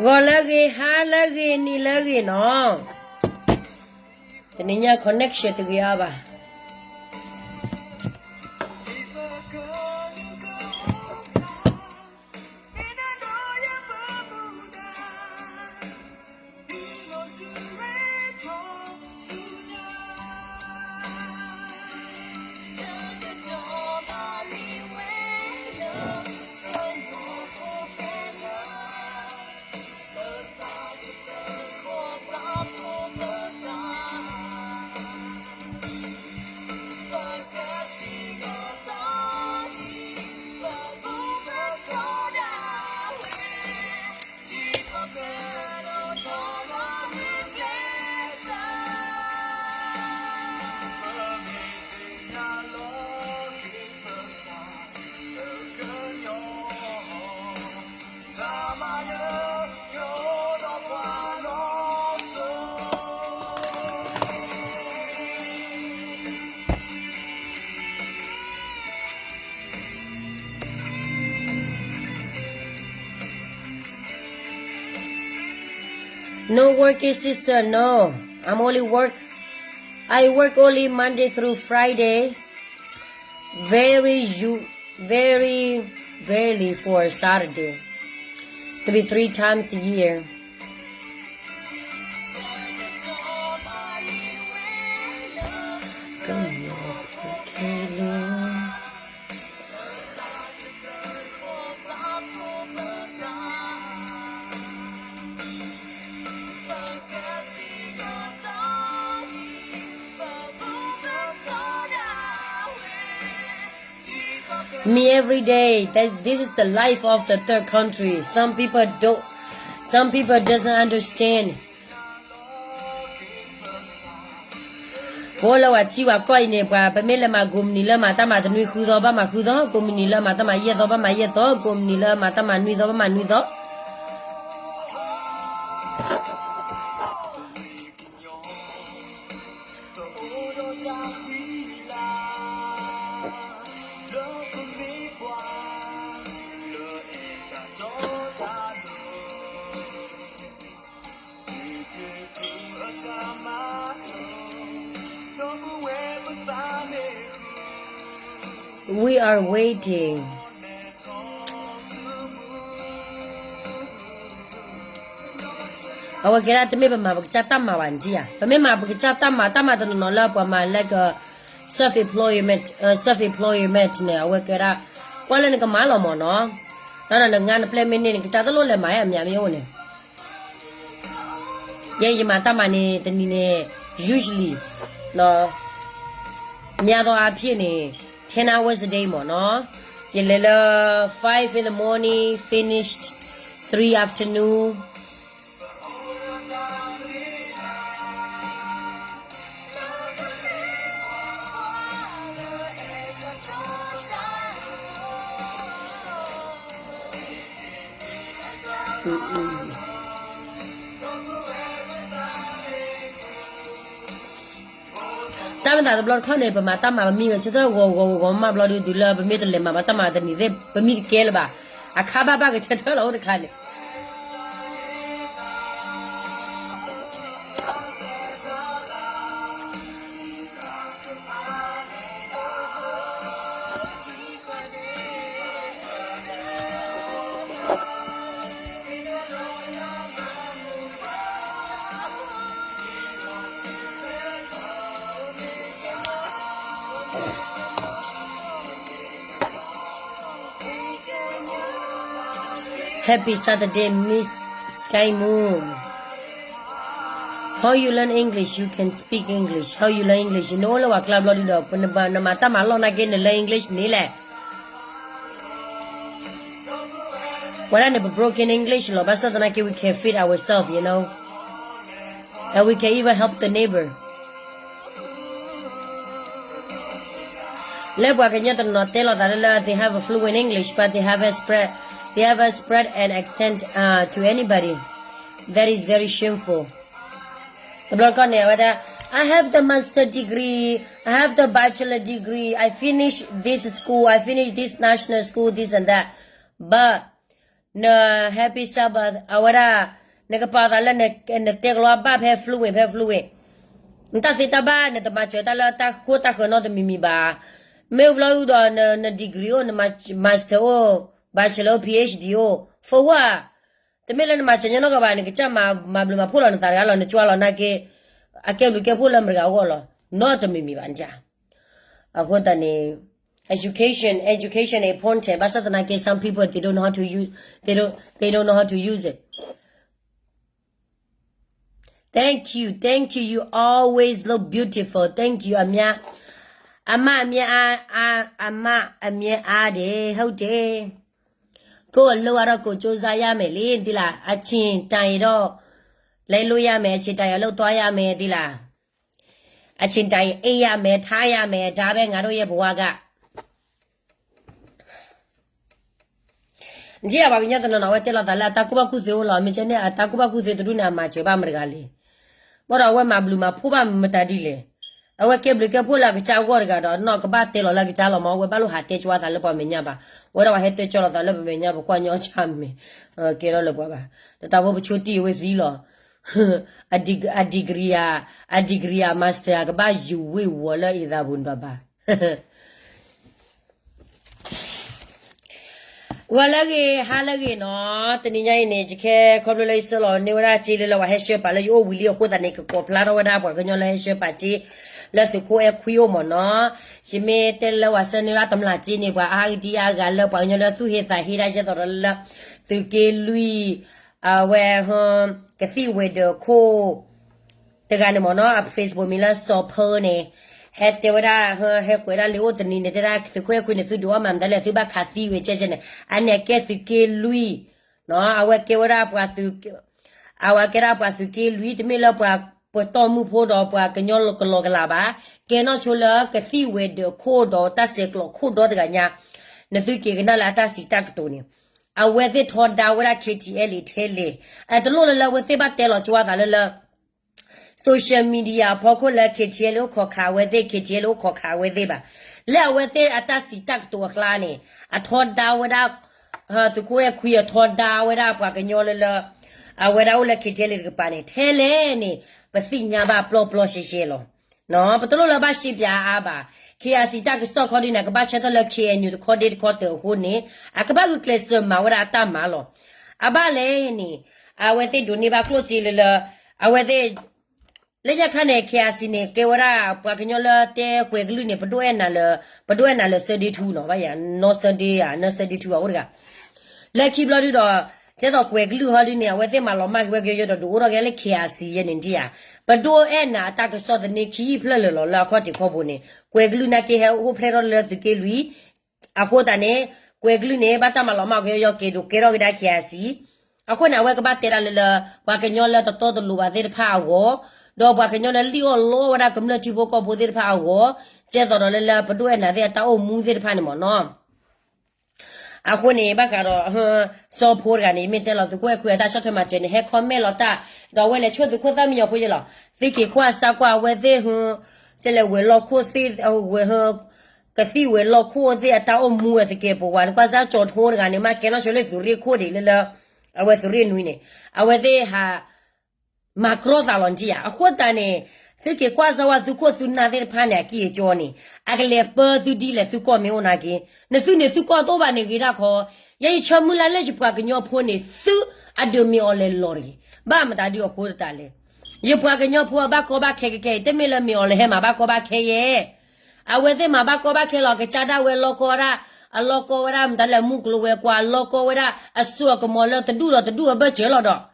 ဂီၤလၢအဂ့ၤ, ဟါလၢအဂ့ၤ, နံၤလၢအဂ့ၤနီၤ. တနံၤညါ connection တဂ့ၤအါဘၣ်. No working, sister, no. I'm only work. I work only Monday through Friday. Very u- very rarely for Saturday. Maybe three times a year. Me every day. That, this is the life of the third country. Some people don't, some people doesn't understand. ပအိၣ်လၢပှၤထံပှၤကီၢ်အံၤန့ၣ် ပှၤ ပမ့ၢ်လဲၤမၤကိးမုၢ်နံၤလၢမၤတၢ်မၤတနွံဃုသီ ဘၣ်မၤဃုသီ, ကိးမုၢ်နံၤလၢမၤတၢ်မၤယဲၢ်သီ ဘၣ်မၤယဲၢ်သီ, ကိးမုၢ်နံၤလၢမၤတၢ်မၤနွံသီ ဘၣ်မၤနွံသီ. We are waiting. အဝဲကဲဒၣ်တမ့ၢ်ပမၤပကစၢ်တၢ်မၤဘၣ်နထံၣ်ဧါ. ပမ့ၢ်မၤပကစၢ်တၢ်မၤ တၢ်မၤတနီၤနီၤလၢပှၤမၤလၢက self employment, self employment န့ၣ် အဝဲကဲဒၣ် ကွၢ်လၢနကမၤလီၤမၢ်နီၤ. ဒီးနငါနပျဲၢ်မ့ၢ်န့ၢ် နကစၢ်တလိၣ်လဲၤမၤအမဲာ်မ့ၢ်အိၣ်န့ၣ် ယဲယမၤတၢ်မၤန့ၣ် တနံၤန့ၣ် usually နီၤ များသောအားဖြင့်န့ၣ် ten hours a day မၢ်နီၤ. ယလဲၤလၢ five in the morning, finished three afternoon. Mm-mm. တၢ်မၤသးတဘျီတခီၣ်န့ၣ် ပမၤတၢ်မၤပမံဂဲၤဆၢထၢၣ်ဂီၤဂီၤဂီၤမးဘျီဒုး တုၤလၢပမ့ၢ်တလဲၤမၤဘၣ်တၢ်မၤတနံၤသ့ၣ် ပမံတကဲလၢၤဘၣ်. အခါဘၣ်ဘၣ်ဂဲၤဆၢထၢၣ်လီၤအိၣ်တခါန့ၣ် Happy Saturday, Miss Sky Moon. How you learn English? You can speak English. How you learn English? နအိၣ်လၢပှၤကျါဘျီဒုးဒီး နမၤတၢ်မၤလီၢ်နာ်က့ န learn English န့ၣ်လဲၣ်. ဝဲဒၣ်န့ၣ် ပ broken English လီၤ. ဘၣ်ဆၣ်သနာ်က့ we can feed ourselves, you know, and we can even help the neighbor. လၢပှၤကညီတနီၤတဲလီၤသးလၢ they have a fluent English, but they haven't spread, they haven't spread an accent, uh, to anybody. That is very shameful. တဘျီတခီၣ်န့ၣ် အဝဲဒၣ် I have the master degree, I have the bachelor degree, I finish this school, I finish this national school, this and that. But န Happy Sabbath အဝဲဒၣ် နကပာ်သးလၢ နတဲကလီအဘၣ်ဖဲ fluent ဖဲ fluent နတၢ်သ့တၢ်ဘၣ် နတမၤစၢၤတၢ်လၢတၢ်ဃိတၢ်ဃၢၤနီတမံၤမံၤဘၣ်. မ့ၢ်ဘျီဒုဒီး န degree အိၣ် န master အိၣ် bachelor အိၣ် PhD အိၣ် for what? တမ့ၢ်လၢနမၤစၢၤညီနီတဂၤဘၣ် နကစၢ်မၤဘျုးမၤဖှိၣ်လီၤနသးတဂၤလီၤ နကွၢ်လီၤနာ်က့ အကဲဘျုးကဲဖှိၣ်လၢမတဂၤအဂီၢ်လီၤ နီတမံၤမံၤဘၣ်န့ၣ်. အဃိသတးန့ၣ် education education is important ဘၣ်ဆၣ်သနာ်က့ some people they don't know how to use they don't they don't know how to use it. Thank you, thank you, you always look beautiful, thank you အမါ အမါအမါအါ အမါအမါအါဒဲး ဟုတ်တယ် ကိုယ့်အလုပ်ကတော့ကိုယ်စူးစမ်းရမယ်လေ သိလား အချိန်တန်ရင်တော့ လိုက်လို့ရမယ် အချိန်တန်ရင်အလုပ်သွားရမယ် သိလား အချိန်တန်ရင်အိပ်ရမယ် ထားရမယ် ဒါပဲငါတို့ရဲ့ဘဝက နထံၣ်အပှၤကညီတနီၤနီၤ အဝဲတဲလီၤသးလၢအတၢ်ကူၣ်ဘၣ်ကူၣ်သ့အိၣ်လီၤ မ့ၢ်ကဲန့ၣ် အတၢ်ကူၣ်ဘၣ်ကူၣ်သ့တဒူၣ်န့ၣ် အမၤစၢၤဘၣ်မတဂၤလဲၣ်. ဘၣ်ဒီးအဝဲမၤဘျုးမၤဖှိၣ်ဘၣ်မတၤဒ်လဲၣ်. အဝဲကဲဘျုးကဲဖှိၣ်လၢအကစၢ်အဂီၢ်တဂၤဒီး နီၢ်ကဘၣ်တဲလီၤလၢအကစၢ်လီၤမး အဝဲဘၣ်လိၣ်ဟးတဲကၠီသးလၢပှၤမဲာ်ညါဘၣ်. ဝဲဒၣ်ပှၤဟဲတဲကၠီလီၤသးလၢပမဲာ်ညါ ပကွၢ်ညီအဆၣ်မဲာ် ကဲထီၣ်လၢပှၤဘၣ်. တတၢ်ဖိပဆိတံၢ်အဝဲသံလီၤ အ degree ဧါ အ degree ဧါ master ဧါ ကဘၣ်ယူၤဝ့ၤဝီၤလၢအံၤသးပူၤဒီးဘၣ် ဂီၤလၢအဂ့ၤ ဟါလၢအဂ့ၤနီၤ, တနံၤညါအံၤန့ၣ် ယခဲခီဖျိလၢယဆှၢလီၤန့ၢ်ဝဲဒၣ်စ့လၢလၢပှၤဟဲဆှၢပာ်လၢယအိၣ်ဝံၤလံအဃိသတးန့ၣ် ကကိးဖျါထီၣ်ဝဲဒၣ်ပှၤကညီလၢဟဲဆှၢပာ်စ့ လၢသုးခိၣ်အဲၣ်ခွံအိၣ်မးနီၤ, ယမ့ၢ်တဲလၢပှၤဆှၢန့ၢ်ဝဲဒၣ်တမျးစ့န့ၣ် ပှၤအါဂၤဒံအါဂၤလၢပှၤကညီလၢသူၣ်ဟ့သးဟ့ဒၣ်ယဲသိးဒီးလၢ သုးက့လွံၢ် အဝဲ ကသံၣ်ဝဲၤဒၢးခိၣ် တဂၤန့ၣ်မ့ၢ်နီၤ အ Facebook မံၤလၢစီၤဖၢန့ၣ် ဟဲတဲဝဲဒၣ် ဟဲကွဲးဒၣ်လံာ်အိၣ်တနံၤန့ၣ် တဲဒၣ်သုးခိၣ်အဲၣ်ခွံန့ၣ် သုဒုးအီၣ်မၤမတၤလဲၣ် သုဘၣ်ခးသံဝဲကဲကဲန့ၣ် အန့ၣ်အကဲသုးက့လွံၢ် အဝဲကဲဝဲဒၣ်ပှၤသုး အဝဲကဲဒၣ်ပှၤသုးက့လွံၢ် တမ့ၢ်လၢပှၤပတီၢ်မုၢ်ဖိဒီးပှၤကညီကလီကလးဘၣ်, ကဲနီၣ်ဆိလၢကသံၣ်ဝဲၤဒၢးခိၣ်ဒီးတၢ်ဆဲးကျိးခိၣ်ဒီတဂၤညါ, နသုက့ၤကနၣ်လၢအတၢ်စံးတၢ်ကတိၤန့ၣ်, အဝဲသ့ၣ်ထီဒါဝဲဒၣ် KTLA ထဲလဲၣ်, အတလိၣ်လၢလၢအဝဲသ့ၣ်ဘၣ်တဲလီၤကၠိအသးလၢလၢ social media အဖီခိၣ်လၢ KTLA အိၣ်ခိးခးအဝဲသ့ၣ် KTLA အိၣ်ခိးခးအဝဲသ့ၣ်ဘၣ်, လၢအဝဲသ့ၣ်အတၢ်စံးတၢ်ကတိၤအကျါန့ၣ် အထီဒါဝဲဒၣ် သုးခိၣ်အဲၣ်ခွံအထီဒါဝဲဒၣ်ပှၤကညီလၢလၢ အဝဲဒၣ်အိၣ်လၢ KTLA တကပၤန့ၣ် ထဲလဲၣ်န့ၣ် ပသ့ၣ်ညါဘၣ်ပျီပျီရှဲရှဲလီၤ. ပတလိၣ်လၢဘၣ်ရှဲပၠးအါဘၣ်, KIC တၢ်ကစီၣ်ခီဒ်န့ၣ် အကဘၣ်ဆၢထၢၣ်လၢ KNU တခီဒ့တခီတၢၢ်အဃိန့ၣ် အကဘၣ်ဂုာ်ကျဲးစၢးမၤဝဲဒၣ်အတၢ်မၤလီၤ. အဘၣ်လဲၣ်န့ၣ် အဝဲသ့ၣ်ဒိးန့ၢ်ဘၣ်ကျိၣ်စ့လၢလၢ အဝဲသ့ၣ် လၢညါခါန့ၣ် KIC န့ၣ် ကဲဝဲဒၣ်ပှၤကညီလၢတဲကွဲၤကလုၢ်န့ၣ် ပဒိၣ်အဲၣ်နၤလၢ ပဒိၣ်အဲၣ်နၤလၢ Sunday two နီၤ, ဘၣ်ယၤ နီၢ် Sunday ဧါ နီၢ် Sunday two အအိၣ်တဂၤ, လၢခံဘျီဒုဒီး ကဲသိးကွဲၤကလုၢ်ဟီဒုန့ၣ် အဝဲသ့ၣ်မၤလီၤမၢ်က့ၤဝဲက့ၤယဒီးဒုးအိၣ်ထီၣ်က့ၤလၢ KIC ယဲန့ၣ်ဒ်ဧါ, ပဒိၣ်အဲၣ်နၤအတၢ်ကစီၣ်သန့ခံဖျၢၣ်လၢာ်လီၤလၢအခီၣ်ထံးခီၣ်ဘိန့ၣ် ကွဲၤကလုၢ်နာ်က့ဟဲအိၣ်ဖျဲၣ်ထီၣ်လၢသုးက့လွံၢ် အဃိသတးန့ၣ် ကွဲၤကလုၢ်န့ၣ် ဘၣ်တၢ်မၤလီၤမၢ်က့ၤယီက့ၤဒိးကဲထီၣ်က့ၤဒၣ် KIC, အဃိန့ၣ် အဝဲကဘၣ်တဲဒၣ်လၢလၢ ပှၤကညီလၢတတီတလိၤဘၣ်သ့ၣ်တဖၣ်အဂီၢ်, ဒီးပှၤကညီလၢလံၣ်အီၣ်လီဝဲဒၣ်ကမျၢၢ်ထံဖိကီၢ်ဖိသ့ၣ်တဖၣ်အဂီၢ်, ကဲသိးဒီးလၢလၢပဒိၣ်အဲၣ်နၤသ့ၣ်အတၢ်အိၣ်မူသ့ၣ်တဖၣ်န့ၣ်မ့ၢ်နီၤ အဃိန့ၣ် ဘၣ်ဃးဒီး စီၤဖိတဂၤန့ၣ် မ့ၢ်တဲလီၤသုးခိၣ်အဲၣ်ခွံအတၢ်ဆီၣ်ထွဲမၤစၢၤန့ၣ် ဟဲ comment လီၤတၢ်, ဒီးအဝဲလဲၤဆိသုးခိၣ်သၣ်မံညီၤဖိယဲလီၤ, သုက့ၤကွၢ်စၢ်ကွၢ်အဝဲသ့ၣ် ကဲလဲၤဝဲၤလီၢ်ခိၣ်သ့ၣ် ဝဲ ကသံၣ်ဝဲၤလီၢ်ခိၣ်သ့ၣ်အတၢ်အိၣ်မူဝဲသကဲးပဝးန့ၣ် ကွၢ်စၢ်ကၠီၤထိတဂၤန့ၣ် မ့ၢ်ကဲနီၣ်ဆိလၢသုးရ့ၣ်ခိၣ်ဒံးလၢလၢ အဝဲသုးရ့ၣ်နွံန့ၣ် အဝဲသ့ၣ်ဟး မၤကြီသးလီၤနထံၣ်ဧါ, အဃိသတးန့ၣ် သုက့ၤကွၢ်စၢ်ဝဲသုးခိၣ်သုးနၢ်သ့ၣ်တဖၣ်န့ၣ် အကံၢ်အကၠီန့ၣ် အကလဲၤပၢသုဒ်လဲၣ်သုကီၢ်မ့ၢ်အိၣ်နာ်က့, နသုန့ၣ်သုကီၢ်တအိၣ်ဘၣ်န့ၣ်ဂ့ၤဒၣ်ခီ, ယဲယဆၢမုၢ်လၢ်လၢယပှၤကညီဖိန့ၣ် သုအဒုးမ့ၢ်အီၤလဲၤလီၤတဂ့ၤ, ဘၣ်မတၤဒုအဃိသတးလဲၣ်, ယပှၤကညီဖိအဘၣ်ကီဘၣ်ခဲကဲကဲအံၤ တမ့ၢ်လၢမ့ၢ်အီၤလဲၤဟဲမၤဘၣ်ကီဘၣ်ခဲယဲၢ် အဝဲသ့ၣ်မၤဘၣ်ကီဘၣ်ခဲလီၤ ကစၢ်ဒၣ်ဝဲလီၢ်ကီဝဲဒၣ်, အလီၢ်ကီဝဲဒၣ်မတၤလဲၣ် မူကျိၤဝဲၤကွာ် အလီၢ်ကီဝဲဒၣ် အစိအကမီၤလၢတဒူၣ်ဒီးတဒူၣ်အဘၢၣ်စၢၤလီၤဒီး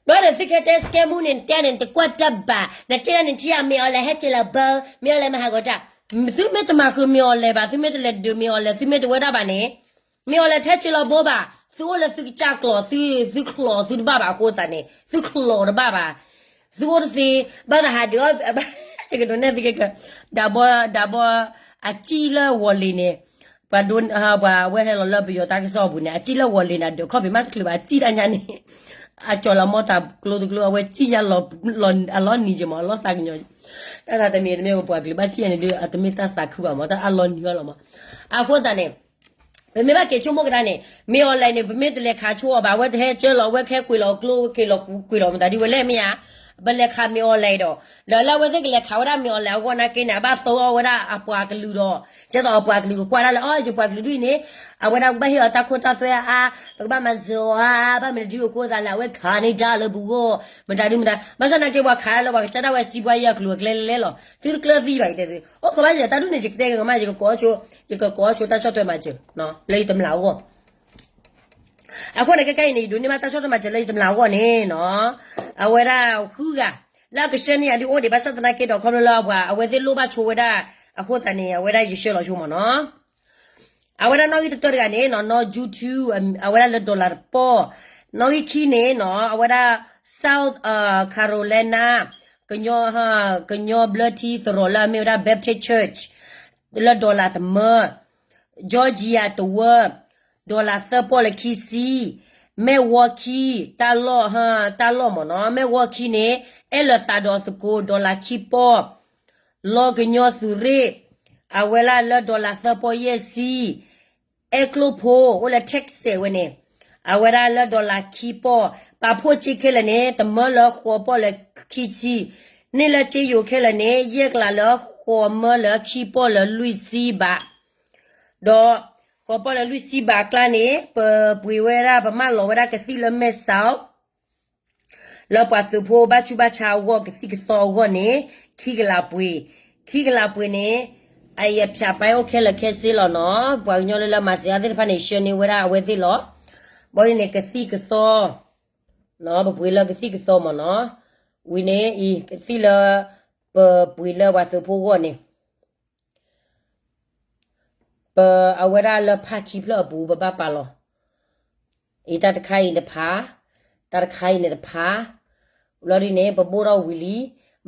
ဘၣ်ဒီးသုခဲတဲစကဲမူန့ၣ် နတဲန့ၣ်တကွၢ်တၢ်ဘၣ်, နတဲဒၣ်နထံၣ်ဧါ မ့ၢ်အီၤလဲၤဟဲက့ၤလီၤဘၢ, မ့ၢ်အီၤလဲၤမၤဟးဂီၤတၢ်, သုမ့ၢ်တမၤဃုာ်မ့ၢ်အီၤလဲၤဘၣ်, သုမ့ၢ်တလဲၤဒုးမ့ၢ်အီၤလဲၤ သုမ့ၢ်တဝဲဒၣ်ဘၣ်န့ၣ်, မ့ၢ်အီၤလဲၤထဲက့ၤလီၤဘိဘၣ်, သုအိၣ်လၢသုကစၢ်ကျိာ်, သုကျိာ်သုတဘၣ်ဘၣ်အဃိသတးန့ၣ် သုကျိာ်တဘၣ်ဘၣ်, သုအိၣ်တသ့, ဘၣ်သးဟးဒုးအီၣ်, ယကဒိးနဲၣ်သုကဲကၢ, ဒၣ်ဘီ, ဒၣ်ဘီ, အစံၣ်လၢဝီၤလ့ၤန့ၣ် ပှၤဒိ, ပှၤဝဲဟဲလီၤလၢပယီၤတၢ်ကစီၣ်အပူၤန့ၣ် အစံၣ်လၢဝီၤလ့ၤန့ၣ် အဒုးခီၣ်ဖံးမးတချုးဘၣ် အစံၣ်တၢ်ညါန့ၣ်, အကၠီၤလီၤမီတၢ်ကျိတကျိ အဝဲစံၣ်ညါလီၤ, အလီၤနံၤက့ၤမး အလီၤသးကညီၤ, တၢ်သးတမံၤတမ့ၢ်ပှၤကလုာ်ဘၣ်စံၣ်ညါန့ၣ်ဒုး အတမ့ၢ်တၢ်သးခုဘၣ်မး တၢ်အလီၤနံၤအီၤလီၤမး, အဃိသတးန့ၣ် ပမ့ၢ်ဘၣ်က့ၤဆိကမိၣ်ကဒါန့ၣ် မ့ၢ် online န့ၣ် ပမ့ၢ်တလဲၤခးဆိအီၤဘၣ် အဝဲတဟဲကၢလီၤ အဝဲကဟဲကွံာ်လီၤကျိ က့ၤလီၤကွံာ်လီၤမတၤဒ်ဝဲလဲၣ်မ့ၢ်ဧါ, ပလဲၤခးမ့ၢ် online ဒီး ဒီးလၢအဝဲသ့ၣ်ကလဲၤခးဝဲဒၣ်မ့ၢ် online အဂီၢ်နာ်က့န့ၣ် အဘၣ်သီအီၤဝဲဒၣ်အပှၤကလုာ်ဒီး ကဲသိးအပှၤကလုာ်ကကွၢ်ဒၣ်လၢ အီ ယပှၤကလုာ်ဒ်အံၤန့ၣ် အဝဲဒၣ်ကဘၣ်ဟ့ၣ်အီၤတၢ်ခိတၢ်သွဲအါအါ ပကဘၣ်မၤစၢၤအီၤအါအါ ဘၣ်မနုၤဒ်အဃိသးလၢ အဝဲခးန့ၢ်တၢ်လၢပဂီၢ် မတၤဒ်မတၤ ဘၣ်ဆၣ်နာ်က့ပှၤခးဒၣ်လၢပှၤကစၢ်ဒၣ်ဝဲစံးဘှါယဲၢ်အကလုာ်အကျဲလဲၣ်လီၤ သုတကျၢၤသံဘၣ်အံၤတဲသု အိၣ်ခိးဘၣ်ယတၢ်ဒ်န့ၣ် ယကတဲကမၣ် ယကကိးဆိ ယကကိးဆိတၢ်ဆီၣ်ထွဲမၤစၢၤ လၢယတမျၢ်အဂီၢ် အဃိန့ၣ် ခဲကနံၣ်အံၤန့ၣ် ယဒိးန့ၢ်ဘၣ်တၢ်ဆီၣ်ထွဲမၤစၢၤလၢယတမျၢ်အဂီၢ်န့ၣ်နီၤ, အဝဲဒၣ်ဃုဂၤ လၢအကဆှၢန့ၢ်ယၤဒ်အိၣ်ဒံး ဘၣ်ဆၣ်သနာ်က့ဒီး ခီဖျိလၢပှၤအဝဲသ့ၣ်လိၣ်ဘၣ်ဆိဝဲဒၣ် အဃိသတးန့ၣ် အဝဲဒၣ်ယဆှၢလီၤဆိမ့ၢ်နီၤ, အဝဲဒၣ်နီၣ်ဂံၢ်တတၢၢ်တဂၤန့ၣ်နီၤ နီၢ် YouTube အဝဲဒၣ်လၢ dollar တပီၢ်, နီၣ်ဂံၢ်ခံန့ၣ်နီၤ အဝဲဒၣ် South Carolina ကညီ ကညီဘျၢထံသရိာ်လၢအမ့ၢ်ဝဲဒၣ် Baptist Church လၢ dollar တမၢ Georgia တဝၢ dollar သၢပီၢ်လၢခံဆံ, မဲၢ်ဝီခံ တၢ်လီၢ် တၢ်လီၢ်မ့ၢ်နီၤ မဲၢ်ဝီခံန့ၣ် အဲၣ်လၢာ်သးဒီးသကိး dollar ခံပီၢ်, လီၢ်ကညီသုးရ့ၣ် အဝဲဒၣ်လၢ dollar သၢပီၢ်ယဲၢ်ဆံ, အဲၣ်ကျိၣ်ဖိ အိၣ်လၢ Texas ဝဲန့ၣ် အဝဲဒၣ်လၢ dollar ခံပီၢ်, ပာ်ဖှိၣ်စ့ခဲလၢာ်န့ၣ် တမၢလၢဃိးပီၢ်လၢခံဆံ, န့ၢ်လၢစ့ယိၤခဲလၢာ်န့ၣ် ယဲၢ်ကလးလၢဃိးမၢလၢခံပီၢ်လၢလွံၢ်ဆံဘး ဒီးဃိးပီၢ်လၢလွံၢ်ဆံဘးအကျါန့ၣ် ပပှ့ၤဝဲဒၣ် ပမၢလီၤဝဲဒၣ်ကသံၣ်လၢမဲၢ်စီ လၢပှၤသုးဖိဘၣ်ဆူးဘၣ်ဆါအဂီၢ် ကသံၣ်ကသီအဂီၢ်န့ၣ် ခံကလးပှ့ၤ, ခံကလးပှ့ၤန့ၣ် အအံၤအဖၠးပဲအိၣ်ခဲလၢာ်ခဲဆ့လီၤနီၤ, ပှၤကညီလၢလၢမၤစၢၤအသ့ၣ်တဖၣ်န့ၣ် ဆှၢန့ၢ်ဝဲဒၣ်အဝဲသ့ၣ်လီၤ. ဘၣ်ဒ်န့ၣ် ကသံၣ်ကသီ ပပှ့ၤလၢကသံၣ်ကသီမ့ၢ်နီၤ, ဝံၤန့ၣ်အံၤ ကသံၣ်လၢ ပပှ့ၤလၢပှၤသုးဖိအဂီၢ်န့ၣ် ပအဝဲဒၣ်လၢဖးခံဖျၢၣ်အပူၤ ပဘၣ်ပာ်လီၤ, အံၤတၢ်တခါအံၤတဖး, တၢ်တခါအံၤန့ၣ်တဖး, လီၤဒ်န့ၣ် ပဘိၣ်ထီၣ်ဝံၤလံ,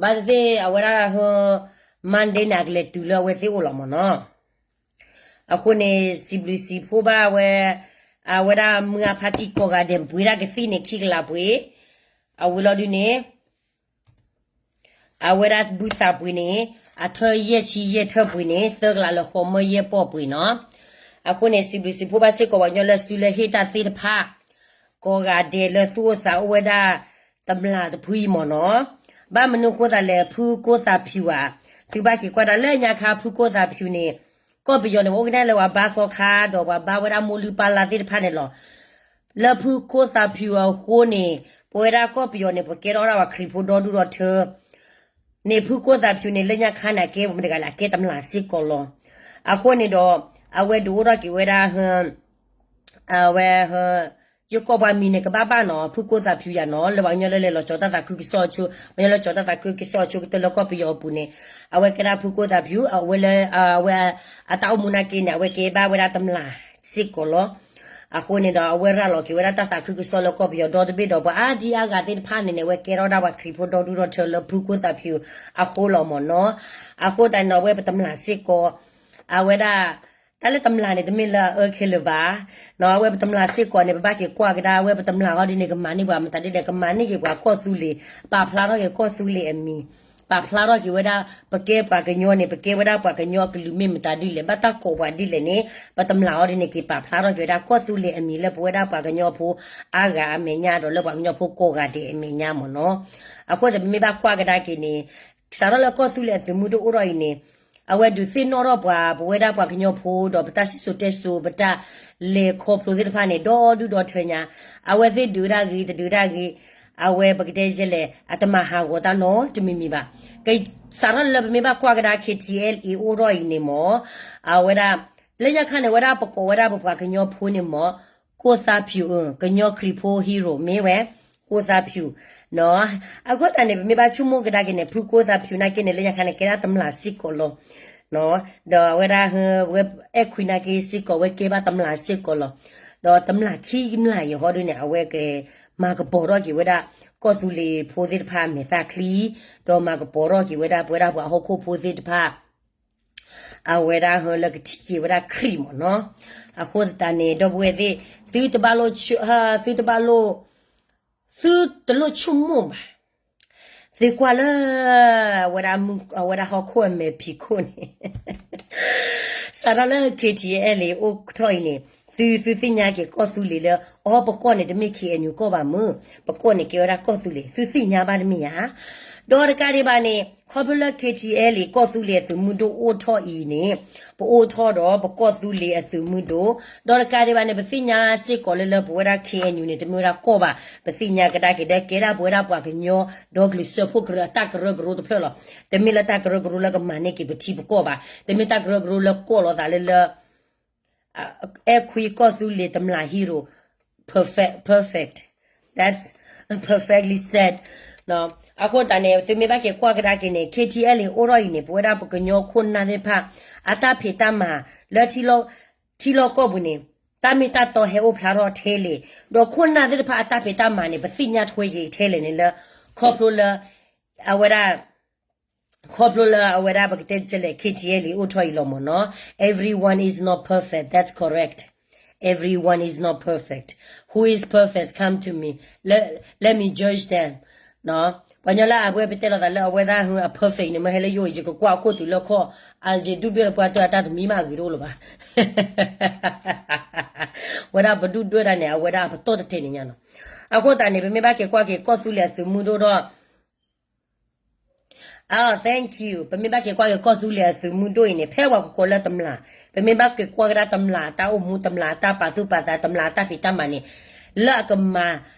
ဘၣ်သ့ၣ်သ့ၣ်အဝဲဒၣ်ဟၢ Monday န့ၣ် အကလဲၤတုၤလၢအဝဲသ့ၣ်အိၣ်လီၤမ့ၢ်နီၤ. အဃိန့ၣ် စံးဘျုးစံးဖှိၣ်ဘၣ်ဝဲ, အဝဲဒၣ်မုၢ်အဖါတံၢ်ကိးဂၤဒဲး ပပှ့ၤဒၣ်ကသံၣ်န့ၣ် ခံကလးပှ့ၤ, အဝဲလီၤဒ်န့ၣ် အဝဲဒၣ်ဘုသးပှ့ၤန့ၣ် အထၢယဲၢ်ဆံယဲၢ်ထၢၣ်ပှ့ၤန့ၣ် သၢကလးလၢဃိးမၢယဲၢ်ပီၢ်ပှ့ၤနီၤ. အဃိန့ၣ် စံးဘျုးစံးဖှိၣ်ဘၣ်စ့ၢ်ကီးပှၤကညီလၢစုလၢဟ့ၣ်တၢ်သ့ၣ်တဖၣ် ကိးဂၤဒဲးလၢသူၣ်အိၣ်သးအိၣ်ဝဲဒၣ် တမျၢ်တဖုအံၤမ့ၢ်နီၤ. ဘၣ်မနုၤအဃိသတးလဲၣ် ဖုကိၢ်သးဖၠူၤဧါ, သုဘၣ်က့ၤကွၢ်တၢ်လၢညါခါ ဖုကိၢ်သးဖၠူၤန့ၣ် ကီၢ်ပယီၤန့ၣ် ပှၤအိၣ်ကနဲလၢပှၤဘါသီခါ ဒီးပှၤဘါဝဲဒၣ်မိၢ်လုၢ်ပၢ်လၢ်သ့ၣ်တဖၣ်န့ၣ်လီၤ. လၢဖုကိၢ်သးဖၠူၤအဃိန့ၣ် ပဝဲဒၣ်ကီၢ်ပယီၤန့ၣ် ပကဲထီၣ်ဝဲဒၣ်ပှၤခရံာ်ဖိဒီဒူၣ်ဒီထၢ န့ၣ် ဖုကိၢ်သးဖၠူၤန့ၣ် လၢညါခါန့ၣ် အကဲပှၤမတၤတဂၤလဲၣ် အကဲတမျၢ်စ့ၢ်ကီးလီၤ. အဃိန့ၣ်ဒီး အဝဲဒိးအိၣ်ထီၣ်က့ၤဝဲဒၣ် အဝဲ ယကိးပှၤမံၤန့ၣ် ကဘၣ်ဘၣ်နီၤ ဖုကိၢ်သးဖၠူၤယၤနီၤ လၢပှၤကညီလၢလဲၤလီၤကၠီၤတၢ်သးခုကစီၣ်ဆိ ပှၤကညီလၢကၠီၤတၢ်သးခုကစီၣ်ဆိကတၢၢ်လၢကီၢ်ပယီၤအပူၤန့ၣ် အဝဲကဲဒၣ်ဖုကိၢ်သးဖၠူၤ အဝဲလၢ အဝဲ အတၢ်အိၣ်မူနာ်က့န့ၣ် အဝဲကဲဘၣ်ဝဲဒၣ်တမျၢ်စ့ၢ်ကီးလီၤ. အဃိန့ၣ်ဒီး အဝဲရၤလီၤက့ၤဝဲဒၣ်တၢ်သးခုကစီၣ်လၢကီၢ်ပယီၤဒီတဘ့ၣ်ဒီး ပှၤအါဒံအါဂၤသ့ၣ်တဖၣ်န့ၣ်န့ၣ် အဝဲကဲထီၣ်ဒၣ်ပှၤခရံာ်ဖိဒီဒူၣ်ဒီထၢလၢဖုကိၢ်သးဖၠူၤအဃိလီၤမ့ၢ်နီၤ. အဃိသတးန့ၣ် အဝဲပတမျၢ်စ့ၢ်ကီး အဝဲဒၣ် တၢ်လၢတမျၢ်န့ၣ် တမ့ၢ်လၢအအၢခဲလၢာ်ဘၣ်. အဝဲပတမျၢ်စ့ၢ်ကီးန့ၣ် ပဘၣ်က့ၤကွၢ်ကဒါ အဝဲပတမျၢ်ဟီဒ်န့ၣ် ကမၤန့ၢ်ပှၤမတၤဒ်လဲၣ် ကမၤန့ၢ်က့ၤပှၤကီၢ်သူလ့ၤ ပာ်ဖျါထီၣ်က့ၤကီၢ်သူလ့ၤအမံၤ ပာ်ဖျါထီၣ်က့ၤဝဲဒၣ် ပကဲပှၤကညီန့ၣ် ပကဲဝဲဒၣ်ပှၤကညီအကလုာ်မ့ၢ်မတၤဒ်လဲၣ် ဘၣ်တၢ်ကိးပှၤဒ်လဲၣ်န့ၣ် ပတမျၢ်ဟီဒ်န့ၣ် က့ၤပာ်ဖျါထီၣ်က့ၤဝဲဒၣ်ကီၢ်သူလ့ၤအမံၤလၢပဝဲဒၣ်ပှၤကညီဖိအါဂၤအမဲာ်ညါဒီး လၢပှၤကညီဖိကိးဂၤဒဲးအမဲာ်ညါမ့ၢ်နီၤ. အဃိသတး ပမ့ၢ်ဘၣ်ကွၢ်ကဒါက့ၤန့ၣ် စးထီၣ်လၢကီၢ်သူလ့ၤအသုးမုၢ်ဒိၣ်အိၣ်ထီၣ်အံၤန့ၣ် အဝဲဒုးသ့ၣ်နီၣ်ထီၣ်ပှၤ ပဝဲဒၣ်ပှၤကညီဖိဒီး ပတၢ်စံၣ်စိၤတဲစိၤ ပတၢ်လဲၤခီဖျိသ့ၣ်တဖၣ်န့ၣ် ဒီဒူၣ်ဒီထၢညါ အဝဲသ့ၣ်ဒုးဒၣ်ဂ့ၤ တဒုးဒၣ်ဂ့ၤ အဝဲပကတဲယဲလဲၣ် အတမၤဟးဂီၤတၢ်နီတမံၤမံၤဘၣ်. စးထီၣ်လၢပမ့ၢ်ဘၣ်ကွၢ်ကဒါ KTLA အိၣ်ထီၣ်အံၤန့ၣ်မ့ၢ် အဝဲဒၣ် လၢညါခါန့ၣ် ဝဲဒၣ်ပကိးဝဲဒၣ်ပပှၤကညီဖိန့ၣ်မ့ၢ် ကိၢ်သးဖၠူၤ ကညီခရံာ်ဖိ hero မ့ၢ်ဝဲ ကိၢ်သးဖၠူၤ အဃိသတးန့ၣ် ပမ့ၢ်ဘၣ်ဆိကမိၣ်ကဒါက့ၤန့ၣ် ဖုကိၢ်သးဖၠူၤနာ်က့န့ၣ် လၢညါခါန့ၣ် ကဲဒၣ်တမျၢ်စ့ၢ်ကီးလီၤ. ဒီးအဝဲဒၣ် ဝဲအဲၣ်ခွံနာ်က့စ့ၢ်ကီး ဝဲကဲဘၣ်တမျၢ်စ့ၢ်ကီးလီၤ. ဒီးတမျၢ်ခံမျၢ်အံၤဟီဒ်န့ၣ် အဝဲကမၤကပီၤထီၣ်က့ၤဝဲဒၣ် ကီၢ်သူလ့ၤဖိသ့ၣ်တဖၣ်အမဲာ်သၣ်ချံ ဒီးမၤကပီၤထီၣ်က့ၤဝဲဒၣ် ပဝဲဒၣ်ပှၤဟီၣ်ခိၣ်ဖိသ့ၣ်တဖၣ် အဝဲဒၣ်ဟၢလၢကထံၣ်က့ၤဝဲဒၣ်ခရံာ်မ့ၢ်နီၤ. အဃိသတးန့ၣ် ဒီပုၢ်ဝဲၢ်သ့ၣ် သုတဘၣ်လိၣ် သုတဘၣ်လိၣ် သုတလိၣ်ဆိကမိၣ်ဘၣ်. သုကွၢ်လၢ အဝဲဒၣ် အဝဲဒၣ်ဟီၣ်ခိၣ်အမဲာ်ဖံးခိၣ်န့ၣ် စးထီၣ်လၢ KTLA အိၣ်ထီၣ်အံၤန့ၣ် သုသုသ့ၣ်ညါက့ၤကီၢ်သူလ့ၤလၢ အီ ပကီၢ်န့ၣ်တမ့ၢ် K N U ကီၢ်ဘၣ်မုၢ်, ပကီၢ်န့ၣ်ကဲဝဲဒၣ်ကီၢ်သူလ့ၤ သုသ့ၣ်ညါဘၣ်တမ့ၢ်ဧါ. ဒီးတကးဒံးဘၣ်န့ၣ် ခီဖျိလၢ K T L အံၤ ကီၢ်သူလ့ၤအသုးမုၢ်ဒိၣ်အိၣ်ထီၣ်အံၤန့ၣ် ပအိၣ်ထီၣ်ဒီးပကီၢ်သူလ့ၤအသုးမုၢ်ဒိၣ်, ဒီးတကးဒံးဘၣ်န့ၣ် ပသ့ၣ်ညါစ့ၢ်ကီးလၢလၢပဝဲဒၣ် K N U န့ၣ် တမ့ၢ်ဝဲဒၣ်ကီၢ်ဘၣ်, ပသ့ၣ်ညါကဒါက့ၤဒီး ကဲဒၣ်ပဝဲဒၣ်ပှၤကညီ ဒီကလုာ်စၢဖှိၣ်ကရၢအတၢ်ကရၢကရိတဖျၢၣ်လီၤ. တမ့ၢ်လၢတၢ်ကရၢကရိလၢကမၤန့ၢ်က့ၤပထံပကီၢ်ဘၣ်, တမ့ၢ်တၢ်ကရၢကရိလၢကီၢ်လီၤသးလၢလၢ အဲၣ်ခွံကီၢ်သူလ့ၤတမျး hero, perfect, perfect, that's perfectly said. အဃိသတးန့ၣ် သုမ့ၢ်ဘၣ်က့ၤကွၢ်ကဒါက့ၤန့ၣ် K T L အံၤအိၣ်ထီၣ်အံၤန့ၣ် ပဝဲဒၣ်ပကညီခိၣ်နၢ်သ့ၣ်တဖၣ် အတၢ်ဖံးတၢ်မၤလၢ ထံလီၢ်ကီၢ်ပူၤန့ၣ် တၢ်မ့ၢ်တၢ်တီဟဲအိၣ်ဖျါထီၣ်ထဲလဲၣ်, ဒီးခိၣ်နၢ်သ့ၣ်တဖၣ်အတၢ်ဖံးတၢ်မၤန့ၣ် ပသ့ၣ်ညါထွဲက့ၤထဲလဲၣ်န့ၣ်လၢ ခီဖျိလၢ အဝဲဒၣ် ခီဖျိလၢအဝဲဒၣ်ပကတဲလဲၣ် K T L အံၤအိၣ်ထီၣ်အံၤလီၤမ့ၢ်နီၤ. Everyone is not perfect, that's correct. Everyone is not perfect. Who is perfect? Come to me. Let, let me judge them. ပှၤကညီလၢအဝဲပတဲလိာ်သးလၢအဝဲဒၣ်အ perfect န့ၣ် မ့ၢ်ဟဲလၢယအိၣ် ယကကွၢ်အခိၣ်တုၤလၢခီၣ်, အယဒုၣ်ဒွဲၣ်ပှၤတၢ်တမံၤမးအဂ့ၤတအိၣ်လၢၤဘၣ်. ဝဲဒၣ်ပဒုၣ်ဒွဲၣ်ဒၣ်န့ၣ် အဝဲဒၣ်ပတီၢ်တထဲန့ၣ်ညါနီၤ. အဃိသတးန့ၣ် ပမ့ၢ်ဘၣ်က့ၤကွၢ်က့ၤကီၢ်သူလ့ၤအသုးမုၢ်ဒိၣ်ဒီး Oh, thank you. ပမ့ၢ်ဘၣ်က့ၤကွၢ်က့ၤကီၢ်သူလ့ၤအသုးမုၢ်ဒိၣ်အံၤန့ၣ် ဖဲပှၤကကိးလၢတမျး, ပမ့ၢ်ဘၣ်က့ၤကွၢ်ကဒါတမျးအတၢ်အိၣ်မူ တမျးအတၢ်ပာ်သူၣ်ပာ်သး တမျးအတၢ်ဖံးတၢ်မၤန့ၣ် လၢအကမၤ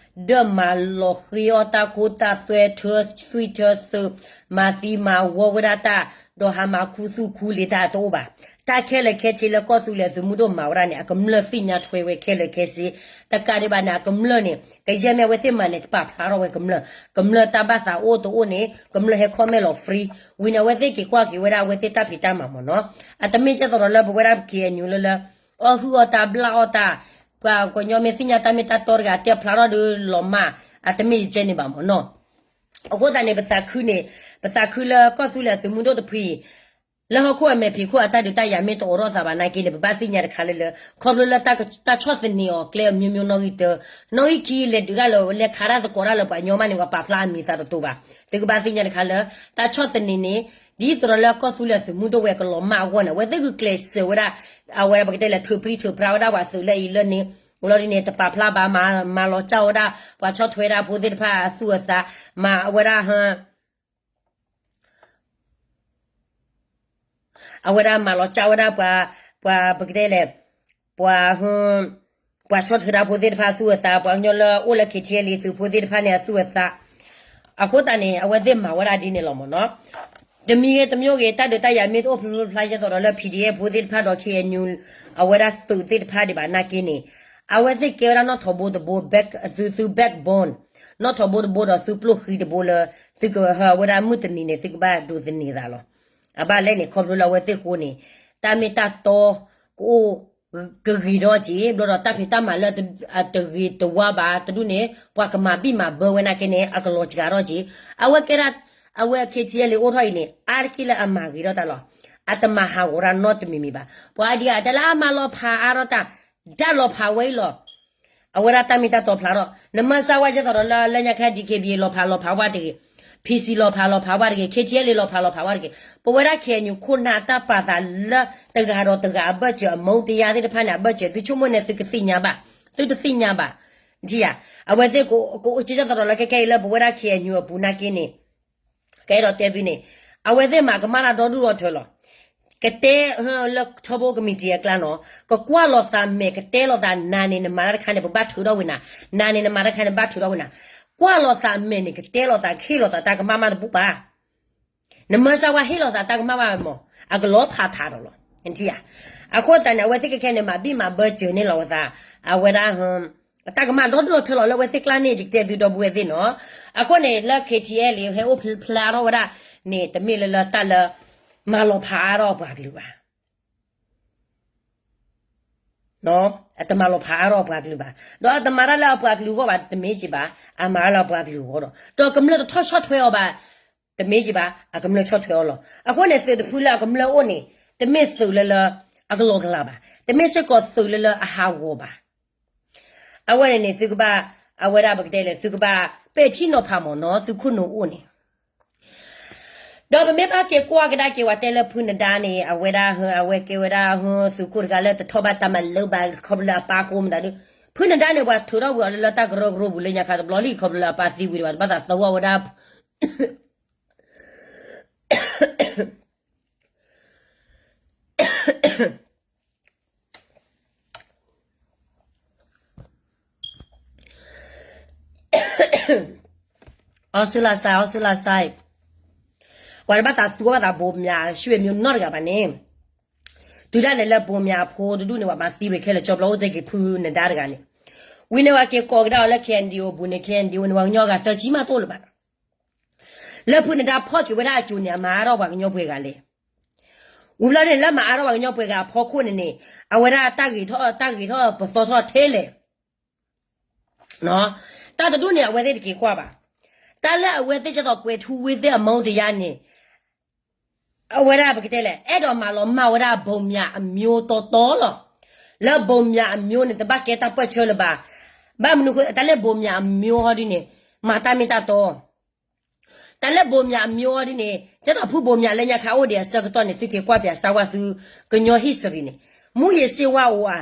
ဒၢၣ်မၤလီၤဃ့အီၣ်တၢ်ခိတၢ်သွဲ ထၢသွံၣ်ထၢသုး မၤသံမၤဝီဝဲဒၣ်တၢ် ဒီးဟးမၤခူသူၣ်ခူလ့ၤတၢ်တအိၣ်ဘၣ်. တၢ်ခဲလၢာ်ခဲဆ့လၢကီၢ်သူလ့ၤအသုးမုၢ်ဒိၣ်မၤဝဲဒၣ်န့ၣ် အကမျၢၢ်သ့ၣ်ညါထွဲဝဲခဲလၢာ်ခဲဆ့, တကးဒံးဘၣ်န့ၣ် အကမျၢၢ်န့ၣ် ကယဲၢ်မ့ၢ်အဝဲသ့ၣ်မၤန့ၣ် တပာ်ဖျါထီၣ်ဝဲကမျၢၢ်, ကမျၢၢ်တၢ်ဘၣ်သးအိၣ်တအိၣ်န့ၣ် ကမျၢၢ်ဟဲ comment လီၤ free, ဝံၤန့ၣ် အဝဲသ့ၣ်က့ၤကွၢ်က့ၤဝဲဒၣ်အဝဲသ့ၣ်တၢ်ဖံးတၢ်မၤမ့ၢ်နီၤ. အတမ့ၢ်ကဲသိးဒီးလၢပဝဲဒၣ် K N U လၢလၢ အီၣ်ဟုၣ်အီၣ်တၢ်ဘျၣ်အီၣ်တၢ်, ပှၤကညီမ့ၢ်သ့ၣ်ညါတၢ်မ့ၢ်တၢ်တီတဂၤ တဲဖျါထီၣ်ဒီးလီၤမၢ်, အတမ့ၢ်ယကဲန့ၣ်ဘၣ်မ့ၢ်နီၤ. အဃိသတးန့ၣ် ပသးခုန့ၣ် ပသးခုလၢကီၢ်သူလ့ၤအသုးမုၢ်ဒိၣ်တဖု လၢဟီၣ်ခိၣ်အမဲာ်ဖံးခိၣ်အတၢ်ဒုးတၢ်ယၤမ့ၢ်တအိးထီၣ်သးဘၣ်နာ်က့န့ၣ် ပဘၣ်သ့ၣ်ညါတခါလၢလၢ ခီဖျိလၢတၢ်ဆီၣ်သနံးအီၤကျဲအမျိုးမျိုးနီၣ်ဂံၢ်တၢ, နီၣ်ဂံၢ်ခံလဲၤဒုးတၢ်လၢ လဲၤခးတၢ်သကိးတၢ်လၢပှၤကညီမးန့ၣ် ပှၤပာ်ဖျါအမံၤသးတတိၤဘၣ်. သုကဘၣ်သ့ၣ်ညါတခါလၢ တၢ်ဆီၣ်သနံးန့ၣ် ဒ်သိးဒီးလၢကီၢ်သူလ့ၤအသုးမုၢ်ဒိၣ်ဝဲကလီၤမၢ်အဂီၢ်န့ၣ် အဝဲသ့ၣ်ဂုာ်ကျဲးစၢးဝဲဒၣ် အဝဲဒၣ်ပကတဲလဲၣ် ထုးပြံထုးပြါဝဲဒၣ်ပှၤသုးလၢအံၤလၢန့ၣ် လီၤဒ်န့ၣ် တပာ်ဖျါဘၣ် မၤလီၤကၢ်ဝဲဒၣ် ပှၤဆီၣ်ထွဲဒၣ်ဖိသ့ၣ်တဖၣ်အသူၣ်အသး, မၤဝဲဒၣ် အဝဲဒၣ်မၤလီၤကၢ်ဝဲဒၣ်ပှၤ, ပှၤပကတဲလဲၣ်, ပှၤ, ပှၤဆီၣ်ထွဲဒၣ်ဖိသ့ၣ်တဖၣ်အသူၣ်အသး, ပှၤကညီလၢအိၣ်လၢ K T L သုးဖိသ့ၣ်တဖၣ်န့ၣ်အသူၣ်အသး, အဃိသတးန့ၣ် အဝဲသ့ၣ်မၤဝဲဒၣ်ဒ်န့ၣ်လီၤမ့ၢ်နီၤ. တမံၤဂ့ၤတမံၤဂ့ၤ တၢ်ဒုးတၢ်ယၤမ့ၢ်တအိၣ်ဖျိဖျါယဲသိးဒီးလၢ P D F ဖိသ့ၣ်တဖၣ်ဒီး K N U အဝဲဒၣ်သုးသ့ၣ်တဖၣ်ဒံးဘၣ်နာ်က့န့ၣ်, အဝဲသ့ၣ်ကဲဝဲဒၣ်နီၣ်ထိးဘိတဘိ, သု, သု backbone, နီၣ်ထိးဘိတဘိဒီးသုပျိၢ်ဃံတဘိလၢ သုကဟဲဝဲဒၣ်မုၢ်တနံၤန့ၣ် သုကဘၣ်ဒိးသန့ၤသးလီၤ. အဘၣ်လဲၣ်န့ၣ် ခီဖျိလၢအဝဲသ့ၣ်ဃိန့ၣ် တၢ်မ့ၢ်တၢ်တီကအိၣ်ကဂ့ၤထီၣ်က့ၤ, ဘျီဒီးတၢ်ဖံးတၢ်မၤလၢအတဂ့ၤတဝါဘၣ်တဒူၣ်န့ၣ် ပှၤကမၤဘံၣ်မၤဘၢဝဲနာ်က့န့ၣ် အကလီၤစှၤထီၣ်က့ၤ. အဝဲကဲဒၣ်, အဝဲ K T L အိၣ်ထီၣ်အံၤန့ၣ် အါတက့ၢ်လၢအမၤဂ့ၤထီၣ်တၢ်လီၤ. အတမၤဟးဂီၤတၢ်နီတမံၤမံၤဘၣ်. ပှၤဒ်အတဲလၢအမၤလီၤဖးအါထီၣ်တၢ်, တၢ်လီၤဖးဝဲအံၤလီၤ. အဝဲဒၣ်တၢ်မ့ၢ်တၢ်တီဖျါထီၣ် နမၤစၢၤဝဲယဲသိးဒီးလၢ လၢညါခါ D K B A လီၤဖးလီၤဖးဝဲတဂ့ၤ, P C လီၤဖးလီၤဖးဝဲတဂ့ၤ, K T L လီၤဖးလီၤဖးဝဲတဂ့ၤ, ပဝဲဒၣ် K N U ခိၣ်နၢ်တၢ်ပာ်သးလၢတဂၤဒီးတဂၤအဘၢၣ်စၢၤ အမူတရားသ့ၣ်တဖၣ်န့ၣ် အဘၢၣ်စၢၤ သုဆိကမိၣ်န့ၣ် သုကသ့ၣ်ညါဘၣ်, သုတသ့ၣ်ညါဘၣ်. ထံၣ်ဧါ, အဝဲသ့ၣ်ကအိၣ်က့ၤကဲသိးဒီးလၢခဲခဲအံၤလၢပဝဲဒၣ် K N U အပူၤနာ်က့န့ၣ် ကအဲၣ်ဒိးတဲသုန့ၣ်, အဝဲသ့ၣ်မၤကမၣ်တၢ်ဒီဒူၣ်ဒီထၢလီၤ. ကတဲလၢထီဘိကမံးတံာ်အကျါနီၤ, ကကွၢ်လိာ်သးမဲာ် ကတဲလိာ်သးနၤန့ၣ် နမၤတၢ်တခါန့ၣ် ပဘၣ်ထုးထီၣ်ဝံၤနၤ, နၤန့ၣ် နမၤတၢ်တခါန့ၣ် ဘၣ်ထုးထီၣ်ဝံၤနၤ. ကွၢ်လိာ်သးမဲာ်န့ၣ် ကတဲလိာ်သး ကဟ့ၣ်လိာ်သးတၢ်ကမၣ်မးတဘူၣ်ဘၣ်. နမၤစၢၤဝဲဟ့ၣ်လိာ်သးတၢ်ကမၣ်ဘၣ်မး, အကလီၤဖးထးဒီးလီၤ. ထံၣ်ဧါ, အဃိသတးန့ၣ် အဝဲသ့ၣ်ခဲခဲန့ၣ် မၤဘံၣ်မၤဘၢစၢၤန့ၣ်လီၤဝဲသး, အဝဲဒၣ် တၢ်ကမၣ်ဒီဒူၣ်ဒီထၢလီၤလၢအဝဲသ့ၣ်ကျါန့ၣ် ယကတဲသုဒီပုၢ်ဝဲၢ်သ့ၣ်နီၤ. အဃိန့ၣ် လၢ K T L ဟဲအိၣ်ဖျါထီၣ်ဝဲဒၣ်န့ၣ် တမ့ၢ်လၢလၢတၢ်လၢ မၤလီၤဖးအါထီၣ်အပှၤကလုာ်ဘၣ်. အတမၤလီၤဖးအါထီၣ်အပှၤကလုာ်ဘၣ်. ဒီးအတမၤတၢ်လၢအပှၤကလုာ်အဂီၢ်ဘၣ် တမ့ၢ်က့ၤဘၣ်, အမၤတၢ်လၢအပှၤကလုာ်အဂီၢ်ဒီး ဒီးကမျၢၢ်တထီၣ်ဆီၣ်ထွဲအီၤဘၣ် တမ့ၢ်က့ၤဘၣ်, အကမျၢၢ်ဆီၣ်ထွဲအီၤလီၤ. အဃိန့ၣ် သုးတဖုလၢအကမျၢၢ်အိၣ်န့ၣ် တမ့ၢ်သုးလၢလၢ အကလီၤကလးဘၣ်, တမ့ၢ်စ့ၢ်ကီးသုးလၢလၢအဟးဂီၤဘၣ်. အဝဲန့ၣ်န့ၣ် သုကဘၣ်, အဝဲဒၣ်ပကတဲလဲၣ် သုကဘၣ် ပဲာ်ထံနီၤဖးမ့ၢ်နီၤ သုခိၣ်နူာ်အိၣ်န့ၣ် ဒီးပမ့ၢ်ဘၣ်က့ၤကွၢ်ကဒါက့ၤ ပှၤတဲလၢဖုနဒါန့ၣ် အဝဲဒၣ်ဟ အဝဲကဲဝဲဒၣ်ဟ သုးခိၣ်တဂၤလၢတထီၣ်ဘၣ်တၢ်မၤလၢဘၣ် ခီဖျိလၢအပၢ်အဃိမတၤဒုး, ဖုနဒါန့ၣ် ပှၤထုးထီၣ်ဝံၤအီၤလၢတၢ်ကရၢကရိပူၤလၢညါခါတဘျီလံ ခီဖျိလၢအပၢ်သံဝံၤဒီး ဘၣ်သးသဝီဝဲဒၣ် အီစူလါစါ အီစူလါစါ, ပှၤတဘၣ်သးသူဘၣ်သးဘိးမၠး ရွှေ့မျိုး နီတဂၤဘၣ်န့ၣ်, တုၤဒၣ်လဲာ်လၢဘိးမၠးအဖိတဒူၣ်န့ၣ် ပှၤမၤသံဝဲခဲလၢာ် ကၠီဘျီအိၣ်သ့ၣ်က့ၤဖုနဒါတဂၤန့ၣ်, ဝံၤန့ၣ် ပှၤက့ၤကိးကဒါအီၤလၢ KNDO ပူၤန့ၣ် KNDO န့ၣ် ပှၤကညီဂၤသၢဆံမးတအိၣ်လၢၤဘၣ်, လၢဖုနဒါဖီၣ်က့ၤဝဲဒၣ်အစိၤန့ၣ် အမၤအါထီၣ်ပှၤကညီပှဲၤဂၤလဲၣ်. ဝံၤဘျီန့ၣ် လၢမၤအါထီၣ်ပှၤကညီပှဲၤဂၤအဖီခိၣ်န့ၣ်န့ၣ် အဝဲဒၣ်တၢ်ဂ့ၤထီၣ် တၢ်ဂ့ၤထီၣ်ပသီထီၣ်ထဲလဲၣ်. တၢ်တဒူၣ်န့ၣ် အဝဲသ့ၣ်တက့ၤကွၢ်ဘၣ်. တၢ်လၢအဝဲသ့ၣ်ကသိးကွဲးထူဝ့သ့ၣ် အမုန်းတရား န့ၣ် အဝဲဒၣ်ပကတဲလဲၣ် အဲၣ်ဒိးမၤလီၤမၢ်ဝဲဒၣ်ဘိးမၠးအမျိုးတီတီလီၤ. လၢဘိးမၠးအမျိုးန့ၣ် တဘၣ်ကဲတၢ်ပၢၢ်ဆၢလၢၤဘၣ်. ဘၣ်မနုၤဃိ တၢ်လၢဘိးမၠးအမျိုးဟီဒ်န့ၣ် မၤတၢ်မ့ၢ်တၢ်တီ တၢ်လၢဘိးမၠးအမျိုးအီၤဒ်န့ၣ် ကဲသိးဖုဘိးမၠးလၢညါခါအိၣ်ဒံးအဆၢကတီၢ်န့ၣ် သုက့ၤကွၢ်ပၠးစၢ်ဝဲသု ကညီ history န့ၣ် မူးယစ်ဆေးဝါးအိၣ်ဧါ,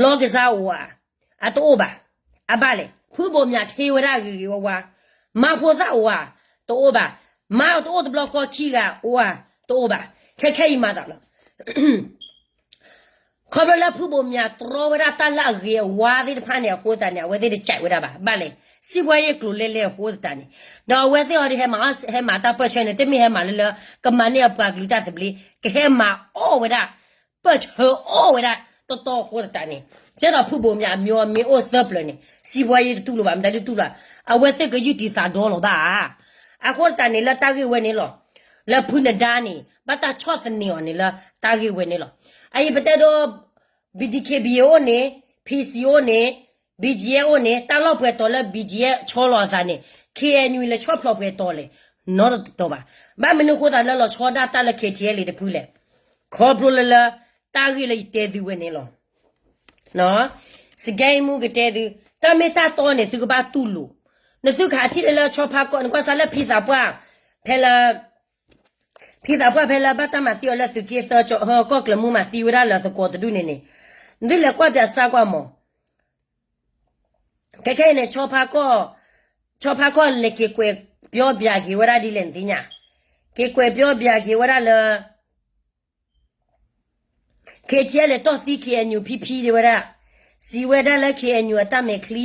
လောင်းကစားအိၣ်ဧါ, အတအိၣ်ဘၣ်. အဘၣ်လဲၣ် ဖုဘိးမၠးထ့ဝဲဒၣ်ဂ့ၤဂ့ၤဝါဝါ, မါဖိသၣ်အိၣ်ဧါ, တအိၣ်ဘၣ်. မါတအိၣ်တဘျီဃီခံဂၤအိၣ်ဧါ, တအိၣ်ဘၣ်. ခဲခဲအံၤမၤသးလီၤ ခီဖျိလၢဖုဘိးမၠးတြီဝဲဒၣ်တၢ်လၢအဂ့ၤအဝါသ့ၣ်တဖၣ်န့ၣ်အဃိသတးန့ၣ် အဝဲသ့ၣ်တကးဝဲဒၣ်ဘၣ် ဘၣ်လဲၣ် စံးဘှါယ့ၣ်ကျိၤလဲလဲအဃိသတးန့ၣ်, ဒီးအဝဲသ့ၣ်အီၤဒ်ဟဲမၤ ဟဲမၤတၢ်ပၢၢ်ဆၢန့ၣ် တမ့ၢ်ဟဲမၤလၢလၢ ကမၤန့ၢ်အပှၤကလုာ်တၢ်သဘျ့ ကဟဲမၤအီၣ်ဝဲဒၣ် ပၢၢ်ဆၢအီၣ်ဝဲဒၣ် တီတီအဃိသတးန့ၣ်, ကဲသိးဖုဘိးမၠးအမျိုးမ့ၢ်အိၣ်သၢပျၢၤန့ၣ် စံးဘှါယ့ၣ်တတူၢ်လိာ်ဘၣ် မတၤဒုတူၢ်လိာ်, အဝဲသ့ၣ်ကယုၢ်တံာ်သးဒီလီၤဘၣ်ဧါ. အဃိသတးန့ၣ် လၢတၢ်ဂ့ၢ်ဝဲန့ၣ်လီၤ. လၢဖုနဒါန့ၣ် ဘၣ်တၢ်ဆီၣ်သနံးအီၤန့ၣ်လၢတၢ်ဂ့ၢ်ဝဲန့ၣ်လီၤ. အအံၤပတဲဒိ ဘီ ဒံ ခ့ဘံ အိၣ်န့ၣ်, ဖံစံ အိၣ်န့ၣ်, ဘံကၠဲ အိၣ်န့ၣ် တၢ်လီၢ်ပှဲၤတီၤလၢ ဘံကၠဲ ဆီလီၤအသးန့ၣ် ခ့ၣ်အဲၣ်ယူၣ် လဲၤဆီၣ်ဖျိးပှဲၤတီၤလဲၣ်, နီတတီၤဘၣ်. ဘၣ်မနုၤဃိသးလၢလီၤဆီဒၣ်တၢ်လၢ ခ့ၣ်ထံၣ်အဲၣ်လ့ၣ် တဖုလဲၣ်, ခီဖျိလၢလၢ တၢ်ဂ့ၢ်လၢယတဲသုဝဲန့ၣ်လီၤ. စကဲမူကတဲသု, တၢ်မ့ၢ်တၢ်တီန့ၣ် သုကဘၣ်တူၢ်လိာ်, နသုကဟးထံၣ်လၢလၢဆီဖါကီၢ် နကွၢ်စးလၢဖံသးပှၢ်, ဖဲလၢ ဖံသးပှၢ်ဖဲလၢဘၣ်တၢ်မၤသံအီၤလၢသုးက့သၢ ကီၢ်ကျၢၢ်မူမၤသံဝဲဒၣ်လၢသကိးတဒူၣ်န့ၣ်န့ၣ်, နသုလဲၤကွၢ်ပၠးစၢ်ကွၢ်မး, ခဲခဲအံၤန့ၣ် ဆီဖါကီၢ်လဲၤက့ၤကွဲးပျီပၠးက့ၤဝဲဒၣ်ဒ်လဲၣ်နသ့ၣ်ညါ, က့ၤကွဲးပျီပၠးက့ၤဝဲဒၣ်လၢ ခ့ၣ်ထံၣ်အဲၣ်လ့ၣ် တီၢ်သံ ခ့ၣ်အဲၣ်ယူၣ် ဖံဖံဒၣ်ဝဲဒၣ်, စံးဝဲဒၣ်လၢ ခ့ၣ်အဲၣ်ယူၣ် အတၢ်မဲာ်ချံ,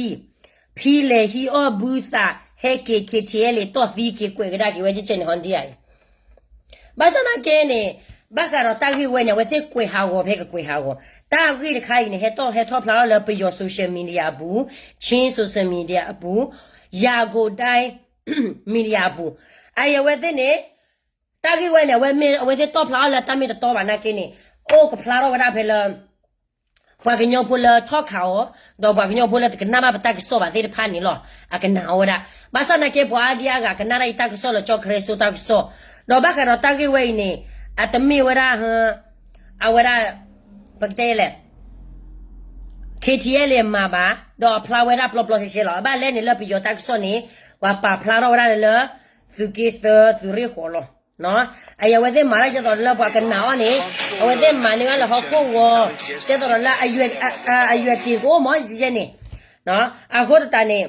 ဖံလဲၤဟံးအီၣ်ဘုသး ဟဲက့ၤ ခ့ၣ်ထံၣ်အဲၣ်လ့ၣ် တီၢ်သံက့ၤကွဲးကဒါက့ၤဝဲ ကဲန့ၣ် ဟီဒံအံၤ, ဘၣ်ဆၣ်သနာ်က့န့ၣ်, ဘၣ်ဃးဒီးတၢ်ဂ့ၢ်ဝဲန့ၣ် အဝဲသ့ၣ်ကွဲးဟးဂီၤဖဲကကွဲးဟးဂီၤ, တၢ်ဂ့ၢ်တခါအံၤန့ၣ် ဟဲထီၣ်ဟဲထီၣ်ဖျါထီၣ်လၢပယီၤ social media အပူၤ, Chin social media အပူၤ, ယၤကိာ်ဒဲ media အပူၤ, အအံၤအဝဲသ့ၣ်န့ၣ် တၢ်ဂ့ၢ်ဝဲန့ၣ် အဝဲမ့ၢ်အဝဲသ့ၣ်တီၣ်ဖျါထီၣ်လၢတၢ်မ့ၢ်တတီဘၣ်နာ်က့န့ၣ်, အိၣ်ကဖျါထီၣ်ဝဲဒၣ်ဖဲလၢ ပှၤကညီဖိလၢထီၣ်ခးအီၤ, ဒီးပှၤကညီဖိလၢတကနၣ်ဘၣ်ပတၢ်ကစီၣ်ဘၣ်သ့ၣ်တဖၣ်န့ၣ်လီၤ. အကနၣ်အီၤဝဲဒၣ်, ဘၣ်ဆၣ်သနာ်က့ ပှၤအါဒံအါဂၤ ကနၣ်ဒၣ်ယတၢ်ကစီၣ်လၢ ကၠီၣ်ခရံာ်စိတၢ်ကစီၣ်, ဒီးဘၣ်ဃးဒီးတၢ်ဂ့ၢ်ဝဲအံၤန့ၣ်, အတမ့ၢ်ဝဲဒၣ် အဝဲဒၣ် ပကတဲလဲၣ် ခ့ၣ်ထံၣ်အဲၣ်လ့ၣ်မၤဘၣ်, ဒီးအဖျါဝဲဒၣ်ပျီပျီရှဲရှဲလီၤ. အဘၣ်လဲၣ်န့ၣ်လၢပယီၤတၢ်ကစီၣ်န့ၣ်, ပှၤပာ်ဖျါထီၣ်ဝဲဒၣ်လၢ သုးက့သၢ သုးရ့ၣ်ဃီၤလီၤ. အအံၤအဝဲသ့ၣ်မၤတၢ်ကဲသိးလၢပှၤကနၣ်အီၤန့ၣ်, အဝဲသ့ၣ်မၤန့ၢ်ဝဲလၢဟီၣ်ခိၣ်ဂီၤ, ကဲသိးဒီးလၢ အယွဲၢ်တ့ၢ်ကအိၣ်မးယဲန့ၣ်, အဃိသတးန့ၣ်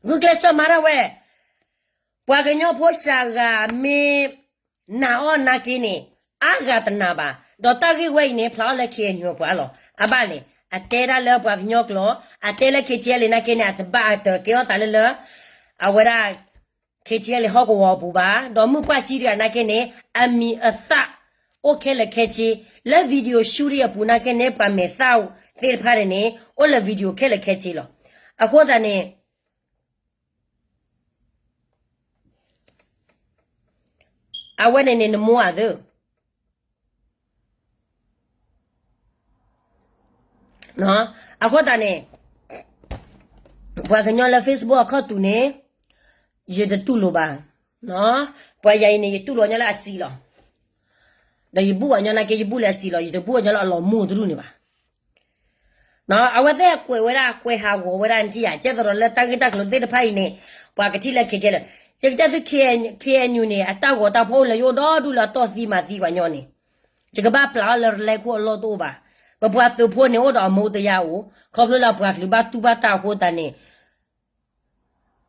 ဂုာ်ကျဲးစၢးမၤဒၣ်ဝဲ, ပှၤကညီဖိစှၤဂၤမ့ၢ်နာ်အီၤနာ်က့န့ၣ်, အါဂၤတနာ်ဘၣ်. ဒီးတၢ်ဂ့ၢ်ဝဲအံၤန့ၣ် ဖျါအီၤလၢ ခ့ၣ်အဲၣ်ယူၣ် အပှၤလီၤ. အဘၣ်လဲၣ်, အတဲဒၣ်လၢပှၤကညီကျိာ်, အတဲလၢ ခ့ၣ်ထံၣ်အဲၣ်လ့ၣ် နာ်က့န့ၣ် အတဘၣ်အတၢၢ်ကဲထီၣ်သးလၢလၢ အဝဲဒၣ် ခ့ၣ်ထံၣ်အဲၣ်လ့ၣ် ဟီၣ်ကဝီၤအပူၤဘၣ်. ဒီးမုၢ်ပှၢ်ကံတဂၤနာ်က့န့ၣ် အမံၤအသၣ်အိၣ်ခဲလၢာ်ခဲဆ့, လၢ video shooting အပူၤနာ်က့န့ၣ် ပှၤမဲာ်သၣ်သ့ၣ်တဖၣ်န့ၣ်န့ၣ် အိၣ်လၢ video ခဲလၢာ်ခဲဆ့လီၤ. အဃိသတးန့ၣ် အဝဲန့ၣ်န့ၣ် နမိၢ်အသၢ, အဃိသတးန့ၣ် ပှၤကညီလၢ Facebook အခီၣ်တူာ်န့ၣ် ယတတူၢ်လိာ်ဘၣ်. ပှၤယၤအံၤန့ၣ် ယတူၢ်လိာ်ညီလၢအစံးလီၤ. ဒီးယဘူၣ်အီၤညီနာ်က့ ယဘူၣ်လၢအစံးလီၤ, ယတဘူၣ်အီၤညီလၢအလီၤမိၢ်တရူၢ်န့ၣ်ဘၣ်. အဝဲသ့ၣ်ကွဲးဝဲဒၣ် ကွဲးဟးဂီၤဝဲဒၣ်နထံၣ်ဧါ, ကဲသိးဒီးလၢတၢ်ဂ့ၢ်တၢ်ကျိၤသ့ၣ်တဖၣ်အံၤန့ၣ် ပှၤကထံၣ်လၢ ခ့ၣ်ထံၣ်အဲၣ်လ့ၣ်, ယကတဲသု K N U န့ၣ် အတၢ်ဂီၤတၢ်ဖီၣ်အိၣ်လၢယအိၣ်ဒီဒူၣ်လၢအတီၢ်သံမၤသံပှၤညီန့ၣ်, ယကဘၣ်ပျၢ်အီၤလၢလဲခိၣ်အလီၢ်တအိၣ်ဘၣ်. ပပှၤသုးဖိန့ၣ်အိၣ်ဒီးအမူတယၢ်အိၣ်, ခီဖျိလၢအပှၤကလုာ်ဘၣ်တူၢ်ဘၣ်တၢ်အဃိသတးန့ၣ်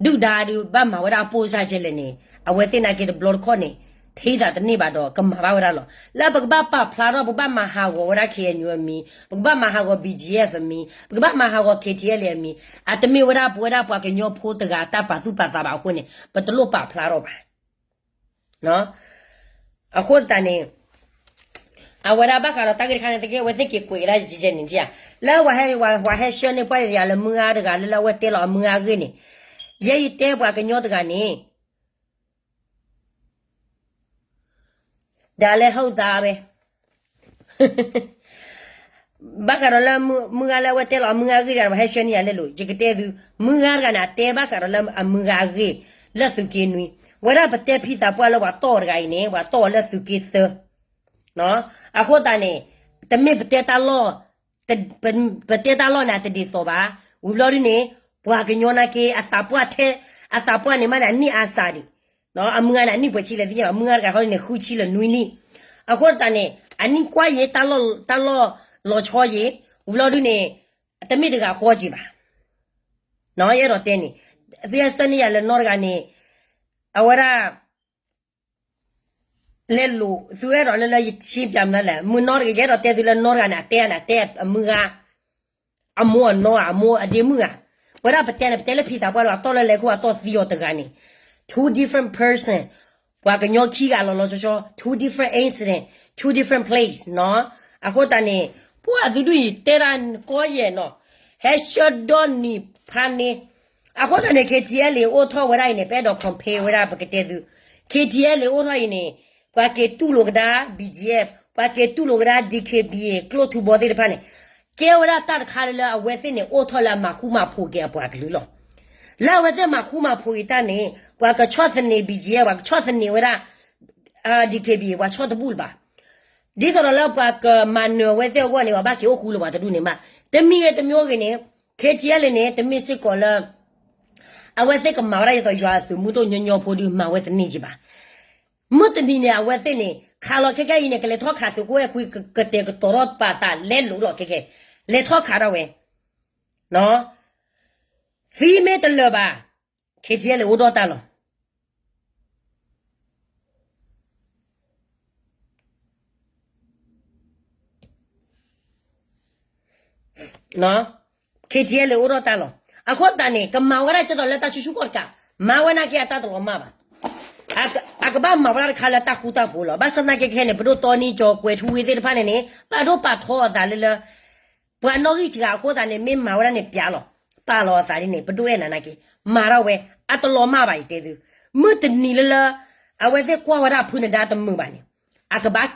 ဒုၣ်ဒါဒုးဘၣ်မၤဝဲဒၣ်အပိၢ်စၢ်ကဲလဲၣ်န့ၣ် အဝဲသ့ၣ်နာ်က့တဘျီတခီၣ်န့ၣ် ထံသးတန့ၢ်ဘၣ်ဒီးကမၤဘၣ်ဝဲဒၣ်လီၤ. လၢပကဘၣ်ပာ်ဖျါထီၣ် ပကဘၣ်မၤဟးဂီၤဝဲဒၣ် K N U အမံၤ, ပကဘၣ်မၤဟးဂီၤ B G F အမံၤ, ပကဘၣ်မၤဟးဂီၤ K T L A အမံၤ, အတမ့ၢ်ဝဲဒၣ်ပဝဲဒၣ်ပှၤကညီဖိတဂၤတၢ်ပာ်သူၣ်ပာ်သးဘၣ်အဃိန့ၣ် ပတလိၣ်ပာ်ဖျါထီၣ်ဘၣ်. အဃိသတးန့ၣ် အဝဲဒၣ်ဘၣ်ဃးဒီးတၢ်ဂ့ၢ်တခါန့ၣ် သက့အဝဲသ့ၣ်က့ၤကွဲးကဒါယကဲန့ၣ်ဧါ, လၢ ပှၤဟဲဆှၢန့ၢ်ပှၤယၤလၢမုၢ်ဂၤတဂၤလၢလၢအဝဲတဲလီၤအမုၢ်ဂၤအဂ့ၢ်န့ၣ်, ယဲယတဲပှၤကညီတဂၤန့ၣ် ဒီးလဲၤဟီၣ်သးဝဲ ဘၣ်ဃးဒီးလၢမုၢ်ဂၤလၢအဝဲတဲလီၤအမုၢ်ဂၤအဂ့ၢ်တဂၤန့ၣ် ပှၤဟဲဆှၢန့ၢ်ယၤလဲလိာ် ယကတဲသု, မုၢ်ဂၤတဂၤန့ၣ် အတဲဘၣ်ဃးဒီးလၢအမုၢ်ဂၤအဂ့ၢ် လၢသုးက့နွံ, ဝဲဒၣ်ပတဲဖံသးပှၢ်လၢပှၤတီၢ်အီၤတဂၤအံၤန့ၣ် ပှၤတီၢ်အီၤလၢသုးက့သၢ အဃိသတးန့ၣ် တမ့ၢ်ပတဲတၢ်လီၢ်, ပတဲတၢ်လီၢ်န့ၣ်တဒ်သိးဘၣ်, ဝံၤဘျီဒုန့ၣ် ပှၤကညီနာ်က့ အသးပှၢ်ထဲ, အသးပှၢ်န့ၣ်မးန့ၣ် အနံၣ်အါစးဒံး, အမုၢ်ဂၤန့ၣ် အနံၣ်ပှဲၤဆံလဲၣ်သ့ၣ်ညါဘၣ်, မုၢ်ဂၤတဂၤဃီဒုန့ၣ် ဃုဆံလၢနွံနံၣ်, အဃိသတးန့ၣ် အနံၣ်ကွၢ်ယဲ တၢ်လီၢ်လီၤဆီယဲ, ဝံၤဘျီဒုန့ၣ် တမ့ၢ်တဂၤဃီက့ၤဘၣ်, ယအဲၣ်ဒိးတဲန့ၣ်, သုဟဲဆှၢန့ၢ်ယၤလၢနီတဂၤန့ၣ်, အဝဲဒၣ် လဲလိာ် သုအဲၣ်ဒိးလၢလၢယဆ့ပၠးမနုၤလဲၣ်, မုၢ်နီတဂၤ ယအဲၣ်ဒိးတဲသုလၢနီတဂၤန့ၣ် အတဲန့ၣ် အတဲအမုၢ်ဂၤ, အမိၢ်အနီဧါ အမိၢ်အဒ့မုၣ်ဧါ, ပဝဲဒၣ်ပတဲန့ၣ် ပတဲလၢဖံသးပှၢ်ဒီး အတီၢ်လၢလဲခိၣ်အတီၢ်သံအီၤတဂၤန့ၣ်, two different person, ပှၤကညီခံဂၤလီၤလီၤဆီဆီ, two different incident, two different place နီၤ, အဃိသတးန့ၣ် ပှၤသုဒုၣ်အံၤတဲဒၣ်ကီယဲၢ်နီၤ, ဟဲဆှၢဒီနံၣ်ဖးန့ၣ်, အဃိသတးန့ၣ် K T L A အိၣ်ထီၣ်ဝဲဒၣ်အံၤန့ၣ် ပအဲၣ်ဒိး compare ဝဲဒၣ် ပကတဲသု, K T L A အိၣ်ထီၣ်အံၤန့ၣ် ပှၤက့ၤတူၢ်လိာ်ကဒါ B G F, ပှၤက့ၤတူၢ်လိာ်ကဒါ D K B A ကျိၣ်ထူဘီသ့ၣ်တဖၣ်န့ၣ်, ကဲဝဲဒၣ်တၢ်တခါလၢလၢအဝဲသ့ၣ်န့ၣ် အိၣ်ထီၣ်လၢအမၤဃူမၤဖိးက့ၤအပှၤကလုာ်လီၤ. လၢအဝဲသ့ၣ်မၤဃူမၤဖိးက့ၤတၢ်န့ၣ် ပှၤကဆီၣ်သနံး B G F, ပှၤကဆီၣ်သနံးဝဲဒၣ် D K B A ပှၤဆီၣ်တဘူၣ်လၢၤဘၣ်. ဒ်သိးဒီးလၢပှၤကမၤနၢၤအဝဲသ့ၣ်အဂီၢ်န့ၣ် ပှၤဘၣ်က့ၤအိၣ်ဃူလၢၤပှၤတဒူၣ်န့ၣ်မး, တမံၤဂ့ၤတမံၤဂ့ၤန့ၣ် K T L A န့ၣ် တမ့ၢ်စ့ၢ်ကီးလၢ အဝဲသ့ၣ်ကမၤဝဲဒၣ်ဒ်သိးယွၤအသုးမုၢ်ဒိၣ်ညီညီဖိဒုးမၤဝဲတန့ၢ်က့ၤဘၣ်. မုၢ်တနံၤန့ၣ် အဝဲသ့ၣ်န့ၣ် ခးလီၤခဲကဲအံၤန့ၣ် ကလဲၤထီၣ်ခးသုးခိၣ်အဲၣ်ခွံ ကတဲာ်ကတီၤထီၣ်ပာ်သးလဲလိာ်လီၤခဲကဲ, လဲၤထီၣ်ခးထီၣ်ဝဲ, သံမ့ၢ်တလၢာ်ဘၣ်, K T L A အိၣ်ဒီးတၢ်လီၤ. K T L A အိၣ်ဒီးတၢ်လီၤ. အဃိသတးန့ၣ် ကမၤဝဲဒၣ်ကဲသိးလၢတၢ်ဆူၣ်ဆူၣ်ကီၢ်တကး, မၤဝဲနာ်က့အတၢ်တလီၤမၢ်ဘၣ်. အကဘၣ်မၤဝဲဒၣ်တခါလၢတၢ်ဃူတၢ်ဖိးလီၤ. ဘၣ်ဆၣ်သနာ်က့ခဲန့ၣ် ပဒိၣ်တီနံကၠီ ကွဲၤထူဝ့သ့ၣ်တဖၣ်န့ၣ်န့ၣ် ပာ်ဒိၣ်ပာ်ထီအသးလၢလၢ ပှၤနီၣ်ဂံၢ်စှၤအဃိသတးန့ၣ် မ့ၢ်မၤဝဲဒၣ်န့ၣ်ပျးလီၤ, ပာ်လီၤအသးဒ်န့ၣ် ပဒိၣ်အဲၣ်နၤနာ်က့, မၤထီၣ်ဝဲ, အတလီၤမၢ်ဘၣ်ယတဲသု, မုၢ်တနံၤလၢလၢ အဝဲသ့ၣ်ကွၢ်ဝဲဒၣ်ဖုနဒါတမုာ်ဘၣ်န့ၣ်, အကဘၣ်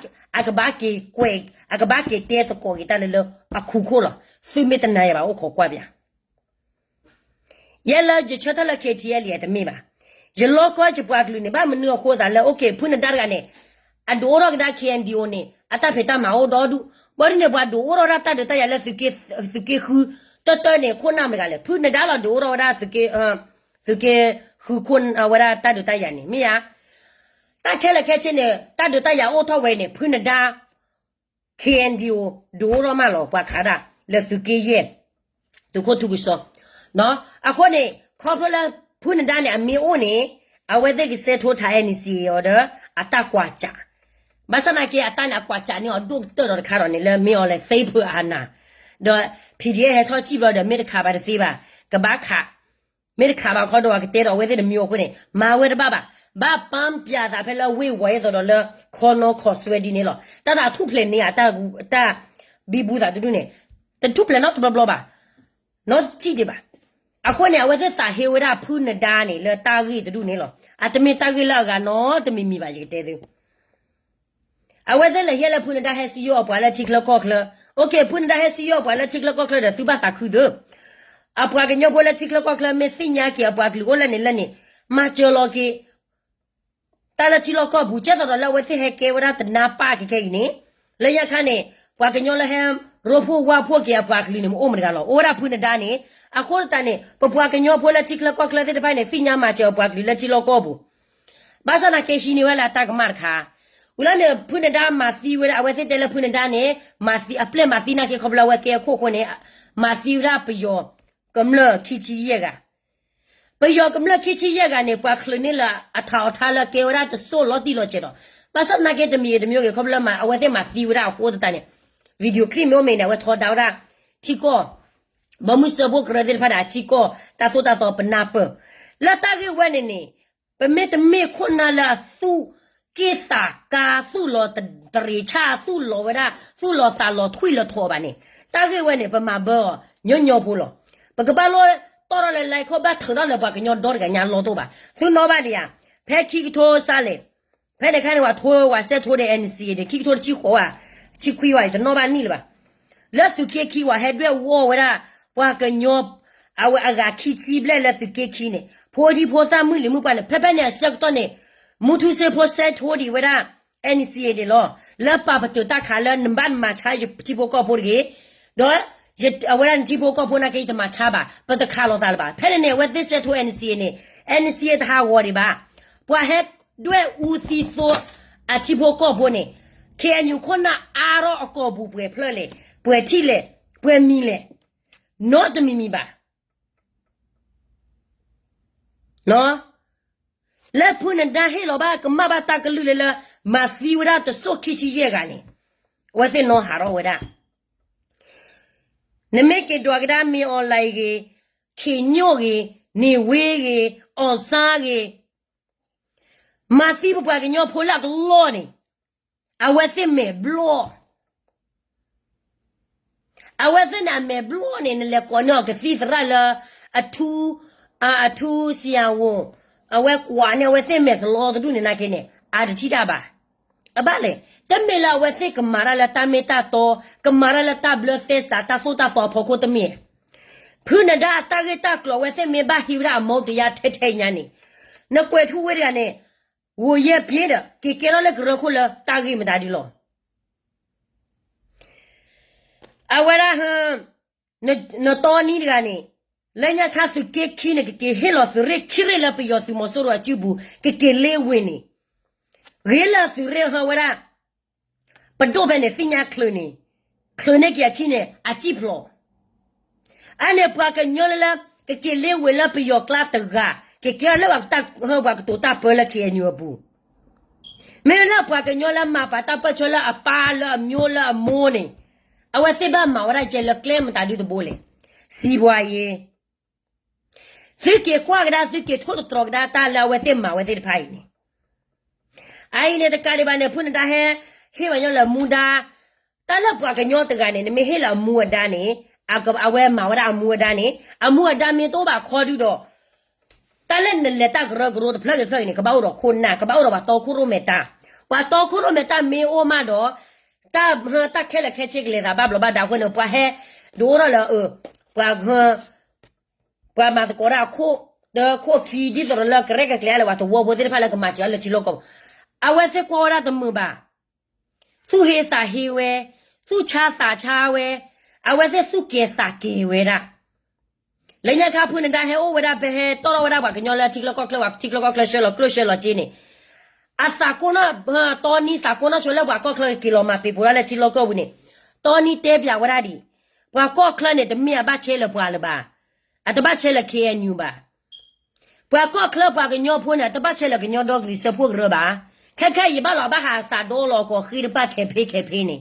က့ၤကွဲး, အကဘၣ်က့ၤတဲသကိးက့ၤတၢ်လၢလၢအခုခိၣ်လီၤ. သုမ့ၢ်တနာ်ယၤဘၣ်အိၣ်ခိးကွၢ်ပျး ယဲလၢယဆၢထၢၣ်လၢ K T L A တမ့ၢ်ဘၣ်. ယလီကီယပှၤကလုာ်န့ၣ် ဘၣ်မနုၤအဃိသးလၢ okay ဖုနဒါတဂၤန့ၣ် အဒုးအိၣ်ထီၣ်ကဒါ K N D O န့ၣ် အတၢ်ဖံးတၢ်မၤအိၣ်ဒီဒူၣ်, ဘၣ်ဒ်န့ၣ် ပှၤဒုးအိၣ်ထီၣ်ဝဲဒၣ်တၢ်ဒုးတၢ်ယၤလၢ သုးက့ဃု, တၢ်တၢ်န့ၣ် ခိၣ်နၢ်မတဂၤလဲၣ်, ဖုနဒါလီၤဒုးအိၣ်ထီၣ်ဝဲဒၣ် သုးက့ဃုခိၣ်ဝဲဒၣ်တၢ်ဒုးတၢ်ယၤန့ၣ် မ့ၢ်ဧါ. တၢ်ခဲလၢာ်ခဲဆ့န့ၣ် တၢ်ဒုးတၢ်ယၤအိၣ်ထီၣ်ဝဲန့ၣ် ဖုနဒါ K N D O ဒုးအိၣ်ထီၣ်မးလီၤ ပှၤခးဒၣ်လၢသုးက့ယဲၢ်, သုးခိၣ်ထူကစီၣ်, အဃိန့ၣ် ခီဖျိလၢ ဖုနဒါန့ၣ် အမ့ၢ်အိၣ်န့ၣ် အဝဲသ့ၣ်ကစဲးထိးထး N C A အီၤဒီး အတၢ်ကွၢ်စး, ဘၣ်ဆၣ်သနာ်က့ အတၢ်န့ၣ် အကွၢ်စးန့ၢ်အီၤဒိၣ်ကတၢၢ်ဒီးတခါဒီးန့ၣ် လၢမ့ၢ်အီၤလဲၣ် သိမ်းပိုက်အာဏာ, ဒီး P D F ဟဲထီၣ်စံၣ်ဘျီဒီး မ့ၢ်တခးဘၣ်တသ့ဘၣ်, ကဘၣ်ခး မ့ၢ်တခးဘၣ်ခီဒီး ကတဲဒီးအဝဲသ့ၣ်တမံၤအဃိန့ၣ် မၤဝဲတဘၣ်ဘၣ်. ဘၣ်ပာ်ပျးသးဖဲလၢဝ့ၢ်ဝီၤအသိးဒီးလၢ ခီနီၢ်ခီဆွဲဒ်န့ၣ်လီၤ. တၢ်သးထူၣ်ဖျဲးန့ၢ်အတၢ်ဘံဘူသးတဒူၣ်န့ၣ် တထူၣ်ဖျဲးနီတဘျီဘျီဘၣ်, နီတစံၣ်ဒံးဘၣ်. အဃိန့ၣ် အဝဲသ့ၣ်သးဟ့ဝဲဒၣ်ဖုနဒါန့ၣ်လၢတၢ်ဂ့ၢ်တဒူၣ်န့ၣ်လီၤ. အတမ့ၢ်တၢ်ဂ့ၢ်လၢအဂၤနီတမံၤမံၤဘၣ် ယကတဲသု အဝဲသ့ၣ်လဲၤဟ့ၣ်လၢဖုနဒါဟဲစံၣ်ယီၣ်အပှၤလၢထံချၢကီၢ်ချၢ, အိၣ်က့ၤ ဖုနဒါဟဲစံၣ်ယီၣ်အပှၤလၢထံချၢကီၢ်ချၢဒီး သုဘၣ်သးခုသ့, အပှၤကညီဖိလၢထံချၢကီၢ်ချၢ မ့ၢ်သ့ၣ်ညါက့ၤအပှၤကလုာ်အိၣ်လၢန့ၣ်လၢန့ၣ်, မၤစၢၤလီၤက့ၤ တၢ်လၢထံလီၢ်ကီၢ်ပူၤ ကဲသိးဒီးလၢအဝဲသ့ၣ်ဟဲကဲဝဲဒၣ်တနါပၢ်ခဲခဲအံၤန့ၣ်, လၢညါခါန့ၣ် ပှၤကညီလၢဟဲရိဖှိၣ်ဝါဖှိၣ်က့ၤအပှၤကလုာ်န့ၣ် မ့ၢ်အိၣ်မတဂၤလီၤ. အိၣ်ဝဲဒၣ်ဖုနဒါန့ၣ် အဃိသတးန့ၣ် ပပှၤကညီဖိလၢထံချၢကီၢ်ချၢသ့ၣ်တဖၣ်န့ၣ် သ့ၣ်ညါမၤစၢၤပှၤကလုာ်လၢထံလီၢ်ကီၢ်ပူၤ ဘၣ်ဆၣ်သနာ်က့ဟံးန့ၢ်ဝဲလၢအတၢ်ကမၣ်တခါ, ဝံၤလီၤန့ၣ် ဖုနဒါမၤသံဝဲဒၣ် အဝဲသ့ၣ်တဲလၢဖုနဒါန့ၣ် မၤသံ အပျဲၢ်မၤသံနာ်က့ ခီဖျိလၢအဝဲကဲအခိၣ်အဃိန့ၣ် မၤသံဝဲဒၣ်ပယီၤကမျၢၢ်ခံဆံယဲၢ်ဂၤ ပယီၤကမျၢၢ်ခံဆံယဲၢ်ဂၤန့ၣ် ပှၤချုးန့ၢ်လၢအထးအီၤထါလၢကဲဝဲဒၣ်တစိၢ်လီၤတံၢ်လီၤဆဲးဒီး ဘၣ်ဆၣ်သနာ်က့တမံၤဂ့ၤတမံၤဂ့ၤ ခီဖျိလၢမၤ အဝဲသ့ၣ်မၤသံဝဲဒၣ်အဃိသတးန့ၣ် video clip မ့ၢ်အိၣ်မ့ၢ်န့ၣ် အဝဲထီဒါဝဲဒၣ် ထံကီၢ် ဘီမုၢ်စၢဖှိၣ်ကရၢသ့ၣ်တဖၣ်ဒီးအထံကီၢ် တၢ်သိၣ်တၢ်သီပနၢ်ပၢၢ် လၢတၢ်ဂ့ၢ်ဝဲန့ၣ်န့ၣ် ပမ့ၢ်တမ့ၢ်ခိၣ်နၢ်လၢအသူၣ်က့ၣ်သးကါ သူၣ်လီၤတရံးဆၣ် သူၣ်လီၤဝဲဒၣ် သူၣ်လီၤသးလီၤထွံၣ်လီၤထီၣ်ဘၣ်န့ၣ် တၢ်ဂ့ၢ်ဝဲန့ၣ် ပမၤဘၢအီၤညီညီဖိလီၤ. ပကဘၣ်လိၣ်တီၢ်ထီၣ်လၢ like ခီဘၣ်ထုးထီၣ်လၢပှၤကညီဒီတဂၤညါလီၢ်တအိၣ်ဘၣ်. သုနီၣ်ဘၣ်ဒံးဧါ, ဖဲခံကထိစးလဲၣ် ဖဲန့ၣ်ခါန့ၣ် ဝၤထိဝၤစဲထိဒီး NCA န့ၣ် ခံကထိတဆံဃိးဝဲ ဆံခွံဝဲ ယတနီၣ်ဘၣ်နံၣ်လၢၤဘၣ်. လၢသုးက့ခံ ဝၤဟဲဒွဲၣ်ဝီၢ်ဝဲဒၣ် ပှၤကညီ အဝဲအဂၤခံဆံဘျဲၣ်လၢသုးက့ခံန့ၣ် ဖိဒံဖိသၣ်မုၣ်လံၤမုၣ်ပှၢ်န့ၣ် ဖဲဖဲန့ၣ်အဆၢကတီၢ်န့ၣ် မူထူစ့ဖိစဲထိဒံးဝဲဒၣ် NCA န့ၣ်လီၤ. လၢပာ်ပတုာ်တၢ်ခးလၢနဘၣ်မၤဆါယထံဖိကီၢ်ဖိတဂ့ၤ, ဒီး အဝဲဒၣ်နထံဖိကီၢ်ဖိနာ်က့ ယတမၤဆါဘၣ်, ပတခးလိာ်သးလၢၤဘၣ်. ဖဲန့ၣ်န့ၣ် အဝဲသ့ၣ်စဲထိ NCA န့ၣ် NCA တဟးဂီၤဒံးဘၣ်. ပှၤဟဲဒွဲၣ်အူသံသိ အထံဖိကီၢ်ဖိန့ၣ် KNU ခိၣ်နၢ်အါထီၣ်အကိာ်ပူၤပှဲၤဖျၢၣ်လဲၣ်, ပှဲၤထံၣ်လဲၣ်, ပှဲၤမံၤလဲၣ်, နီတမံၤမံၤဘၣ်. လၢဖုနဒါဟ့ၣ်လီၤဘၣ်ကမၣ်ဘၣ်တၢ်ကလုၢ်လၢလၢ မၤသံဝဲဒၣ်တစိၢ်ခံဆံယဲၢ်ဂၤန့ၣ် အဝဲသ့ၣ်နီၣ်ဟးထီၣ်ဝဲဒၣ် နမ့ၢ်က့ၤဒွးကဒါ မင်းအောင်လှိုင် ဂ့ၤ, ခင်ညွန့် ဂ့ၤ, နေဝင်း ဂ့ၤ, အောင်ဆန်း ဂ့ၤ, မၤသံပပှၤကညီဖိလၢအကလီၢ်န့ၣ် အဝဲသ့ၣ်မဲာ်ဘျီၣ် အဝဲသ့ၣ်န့ၣ်အမဲာ်ဘျီၣ်န့ၣ် နလဲၤကိးန့ၢ်အီၤကသံၣ်သရၣ်လၢ အထူ အထူ ဆရာဝန် အဝဲကွၢ်န့ၢ်အဝဲသ့ၣ်မဲာ်ကလီတဒူၣ်န့ၣ်နာ်က့န့ၣ် အတထံၣ်တၢ်ဘၣ်. အဘၣ်လဲၣ်, တမ့ၢ်လၢအဝဲသ့ၣ်ကမၤတၢ်လၢတၢ်မ့ၢ်တၢ်တီ, ကမၤတၢ်လၢတၢ်ဘျၢသဲစး တၢ်သိၣ်တၢ်သီအဖီခိၣ်တမ့ၢ်. ဖုနဒါအတၢ်ဂ့ၢ်တၢ်ကျိၤ အဝဲသ့ၣ်မ့ၢ်ဘၣ်ဟံးဝဲဒၣ်အမူဒါထဲထဲညါန့ၣ်, နကွဲးထူဝ့တဂၤန့ၣ် ဂိၤယဲၢ်ပျ့ဒီး က့ၤကဲထီၣ်လၢကရၢခိၣ်လၢတၢ်ဂ့ၢ်မတၤဒုလီၤ. အဝဲဒၣ် နတီနံတဂၤန့ၣ် လၢညါခါသုးက့ခံန့ၣ် ကက့ၤဟ့ၣ်လီၤသုးရ့ၣ်ခံရ့ၣ်လၢပယီၤသုးမီၤစိရိၤအစုပူၤ ကက့ၤလ့ဝ့ၤန့ၣ် ဂ့ၤလၢသုးရ့ၣ်ဟီဝဲဒၣ် ပဒိၣ်ဖဲန့ၣ်သ့ၣ်ညါချုးန့ၣ် ချုးန့ၢ်က့ၤအခံန့ၣ် အစံၣ်ဖျိး အန့ၣ်ပှၤကညီလၢလၢ ကက့ၤလ့ဝ့ၤလၢပယီၤကျါတဂၤ ကကဲထီၣ်လၢပှၤကတၢ်ဟၢ ပှၤကတိၤတၢ်ပၢလၢ KNU အပူၤ မ့ၢ်လၢပှၤကညီလၢမၤပာ်တၢ်ပၢၢ်ဆၢလၢအပၢ်လၢအမျိုးလၢအမိၢ်န့ၣ် အဝဲသ့ၣ်ဘၣ်မၤဝဲဒၣ်ကဲလၢကျဲမတၤဒုတဘိလဲၣ်. စံးပှၤယ့ သုက့ၤကွၢ်ကဒါ သုက့ၤထိၣ်သတြီၤကဒါတၢ်လၢအဝဲသ့ၣ်မၤဝဲသ့ၣ်တဖၣ်အံၤန့ၣ် အအံၤန့ၣ်တကးဒံးဘၣ်န့ၣ် ဖုနဒါဟဲ ဟ့ၣ်ပှၤကညီလၢမူဒါ တၢ်လၢပှၤကညီတဂၤန့ၣ် နမ့ၢ်ဟ့ၣ်လၢအမူအဒါန့ၣ် အဝဲမၤဝဲဒၣ်အမူအဒါန့ၣ် အမူအဒါမ့ၢ်တအိၣ်ဘၣ်ခီဒုဒီး တၢ်လၢနလဲၤတၢ်ကရၢကရိတဖျၢၣ်ဂ့ၤတဖျၢၣ်ဂ့ၤန့ၣ် ကဘၣ်အိၣ်ဒီးခိၣ်နၢ် ကဘၣ်အိၣ်ဒီးပှၤတီခိၣ်ရိၣ်မဲာ်တၢ် ပှၤတီခိၣ်ရိၣ်မဲာ်တၢ်မ့ၢ်အိၣ်မးဒီး တၢ် တၢ်ခဲလၢာ်ခဲဆ့ကလဲၤသးဘၣ်ဘျီးဘၣ်ဒါအဃိန့ၣ် ပှၤဟဲဒိၣ်ထီၣ်လၢ ပှၤ ပှၤမၤသကိးတၢ်အခိၣ် ဒီးခိၣ်ခံ ဒ်သိးဒီးလၢကရဲၣ်ကကျဲၤလၢပှၤသဝီဖိသ့ၣ်တဖၣ်လၢကမၤစၢၤအီၤလၢထံလီၢ်ကီၢ်ပူၤ အဝဲသ့ၣ်ကွၢ်ဝဲဒၣ်တမုာ်ဘၣ်. သူၣ်ဟ့သးဟ့ဝဲ, သူၣ်ဆါသးဆါဝဲ, အဝဲသ့ၣ်သူၣ်ကဲၤသးကဲၤဝဲဒၣ်. လၢညါခါဖုနဒါဟဲအိၣ်ဝဲဒၣ် ဖဲဟဲတီၢ်ထီၣ်ဝဲဒၣ်ပှၤကညီလၢထံချၢကီၢ်ချၢ ပှၤထံချၢကီၢ်ချၢဆှၢလီၤကျိၣ်ဆှၢလီၤစ့န့ၣ် အသးကိၢ်နီၣ် တီနံသးကိၢ်နီၣ်ဆိလၢပှၤကီၢ်ချၢက့ၤလီၤမၤပ့ၤပိၤလၢထံလီၢ်ကီၢ်ပူၤန့ၣ် တီနံတဲပၠးဝဲဒၣ်ဒံး ပှၤကီၢ်ချၢန့ၣ် တမ့ၢ်အဘၣ်ဆဲလၢပှၤလၢၤဘၣ်. အတဘၣ်ဆဲလၢ KNU ဘၣ်. ပှၤကီၢ်ချၢပှၤကညီဖိန့ၣ် အတဘၣ်ဆဲလၢကညီဒီကလုာ်စၢဖှိၣ်ကရၢဘၣ်. ခဲခဲအံၤ ယဘၣ်လီၤဘၣ်ဟးသးဒီလီၤကီၢ်ဃ့တပၣ်ခဲဖ့ခဲဖ့န့ၣ်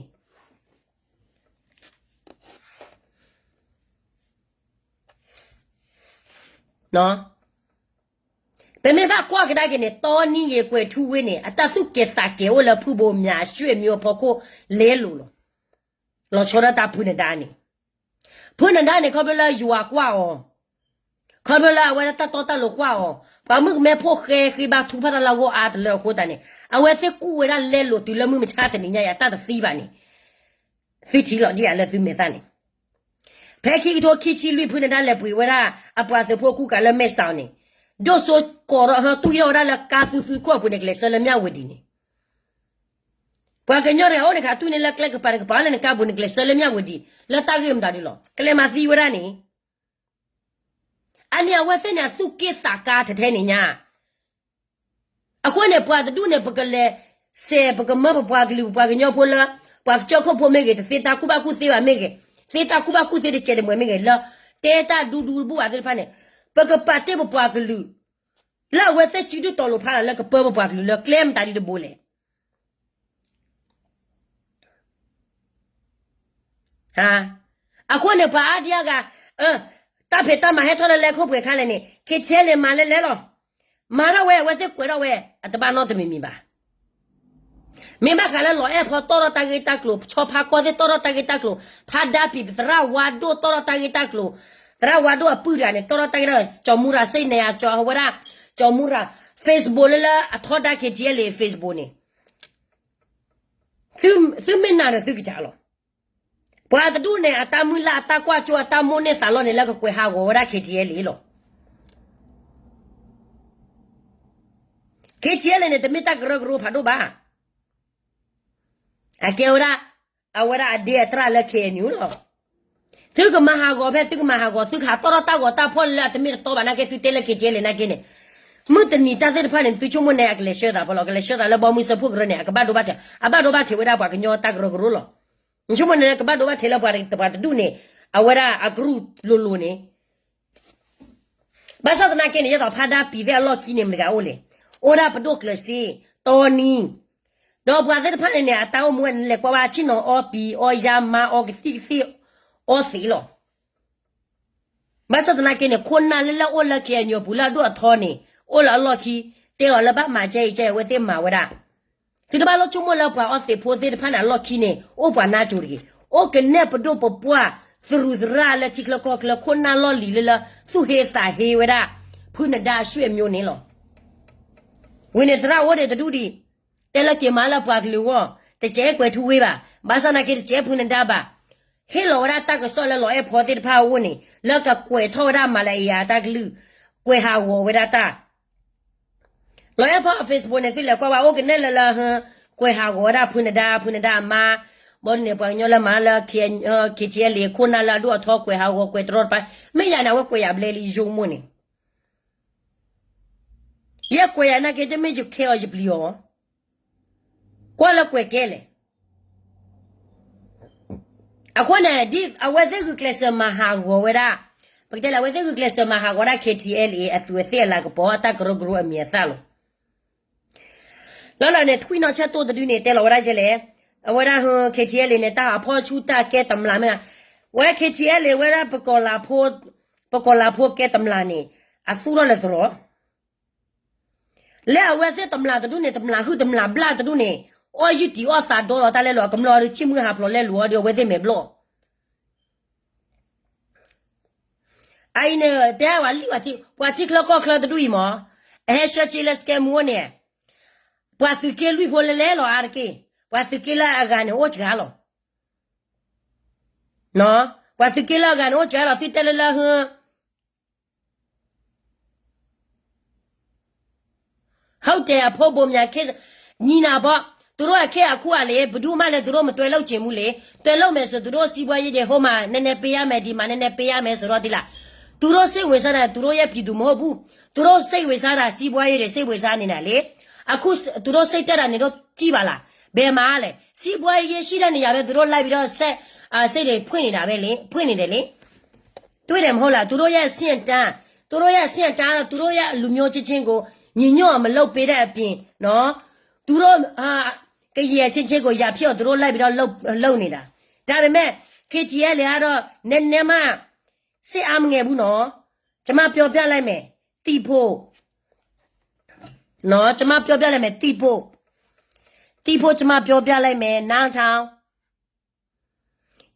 ပမ့ၢ်ဘၣ်ကွၢ်ကဒါက့ၤန့ၣ် တီနံဂ့ၤကွဲၤထူဝ့န့ၣ် အတၢ်သူၣ်ကဲၤသးကဲၤအိၣ်လၢဖုဘိမၠးအဆွေမျိုးအဖီခိၣ်လဲလိာ်လီၤ. လီၤဆီဒၣ်တၢ်ဖုနဒါန့ၣ် ဖုနဒါန့ၣ် ခီဖျိလၢယွၤကွၢ်အီၤ, ခီဖျိလၢအဝဲဒၣ်တၢ်တီတၢ်လိၤကွၢ်အီၤ, ပှၤမုၣ်ကမဲဖိဃဲဃ့ဘါထုကဖၣ်တၢ်လၢအဂီၢ်အါတလၢအဃိသတးန့ၣ် အဝဲသ့ၣ်ကူၣ်ဝဲဒၣ်လဲလိာ်တုၤလၢမုၢ်မဆါတနံၤညါအံၤ အတၢ်တသံဘၣ်န့ၣ် သုထံၣ်လီၤဒ်ယၤလၢသုမဲာ်သၣ်န့ၣ် ဖဲခံကထိခံဆံလွံၢ် ဖုနဒါလဲၤပှ့ၤဝဲဒၣ် အပှၤသုးဖိကူကၤလၢမဲၢ်စီၤန့ၣ် ဒိၣ်စိကိးဒီးဟၢ တူၢ်ယီၣ်ဝဲဒၣ်လၢကါသူသူခိၣ်အပူၤန့ၣ် ကလဲၤဆှၢလၢမၠၣ်ဝတံၤန့ၣ် ပှၤကညီတဂၤအိၣ်န့ၣ်ခါ တူၢ်န့ၢ်လၢကျဲကပၤတကပၤလၢနကါပူၤန့ၣ် ကလဲၤဆှၢလၢမၠၣ်ဝတံၤ လၢတၢ်ဂ့ၢ်မတၤဒုလီၤ. ကလဲၤမၤသံဝဲဒၣ်န့ၣ် အန့ၣ်အဝဲသ့ၣ်န့ၣ် အသူၣ်က့ၣ်သးကါထဲထဲန့ၣ်ညါ. အဃိန့ၣ် ပှၤတဒူၣ်န့ၣ် ပကလဲၤစဲး ပကမၢပပှၤကလုာ် ပပှၤကညီဖိလၢ ပှၤကစၢၢ်ခိၣ်ဖိမ့ၢ်ဂ့ၤ တသ့တၢ်ကူၣ်ဘၣ်ကူၣ်သ့ဘၣ်မ့ၢ်ဂ့ၤ, သ့တၢ်ကူၣ်ဘၣ်ကူၣ်သ့တစဲးတမှဲၤမ့ၢ်ဂ့ၤ လၢတဲတၢ်ဒူဒူတဘူၣ်ဘၣ်သ့ၣ်တဖၣ်န့ၣ်, ပကပာ်တ့ၢ်ပပှၤကလုာ် လၢအဝဲသ့ၣ်စုဒုၣ်တီၤလိာ်ဖးလၢကပၢပပှၤကလုာ်လၢကျဲမတၤဒ်တဘိလဲၣ်. အဃိန့ၣ် ပှၤအါဒံအါဂၤ တၢ်ဖံးတၢ်မၤဟဲထီၣ်လၢလဲၤခိၣ်ပှဲၤခါလဲၣ်န့ၣ် KTLA မၤလဲၤလဲၤလီၤ. မၤထီၣ်ဝဲ အဝဲသ့ၣ်ကွဲးထီၣ်ဝဲ အတဘၣ်နီတမံၤမံၤဘၣ်. မ့ၢ်ဘၣ်ဃးလၢလီၤအဲၣ်ဖီတီၣ်ထီၣ်တၢ်ဂ့ၢ်တၢ်ကျိၤ ဆီဖါကီၢ်သ့ၣ်တီၣ်ထီၣ်တၢ်ဂ့ၢ်တၢ်ကျိၤ ဖါဒါပံၤ သရၣ်ဝါဒိၣ်တီၣ်ထီၣ်တၢ်ဂ့ၢ်တၢ်ကျိၤ, သရၣ်ဝါဒိၣ်အပုၢ်တဂၤန့ၣ် တီၣ်ထီၣ်တၢ်ဂ့ၢ်တၢ်ကျိၤ ကၠီၤမူရၤစ့ၣ်နဲၤ ကၠီၤဝဲဒၣ် ကၠီၤမူရၤ Facebook လၢလၢအထီဒါ KTLA Facebook န့ၣ် သုမ့ၢ်နာ်ဒီးသုကစၢ်လီၤ. ပှၤတဒူၣ်န့ၣ် အတၢ်မုၢ်လၢ်အတၢ်ကွၢ်ကၠိအတၢ်မိၣ်န့ၢ်သးလီန့ၣ် လၢကကွဲးဟးဂီၤဝဲဒၣ် KTLA လီၤ. KTLA န့ၣ် တမ့ၢ်တၢ်ကရၢကရိဖးဒိၣ်ဘၣ်. အကဲဝဲဒၣ် အဝဲဒၣ်အဒ့အတြၣ်လၢ KNU လီၤ. သုကမၤဟးဂီၤဖဲသုကမၤဟးဂီၤ သုကဟးတီၣ်ထီၣ်တၢ်ဂီၤတၢ်ဖီၣ်လၢအတမ့ၢ်တတီဘၣ်နာ်က့ သုတဲလၢ KTLA နာ်က့န့ၣ်, မုၢ်တနံၤတၢ်သ့ၣ်တဖၣ်န့ၣ် သုဆိကမိၣ်န့ၣ် အကလဲၤဆှၢသးဖီလီၤ, ကလဲၤဆှၢသးလၢဘီမုၢ်စၢဖှိၣ်ကရၢန့ၣ် အကဘၣ်ဒိဘၣ်ထံး, အဘၣ်ဒိဘၣ်ထံးဝဲဒၣ်ပှၤကညီတၢ်ကရၢကရိလီၤ. နဆိကမိၣ်န့ၣ် ကဘၣ်ဒိဘၣ်ထံးလၢပှၤတဒူၣ်န့ၣ် အဝဲဒၣ်အကရူၢ်လိၤလိၤန့ၣ် ဘၣ်ဆၣ်သနာ်က့န့ၣ် ယဲသိးဖါဒါပံၤသ့ၣ်အလီၢ်ခံန့ၣ် မတၤတဂၤအိၣ်လဲၣ်, အိၣ်ဒၣ်ပဒိၣ်ကျၢၤစ့, တီနံ, ဒီးပှၤသ့ၣ်တဖၣ်န့ၣ်န့ၣ် အတၢ်အိၣ်မူဝဲန့ၣ် လဲၤကွၢ်ဝဲ ဆ့ၣ်နီၤအီပံၤအီယါမါအီကသံၣ်ကသ့ၣ်အီသံးလီၤ. ဘၣ်ဆၣ်သနာ်က့န့ၣ် ခိၣ်နၢ်လၢလၢအိၣ်လၢ KNU အပူၤလၢအဒိၣ်အထီန့ၣ် အိၣ်လၢအလီၢ်ခံ, တဲအီၤလၢဘၣ်မၤကဲအံၤကဲအံၤ အဝဲသ့ၣ်မၤဝဲဒၣ် သုတဘၣ်လိၣ်ဆိကမိၣ်လၢပှၤအီသံးဖိသ့ၣ်တဖၣ်န့ၣ် အလီၢ်ခံန့ၣ် အိၣ်ပှၤနါစိၤတဂ့ၤ, အိၣ်ကနဲၣ်ပဒိၣ်ပပှၢ်သရူးသရၣ်လၢထံချၢကီၢ်ချၢ ခိၣ်နၢ်လီၢ်လံၤလၢလၢ သူၣ်ဟ့သးဟ့ဝဲဒၣ် ဖုနဒါအဆွေမျိုးန့ၣ်လီၤ. ဝံၤန့ၣ်သရၣ်အိၣ်ဒံးတဒူၣ်ဒံး, တဲလၢက့ၤမၤလၢပှၤကလုာ်အဂီၢ်, တကဲကွဲးထူဝ့ဘၣ်, ဘၣ်ဆၣ်သနာ်က့ တကဲဖုနဒါဘၣ်, ဟ့ၣ်လီၤဝဲဒၣ်တၢ်ကစီၣ်လၢလီၤအဲၣ်ဖီသ့ၣ်တဖၣ်အအိၣ်န့ၣ် လၢကကွဲးထီၣ်ဝဲဒၣ်မၤလၢအံၤအတၢ်ကလုၢ်, ကွဲးဟးဂီၤဝဲဒၣ်တၢ် လီၤအဲၣ်ဖီ Facebook န့ၣ် သုလဲၤကွၢ်ဝဲ အိၣ်ကနဲၣ်လၢလၢ ကွဲးဟးဂီၤဝဲဒၣ်ဖုနဒါ ဖုနဒါအမါ, ဘီန့ၣ် ပှၤကညီလၢမၤလၢ KTLA ခိၣ်နၢ်လၢအဒိၣ်အထီ ကွဲးဟးဂီၤကွဲးတရီတပါ, မ့ၢ်ယၤန့ၣ် အဝဲကွဲးယၤဘျဲလံယိကမိၣ်န့ၣ်, ယဲကွဲးယၤနာ်က့ တမ့ၢ်ယခဲအီၤယပျံၤအီၤ, ကွၢ်လၢကွဲးကဲလဲၣ်. အဃိန့ၣ် ဒ်အဝဲသ့ၣ်ဂုာ်ကျဲးစၢးမၤဟးဂီၤဝဲဒၣ်, ပကတဲလၢအဝဲသ့ၣ်ဂုာ်ကျဲးစၢးမၤဟးဂီၤဝဲဒၣ် KTLA အသူးအသ့ၣ်အလၤကပီၤ အတၢ်ကရၢကရိအမံၤအသၣ်လီၤ. လၢလၢန့ၣ် ထွံၣ်နီၣ်ဆၢၣ်တိၢ်တဒုန့ၣ် တဲလီၤဝဲဒၣ်ယဲလဲၣ်, အဝဲဒၣ် KTLA န့ၣ် တၢ်အဖီၣ်ဆူၣ်တၢ်ကဲတမျးမ့ၢ်, ဝဲ KTLA ဝဲဒၣ် ပကီၢ်လၤဖိကဲတမျးန့ၣ် အသူၣ်ထီၣ်လၢသရိာ် လၢအဝဲသ့ၣ်တမျးတဒူၣ်န့ၣ် တမျးဟုၣ်တမျးဘျၣ်တဒူၣ်န့ၣ် အီၣ်ယုၢ်တံၤအီၣ်သးဒီလီၤတၢ်လဲလိာ် အကမျၢၢ်ဒီး ဆ့ၣ်မုၢ်ဟးဖျိးလဲလိာ်အီၤဒီး အဝဲသ့ၣ်မဲာ်ဘျီၣ် အအံၤန့ၣ် တဲဝဲလံ ပှၤထံချၢကီၢ်ချၢတဒူၣ်အံၤမး, အဟဲဆှၢစ့လၢ scam အိၣ်န့ၣ်, ပှၤသုးက့လွံၢ်ဖိလဲၤလဲၤလီၤအါတက့ၢ်, ပှၤသုးက့လၢအဂၤန့ၣ်အိၣ်စှၤလီၤ, ပှၤသုးက့လၢအဂၤန့ၣ်အိၣ်စှၤလီၤ သုတဲလၢလၢ ဟုတ်တယ် အဖိဘိုမြာ ခ့ ညီနၤဘီ, သူတို့အခက်အခဲလဲၣ်, ဘယ်သူမှလည်း သူတို့မတွဲလုပ်ချင်ဘူးလေ, တွဲလုပ်မယ်ဆို သူတို့စီးပွားရေးတွေ ဟိုမှာနည်းနည်းပေးရမယ်, ဒီမှာနည်းနည်းပေးရမယ်ဆိုတော့ သိလား, သူတို့စိတ်ဝင်စားတာ သူတို့ရဲ့ပြည်သူမဟုတ်ဘူး, သူတို့စိတ်ဝင်စားတာ စီးပွားရေးတွေ စိတ်ဝင်စားနေတာလေ, အခု သူတို့စိတ်တက်တာနေတော့ ကြည့်ပါလား, ဘယ်မှာလဲ, စီးပွားရေးရှိတဲ့နေရာပဲ သူတို့လိုက်ပြီးတော့ စက်, အာ, စက်တွေဖွင့်နေတာပဲလေ, ဖွင့်နေတယ်လေ. တွေ့တယ်မဟုတ်လား, သူတို့ရဲ့အဆင့်အတန်း, သူတို့ရဲ့အဆင့်အတန်းတော့ သူတို့ရဲ့လူမျိုးချင်းချင်းကို ညီညွတ်အောင်မလုပ်ပေးတဲ့အပြင်နော်, သူတို့, အာ, ကရင်အချင်းချင်းကို ရန်ဖြစ်အောင် သူတို့လိုက်ပြီးတော့ လုပ်, လုပ်နေတာ, ဒါပေမဲ့ KTLA ကတော့ နည်းနည်းမှ စိတ်အားမငယ်ဘူးနော်, ကျွန်မပြောပြလိုက်မယ်, သိဖို့နော်, ကျွန်မပြောပြလိုက်မယ်, သိဖို့, သိဖို့ ကျွန်မပြောပြလိုက်မယ်, နားထောင်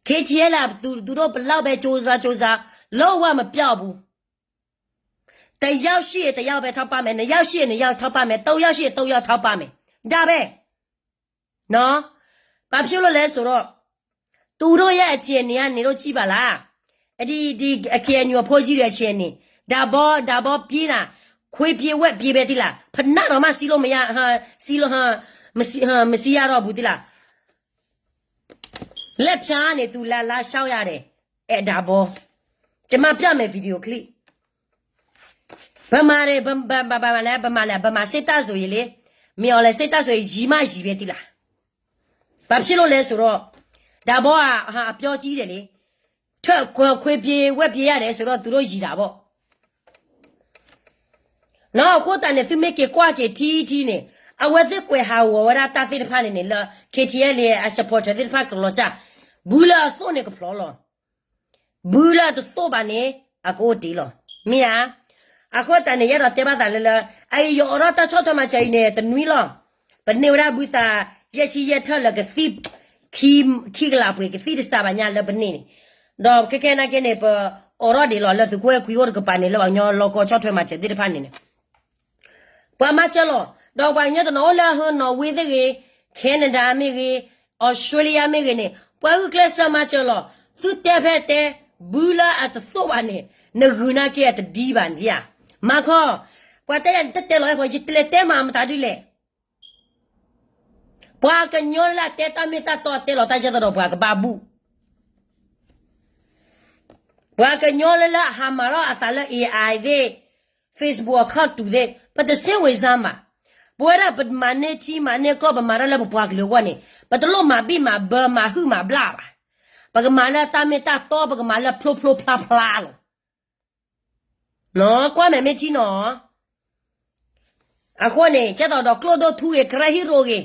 KTLA သူ, သူတို့ဘယ်လောက်ပဲကြိုးစားကြိုးစား လုံးဝမပျောက်ဘူး. တစ်ယောက်ရှိရင်တစ်ယောက်ပဲထောက်ပံ့မယ်, နှစ်ယောက်ရှိရင်နှစ်ယောက်ထောက်ပံ့မယ်, သုံးယောက်ရှိရင်သုံးယောက်ထောက်ပံ့မယ်, ဒါပဲနော်. ဘာဖြစ်လို့လဲဆိုတော့ သူတို့ရဲ့အခြေအနေကနေတော့ ကြည့်ပါလား, ဒီ, ဒီ KNU အဖိကြီးတွေအခြေအနေ, ဒါဘော, ဒါဘောပြေးတာ, ခွေးပြေးဝက်ပြေးပဲသိလား, ဖိနပ်တောင်မှစည်းလို့မရ, ဟ, စည်းလို့, ဟ, မစည်း, ဟ, မစည်းရတော့ဘူးသိလား. လက်ဖျားနေသူလမ်းလမ်းလျှောက်ရတယ်, အဲဒါဘော, ကျွန်မပြမယ် video clip. ဗမာတွေ ဗ- ဗ- ဗ- ဗမာလဲၣ် ဗမာလဲၣ် ဗမာစစ်တပ်ဆိုရင်လေ မင်းအောင်လှိုင်စစ်တပ်ဆိုရင် ယံၤမးယံၤပဲတံၢ်လၢ် ဘာဖြစ်လို့လဲဆိုတော့ ဒါဘောက အပြောကြီးတယ်လေ ထွက်ခွေခွေပြေးဝက်ပြေးရတယ်ဆိုတော့ သူတို့ယံၤတာပေါ့ နီၢ် အဃိသတးန့ၣ် သုမ့ၢ်က့ၤကွၢ်က့ၤထံထံန့ၣ် အဝဲသ့ၣ်ကွဲးဟးဂီၤဝဲဒၣ်တၢ်သ့ၣ်တဖၣ်န့ၣ်န့ၣ် လၢ KTLA အ supporter သ့ၣ်တဖၣ်ကလီၤစၢ် ဘုလၢအသိၣ်န့ၣ်ကဖျိလီၤ ဘုလၢအတသိၣ်ဘၣ်န့ၣ် အကအိၣ်တ့ၢ်လီၤ မ့ၢ်ဧါ အဃိသတးန့ၣ် ယအဲၣ်ဒိးတဲဘၣ်သးလၢလၢ အအံၤယအိးထီၣ်တၢ်ဆီၣ်ထွဲမၤစၢၤအံၤန့ၣ် တနွံလီၤ ပန့ၢ်ဝဲဒၣ်ဘုသး ယဲၢ်ဆံယဲၢ်ထၢၣ်လၢကသံၣ် ခံ ခံကလးပှ့ၤ ကသံၣ်တစးဘၣ်ညါလၢပန့ၢ်န့ၣ် ဒီးခဲခဲနာ်က့န့ၣ် ပအိးထီၣ်ဒံးလီၤလၢသုးခိၣ်အဲၣ်ခွံအိၣ်တကပၤန့ၣ် လၢပှၤကညီလီၢ်ကီၢ်ဆီၣ်ထွဲမၤစၢၤသ့ၣ်တဖၣ်န့ၣ်န့ၣ် ပှၤမၤစၢၤလီၤ ဒီးပှၤကညီတနီၤအိၣ်လၢဟၢ Norway သ့ၣ်ဂ့ၤ Canada မ့ၢ်ဂ့ၤ Australia မ့ၢ်ဂ့ၤန့ၣ် ပှၤဂုာ်ကျဲးစၢးမၤစၢၤလီၤ သုတဲဖဲတဲ ဘုလၢအတသိၣ်ဘၣ်န့ၣ် နဂုာ်နာ်က့အတဒံဘၣ်နဧါ မၤခီ ပှၤတဲယၤန့ၣ် တတဲလီၤအဲၣ်ဖီ ယတလဲၤတဲမၤမတၤဒ်လဲၣ် ပှၤကညီလၢအတဲတၢ်မ့ၢ်တၢ်တီအတဲလီၤတၢ်ယဲၢ်သီဒီးပှၤကဘၣ်ဘူၣ် ပှၤကညီလၢလၢအဟးမၤထီၣ်အသးလၢ AI သ့ၣ် Facebook account တူၢ်သ့ၣ် ပတစ့ဝ့ၤစါမး ပဝဲဒၣ်ပမၤန့ၢ်ထံမၤန့ၢ်ကီၢ် ပမၤတၢ်လၢပပှၤကလုာ်အဂီၢ်န့ၣ် ပတလိၣ်မၤဘံၣ်မၤဘၢမၤဟုၣ်မၤဘျၣ်ဘၣ် ပကမၤလၢတၢ်မ့ၢ်တၢ်တီ ပကမၤလၢဖျိဖျိဖျါဖျါလီၤ ကွၢ်မဲာ်မ့ၢ်ထံနီၤ အဃိန့ၣ် ကဲသိးဒီးကျိၣ်ဒိၣ်ထူဂ့ၤ ကရၢဟံၣ်ရိဂ့ၤ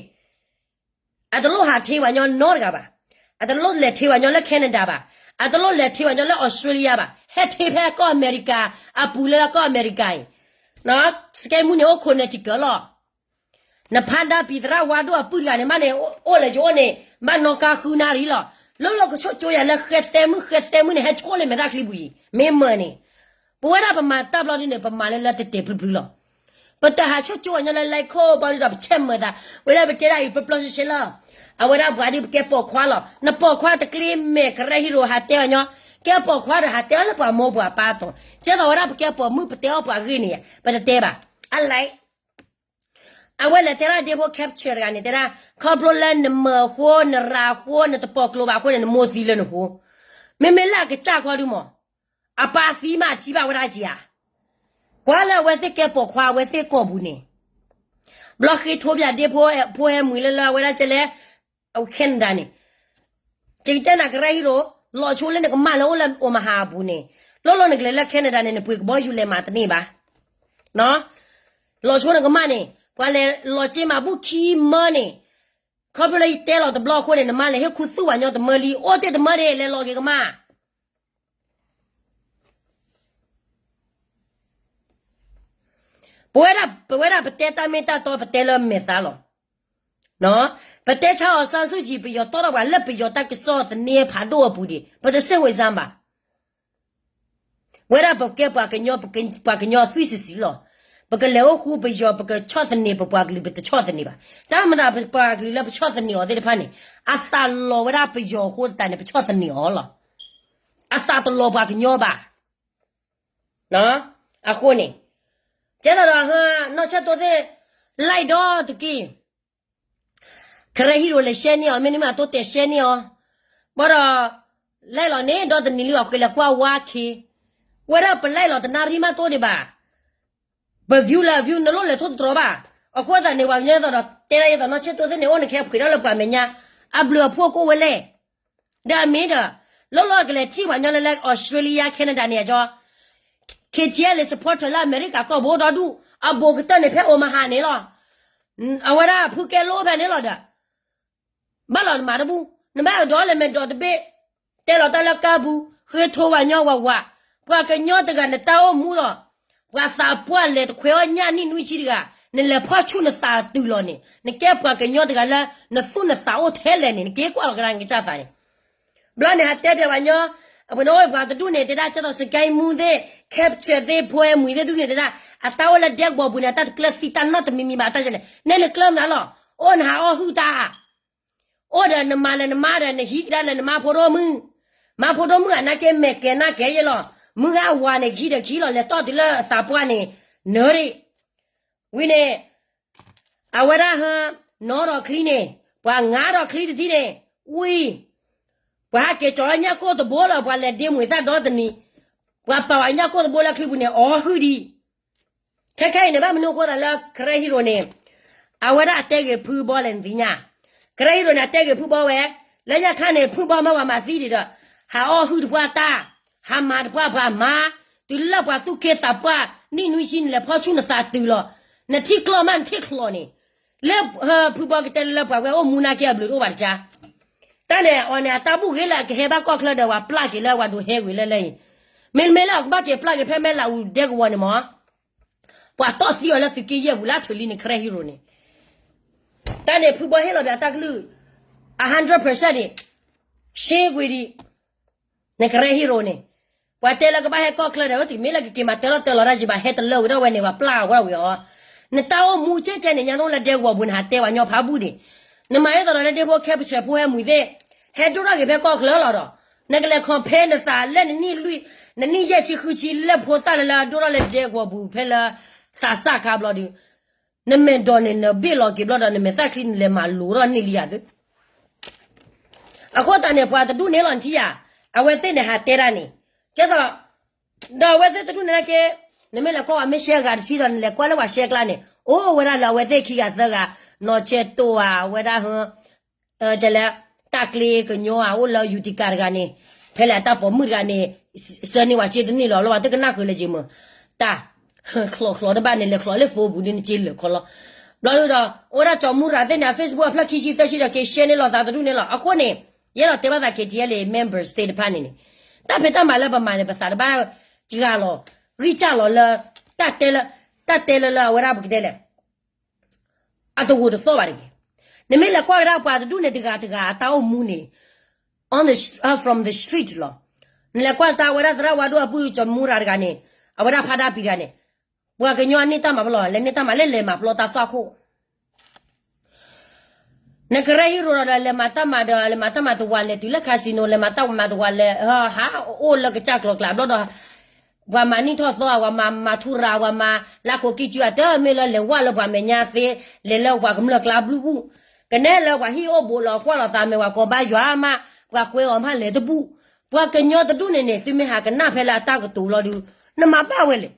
အတလိၣ်ဟးထ့ပှၤညီနီတဂၤဘၣ်. အတလိၣ်လဲၤထ့ပှၤညီလၢ Canada ဘၣ်. အတလိၣ်လဲၤထ့ပှၤညီလၢ Australia ဘၣ်. ဟဲထ့ဖဲကီၢ်အမဲရကၤ အပူၤလၢကီၢ်အမဲရကၤအံၤ စကဲမူန့ၣ်အိၣ် Connecticut လီၤ. နဖါဒါပံၤသရၣ်ဝါဒိၣ်အပုၢ်တဂၤန့ၣ် မ့ၢ်န့ၣ် အိၣ်လၢယအိၣ်န့ၣ် ဘၣ်နီၣ်ကါဃုနၣ်ရံၣ်လီၤ. လၢလီၢ်ကဆိၣ်ကၠိယၤလၢဃဲသဲမုၣ်ဃဲသဲမုၣ်န့ၣ် ဟဲဆိၣ်လၢမဲာ်သၣ်ချံပူၤအံၤ မ့ၢ်မၢန့ၣ် ပဝဲဒၣ်ပမၤတၢ်ဘျီဒ်န့ၣ် ပမၤလၢလၢတဲာ်တဲာ်ဖျုးဖျုးလီၤ. ပတဟးဆိၣ်ကၠိအီၤညီလၢ လဲခိၣ်ဘီဒ်ဒီး ပဆဲးမၤသး ဝဲဒၣ်ပတဲဒၣ်အံၤ ပျီပျီဆှဲဆှဲလီၤ. အဝဲဒၣ်ပှၤဒ်ပကဲပိာ်ခွါလီၤ. နပိာ်ခွါတကျ့မဲာ် ကရၢဟံၣ်ရိဟးတဲအီၤညီ, ကဲပိာ်ခွါဒီးဟးတဲအီၤလၢပှၤမိၢ်ပှၤပၢ်အသိး, ကဲသိးဝဲဒၣ်ပကဲပိာ်မုၣ် ပတဲအီၤပှၤဂ့ၢ်န့ၣ် ပတတဲဘၣ်. အလဲ အဝဲလဲၤတဲဒၣ်ဒ့ဖိ capture တဂၤန့ၣ် တဲဒၣ် ခီဖျိလၢနမၢအဃိ နရၤအဃိ နတပိာ်ကျိၤဘၣ်အဃိန့ၣ် နမိၢ်သံလၢနဃိ, မ့မ့ၢ်လၢအကစၢ်ခီဒုမး, အပၢ်သံမး အထံၣ်ဘၣ်ဝဲဒၣ်က့ၤဧါ. ကွၢ်လၢအဝဲသ့ၣ်ကဲပိာ်ခွါ အဝဲသ့ၣ်ကီၢ်ပူၤန့ၣ်, ဘျီဃ့ထိဘၣ်ဒ့ဖိ ဖိဟဲမှံၤလၢလၢအဝဲဒၣ်ကဲလဲၣ် Canada န့ၣ်, ယကတဲနၤကရၢဟံၣ်ရိ, လီၤဆိလၢနကမၢ်လၢအိၣ်လၢ Omaha အပူၤန့ၣ်, လီၢ်လီၢ်နကလဲၤလၢ Canada န့ၣ် နပှ့ၤကဘီယူၤလဲၤမၤတန့ၢ်ဘၣ်. လီၤဆိနကမၢ်န့ၣ် ပှၤလဲၤလီၤစ့မၤဘူၣ်ခံမၢန့ၣ်, ခီဖျိလၢယတဲလီၤတဘျီအဃိန့ၣ် နမါလဲၤဟ့ၣ်ခူသူၣ်ပှၤညီတမၢလံ အိၣ်တ့ၢ်တမၢဒ့ လဲၤလီၤက့ၤကမၢ် ပဝဲဒၣ် ပဝဲဒၣ်ပတဲတၢ်မ့ၢ်တၢ်တီ ပတဲလၢမဲာ်သါလီၤ. ပတဲဆါအီၤစၢ်ဆူၣ်ကံ ပယီၤတီထီၣ်ပှၤလၢပယီၤတၢ်ကစီၣ်သန့ဖးဒိၣ်အပူၤဒံး ပတစ့ဝဲစၢ်ဘၣ်. ဝဲဒၣ်ပကဲပှၤကညီ ပှၤကညီသွံၣ်စံးစံးလီၤ. ပကလဲၤအိၣ်ဃူပယီၤ ပကဆီၣ်သနံးပပှၤကလုာ် ပတဆီၣ်သနံးဘၣ်. တၢ်မၤသးပပှၤကလုာ်လၢပဆီၣ်သနံးအီၤသ့ၣ်တဖၣ်န့ၣ် အသးလီၤဝဲဒၣ်ပယီၤအဃိသတးန့ၣ် ပဆီၣ်သနံးအီၤလီၤ. အသးတလီၤပှၤကညီဘၣ်. အဃိန့ၣ် ကဲသိးဒီး နီၢ်ဆၢတိသ့ၣ် like ဒီတက့ၢ်. ကရၢဟံၣ်ရိလဲၤ share န့ၢ်အီၤ မ့တမ့ၢ်အတိတဲာ် share န့ၢ်အီၤ, ဘၣ်ဒီး like လီၤန့ၣ် ဒီတနံၤလံ အဃိလဲၤကွၢ်ဝါခ့, ဝဲဒၣ်ပ like လီၤတနၣ်ရံၣ်မးတိဒံးဘၣ်. ပ view လၢ view နလိၣ်လဲၤထိၣ်သတြီၤဘၣ်. အဃိသတးန့ၣ် ပှၤကညီသိးဒီး တဲဒၣ်ယဲသိးနီၢ်ဆၢတိသ့ၣ်န့ၣ် အိၣ်နခဲအဖှ့းဒီးလၢပှၤမဲာ်ညါ, အဘျုးအဖှိၣ်ကအိၣ်ဝဲလဲၣ်. ဒီးအမ့ၢ်ဒီး လီၢ်လီၢ်ကလဲၤထံၣ်ပှၤညီလၢလၢ Australia Canada န့ၣ်အကၠီ KTLA supporter လၢအမဲရကၤကီၢ်ဘိဒီဒူၣ် အဘူးကတၢၢ်န့ၣ်ဖဲ Omaha န့ၣ်လီၤ. အဝဲဒၣ်ဖုကဲလိဖဲန့ၣ်လီၤဒီး ဘၣ်လီၤနမၤတဘူၣ်, နဘၣ်အဒိးလဲၤမဲာ်ဒိးတဘ့ၣ်, တဲလီၤတၢ်လၢကါပူၤ, ဃ့ထိဝဲညီဝးဝး, ပှၤကညီတဂၤနတၢ်အိၣ်မူဒီး ပှၤသးပှၢ်လဲၤတခွဲးအီၣ်ညၣ်နံၣ်နွံဆံတဂၤ, နလဲၤဖီၣ်ဆူၣ်နသးတုၤလီၤန့ၣ် နကဲပှၤကညီတဂၤလၢ နသူၣ်နသးအိၣ်ထဲလဲၣ်န့ၣ် နက့ၤကွၢ်လီၤကဒါနကစၢ်သးန့ၣ် ဘျီန့ၣ် ဟးတဲပၠးပှၤညီ, အပှၤန့ၣ်အိၣ်ပှၤတဒူၣ်န့ၣ် တဲဒၣ်ကဲသိး စကဲမူသ့ၣ် capture သ့ၣ် ဖိဟဲမှံၤသ့ၣ်ဒူၣ်န့ၣ် တဲဒၣ် အတၢ်အိၣ်လၢဒဲကဝီၤပူၤန့ၣ် အတၢ်တကျၢၤသံတၢ်နီတမံၤမံၤဘၣ် အတၢ်ကဲန့ၣ် နဲနကျၢၤမနုၤလီၤ, အိၣ်နဟးအီၣ်ဟုၣ်တၢ် အိၣ်ဒီးနမၤလၢနမါဒီး နဟံးကဒါလၢနမါဖိဒိၣ်မုၣ်, မါဖိဒိၣ်မုၣ်အနာ်က့မဲာ်ကဲၤနၢ်ကဲၤယဲလီၤ, မုၢ်ဂၤအဝၤန့ၣ် ကဟံးဒီးကဟံးလီၤ လဲၤတီၢ်တုၤလၢအသးပှၢ်န့ၣ်, နၢၤဒံး, ဝံၤန့ၣ် အဝဲဒၣ်ဟၢ နီၣ်ဒီးချံန့ၣ်, ပှၤငါဒီးချံတထံၣ်န့ၣ်, ဝံၤ, ပှၤဟးက့ၤကၠီၤလၢညၣ်ကိၢ်တဘိလီၤ ပှၤလဲၤဒ့မွံၤသၣ်ဒီတနံၤ, ပှၤပာ်ဝဲညၣ်ကိၢ်တဘိလၢချံပူၤန့ၣ် အီၣ်ဟုၣ်ဒံး, ခဲခဲအံၤန့ၣ် ဘၣ်မနုၤအဃိသးလၢ Karen Hero န့ၣ် အဝဲဒၣ်အတဲဂ့ၤဖုဘီလဲၣ်နသ့ၣ်ညါ, Karen Hero န့ၣ် အတဲဂ့ၤဖုဘီဝဲ, လၢညါခါန့ၣ် ဖုဘီမ့ၢ်ပှၤမၤသံဒံးဒီး ဟးအီၣ်ဟုၣ်တပှၢ်တၢ်, ဟးမၤတပှၢ်ပှၤမၤ, တုၤလၢပှၤသူၣ်က့သးပှၢ် နံၣ်နွံဆံနလဲၤဖီၣ်ဆူၣ်နသးတုၤလီၤ, နထံၣ်ကျီမးနထံၣ်ကျီန့ၣ်, လၢဖုဘီကတဲလၢပှၤဝဲအိၣ်မူနာ်က့အဘျုးတအိၣ်ဘၣ်တကါ တၢ်န့ၣ် အီၤန့ၣ် အတၢ်ဘူၣ်ဂ့ၤလၢအကဟဲဘၣ်ကီၢ်ချၢဒီး ပှၤပျၢ်က့ၤလၢပှၤဒိးဟဲဝံၤလၢလၢအံၤ, မ့တမ့ၢ်လၢအကဘၣ်က့ၤပျၢ်က့ၤဖဲမဲၢ်လးအူဒဲကဝီၤန့ၣ်မး, ပှၤတီၢ်သံအီၤလၢသုးက့ယဲၢ်ပူၤလၢအထုးလံန့ၣ် Karen Hero န့ၣ်, တၢ်န့ၣ် ဖုဘီဟ့ၣ်လီၤပှၤတၢ်ကလုၢ် အ hundred percent န့ၣ်, ရှင်းကွေးဒံး, န Karen Hero န့ၣ်, ပှၤတဲလၢကဘၣ်ဟဲကီၢ်ချၢဒီး တမ့ၢ်လၢကက့ၤမၤတၢ်လီၢ်တၢ်လီၤတၢ်က့ၤဘၣ် ဟဲတလၢဝံၤဒီးဝဲန့ၣ် ပှၤပျၢ်ဝဲဝံၤအီၤ, နတၢ်အိၣ်မူကဲကဲန့ၣ် ညါနအိၣ်လၢဒဲကဝီၤပူၤန့ၣ် ဟးတဲပှၤညီဖးဘူၣ်ဒံး, နမၤဟဲသးဒီးလၢဒ့ဖိခဲပဆဲးဖိဟဲမုာ်သ့ၣ်, ဟဲဒိၣ်ထီၣ်က့ၤဖဲကီၢ်ချၢလီၤဒီး, နကလဲၤ compare နသးလၢနနံၣ်လွံၢ်, နနံၣ်ယဲၢ်ဆံဃုဆံလၢဖိသၣ်လၢလၢအဒိၣ်ထီၣ်လၢဒဲကဝီၤပူၤ ဖဲလၢသးစၢ်ခါဘျီဒုး, နမဲာ်ဒိးန့ၣ် နဘ့ၣ်လီၤက့ၤဘျီဒီး နမဲာ်သၣ်ချံနလဲၤမၤလိၤထီၣ်န့ၢ်လံယၤသု အဃိသတးန့ၣ် ပှၤတဒူၣ်န့ၣ်လီၤနထံၣ်ယၤ, အဝဲသ့ၣ်န့ၣ်ဟးတဲတၢ်န့ၣ်, ကဲသိး, ဒီးအဝဲသ့ၣ်တဒူၣ်န့ၣ်နာ်က့, နမ့ၢ်လဲၤကွၢ်ဝဲမ့ၢ်ရှဲဂၤတဆံဒီး နလဲၤကွၢ်လၢပှၤရှဲကျါန့ၣ် အိၣ်ဝဲဒၣ်လၢအဝဲသ့ၣ်ခံဂၤသၢဂၤ, နီၢ်ဆဲးတိၢ်ဧါ, အဝဲဒၣ်ဟၢ ကလဲၤ, တၢ်ကျ့ကညီဧါ အိၣ်လၢယူၤတံကၤတဂၤန့ၣ်, ဖဲလဲၣ်အတၢ်ပိာ်မုၣ်တဂၤန့ၣ်, ဆၢန့ၢ်ဝဲစ့တန့ၢ်လီၤ လၢပှၤတကနၣ်ဃုာ်လၢက့မုၢ်, တၢ်, ချီၣ်ချီၣ်တဘၣ်န့ၣ် လဲၤချီၣ်လၢ phone ပူၤဒ်နက့လၢာ်ခီလီၤ, ဘျီဒုဒီး အိၣ်ဝဲဒၣ်ကၠီမူရၤသ့ၣ်န့ၣ် အ Facebook အဖျၢၣ်ခံဆံသၢဆံဒီး က့ၤရှဲန့ၢ်လီၤသးတဒူၣ်န့ၣ်လီၤ အဃိန့ၣ်, ယအဲၣ်ဒိးတဲဘၣ်သး K T L members သ့ၣ်တဖၣ်န့ၣ်န့ၣ်, တၢ်ဖံးတၢ်မၤလၢပမၤန့ၣ် ပသးတဘၣ်, စှၤလီၤ, ဂံၢ်စၢ်လီၤလၢ, တၢ်တဲလၢ, တၢ်တဲလၢလၢအဝဲဒၣ်ပကတဲလဲၣ် အတဂိာ်တသီၣ်ဘၣ်တဂ့ၤ. နမ့ၢ်လဲၤကွၢ်ကဒါပှၤတဒူၣ်န့ၣ် တဂၤတဂၤအတၢ်အိၣ်မူန့ၣ်, on the, from the street လီၤ. နလဲၤကွၢ်စါ အဝဲဒၣ်သရၣ်ဝါဒိၣ်အပုၢ်ကၠီမူရၤတဂၤန့ၣ်, အဝဲဒၣ်ဖးဒါပံၤတဂၤန့ၣ်, ပှၤကညီန့ၢ်တၢ်မၤပလီၢ် လဲၤန့ၢ်တၢ်မၤလဲၣ် လဲၤမၤပျီတၢ်သွၣ်ခိၣ် နကရဲဟံရိၤဒီး လဲၤမၤတၢ်မၤဒီး လဲၤမၤတၢ်မၤတဝၤ လဲၤတုၤလၢ casino လဲၤမၤတၢ်မၤတဝၤ လဲၤ ဟးအိၣ်လၢကစၢ်ကျီၤကျါဘျီဒီး ပှၤမၤနံၣ်ထီၣ်သီ ပှၤမၤမၤထူရၤ ပှၤမၤလၢခိၣ်ကံၢ်စု အတမ့ၢ်လၢလဲၤဝဲလၢပှၤမဲာ်ညါသ့ လဲၤလၢပှၤကမျၢၢ်ကျါဘျုးဘူၣ် ကနဲလၢပှၤဟံၣ်အိၣ်ဘူးလီၤကွၢ်လီၤသးမဲာ် ပှၤကိးဘါယွၤမး ပှၤကွဲးအီၤမးလဲၤတဘူၣ် ပှၤကညီတဒူၣ်န့ၣ်န့ၣ် သုမ့ၢ်ဟးကနၣ်ဖဲလၢအတၢ်ကတိၤဘျီဒုး နမၤဘၣ်ဝဲလဲၣ်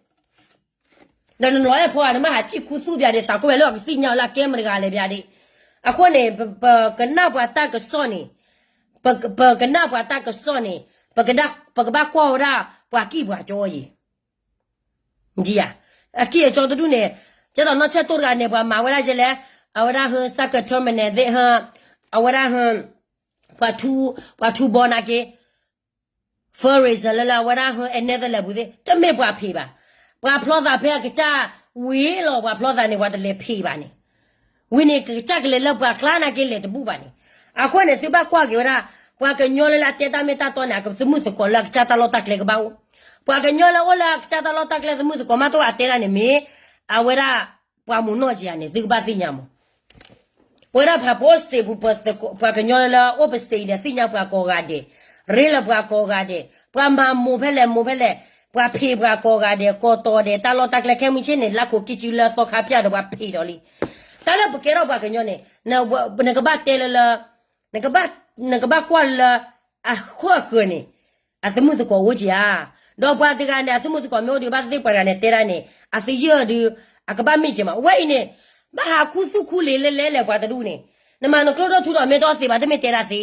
ဒီးနနီၤအဲၣ်ဖီဂၤန့ၣ် မ့ၢ်ဟးစံၣ်ခူသူၣ်ပၠးဒံး သးကိးဝဲလၢအကသ့ၣ်ညါအီၤလၢအကဲမတဂၤလဲၣ်ပၠးဒံး အဃိန့ၣ် ပကနၣ်ပှၤတၢ်ကစီၣ်န့ၣ် ပကနၣ်ပှၤတၢ်ကစီၣ်န့ၣ် ပကဘၣ်ကွၢ်ဝဲဒၣ်ပှၤကံၢ်ပှၤကၠီယံၤ အကံၢ်အကၠီတဒူၣ်န့ၣ် ကဲသိးနီၢ်ဆဲးတိၢ်တဂၤန့ၣ် ပှၤမၤဝဲဒၣ်ကဲလဲၣ် အဝဲဒၣ်ဟၢ စးကၢၢ်ထၢမနၢၤ သ့ၣ်ဟၢ အဝဲဒၣ်ဟၢ ပှၤထူ ပှၤထူဘီနာ်က့ fundraiser လၢလၢအဝဲဒၣ်ဟၢ Netherlands ပူၤသ့ၣ် တမ့ၢ်ပှၤဖံးဘၣ်. ပှၤဖျီသးဖဲအကစၢ်ဝံၤလီၤ ပှၤဖျီသးန့ၣ် ပှၤတလဲၤဖံးဘၣ်န့ၣ် ဝံၤန့ၣ် ကစၢ်ကလဲၤလၢပှၤကျါနာ်က့လဲၤတဘူၣ်ဘၣ်န့ၣ် အဃိန့ၣ် သုဘၣ်ကွၢ်က့ၤဝဲဒၣ် ပှၤကညီလၢလၢအတဲတၢ်မ့ၢ်တၢ်တီန့ၣ် အကသမုာ်သကိးလၢအကစၢ်တၢ်လီၢ်တၢ်ကျဲကဘၣ်အိၣ်. ပှၤကညီလၢအိၣ်လၢအကစၢ်တၢ်လီၢ်တၢ်ကျဲသမုာ်သကိးမးတအိၣ်အတဲဒၣ်န့ၣ်မ့ၢ် အဝဲဒၣ် ပှၤမုၢ်နီၢ်က့ၤဧါန့ၣ် သုကဘၣ်သ့ၣ်ညါမး ပဝဲဒၣ်ဖးပိ state ပူၤ ပှၤကညီလၢအိၣ်ပ state အံၤဒီးသ့ၣ်ညါပှၤကိးဂၤဒဲး, ရ့လၢပှၤကိးဂၤဒဲး, ပှၤမၤမိၢ်ဖဲလဲၣ်မိၢ်ဖဲလဲၣ်, ပှၤဖံးပှၤကိးဂၤဒဲး, ကိးတီၤဒဲး တၢ်လီၢ်တၢ်ကျဲခဲမုၢ်ဆ့ၣ်န့ၣ် လၢခိၣ်ကံၢ်စုလၢသီခါဖၠၣ်ဒီးပှၤဖံးဒီးလံ. တၢ်လၢပကဲထီၣ်ပှၤကညီန့ၣ် နကဘၣ်တဲလၢလၢ နကဘၣ်ကွၢ်လၢ အဃၢအဃၢၤန့ၣ် အသမုာ်သကိးအိၣ်က့ၤဧါ. ဒီးပှၤတဂၤန့ၣ် အသမုာ်သကိးမ့ၢ်အိၣ်ဒီး ဘၣ်သ့ၣ်သ့ၣ်ပှၤတဂၤန့ၣ် တဲဒၣ်န့ၣ် အသယုၢ်ဒီး အကဘၣ်မ့ၢ်က့ၤမး. အဝဲအံၤန့ၣ် ဘၣ်ဟးခူသူၣ်ခူလံာ်လၢလဲၤလဲၤပှၤတဒူၣ်န့ၣ် နမၤနကျိၣ်ထီၣ်ထူဒီးမ့ၢ်တအီၣ်သ့ဘၣ် တမ့ၢ်တဲဒၣ်သ့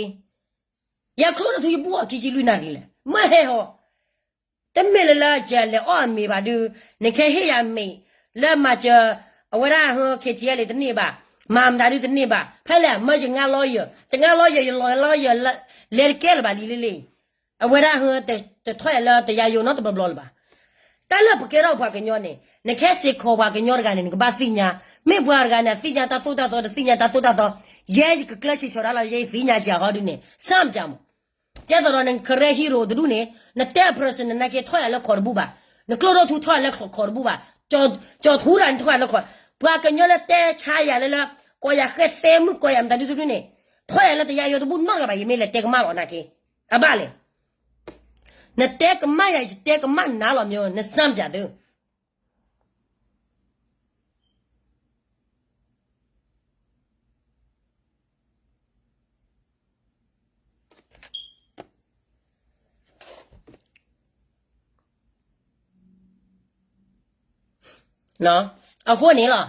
ယကျိၣ်ထီၣ်ထူယဘူၣ်အီၤခံဆံလွံၢ်နၣ်ရံၣ်လဲၣ် မ့ၢ်ဟဲဟီ တမ့ၢ်လၢလၢကလဲၤအီၣ်အမ့ၤဘၣ်ဒုး နကဟ့ၣ်ယၤမ့ၤ လၢမၤစၢၤ အဝဲဒၣ်ဟၢ KTLA တန့ၢ်ဘၣ် မၤမတၤဒုးတန့ၢ်ဘၣ် ဖဲလဲၣ်မၢယငါ lawyer ယငါ lawyer ယလီၤ lawyer လဲၤတကဲလၢၤဘၣ်လံလံလံ အဝဲဒၣ်ဟၢ တထီၣ်ယၤလၢတယၤယိာ်နီတဘျီဘျီလၢၤဘၣ်. တၢ်လၢပကဲထီၣ်ပှၤကညီန့ၣ် နကဟဲစ့ၢ်ကီးပှၤကညီတဂၤန့ၣ် နကဘၣ်သ့ၣ်ညါ မ့ၢ်ပှၤတဂၤန့ၣ် အသ့ၣ်ညါတၢ်သိၣ်တၢ်သီ တသ့ၣ်ညါတၢ်သိၣ်တၢ်သီ ယဲယကကျၢဆံးဆီဒၣ်လီၤ ယဲယသ့ၣ်ညါကဟီဒုးန့ၣ် စၢ်ပၠးမး ကဲသိးဒီးနကရဲ hero တဒူၣ်န့ၣ် နတဲအ person န့ၣ်နာ်က့ထီၣ်ယၤလၢခီၣ်တဘူၣ်ဘၣ် နကျိၣ်ဒိၣ်ထူထီၣ်ယၤလၢခီၣ်တဘူၣ်ဘၣ် ကၠီၤထူတၢ်န့ၣ်ထီၣ်ယၤလၢခီၣ် ပှၤကညီလၢတဲဆါယၤလၢလၢ ကိးယၤဃဲသဲမုၣ်ကိးယၤမတၤဒုးတဒူၣ်န့ၣ် ထီၣ်ယၤလၢတယၤယိာ်တဘူၣ်နီတဂၤဘၣ် ယမ့ၢ်လဲၤတဲကမၣ်လီၤနာ်က့ အဘၣ်လဲၣ် နတဲကမၣ်ယၤ ယတဲကမၣ်နၤလီၤမ့ၢ် နစၢ်ပၠးသု အဃိန့ၣ်လီၤ,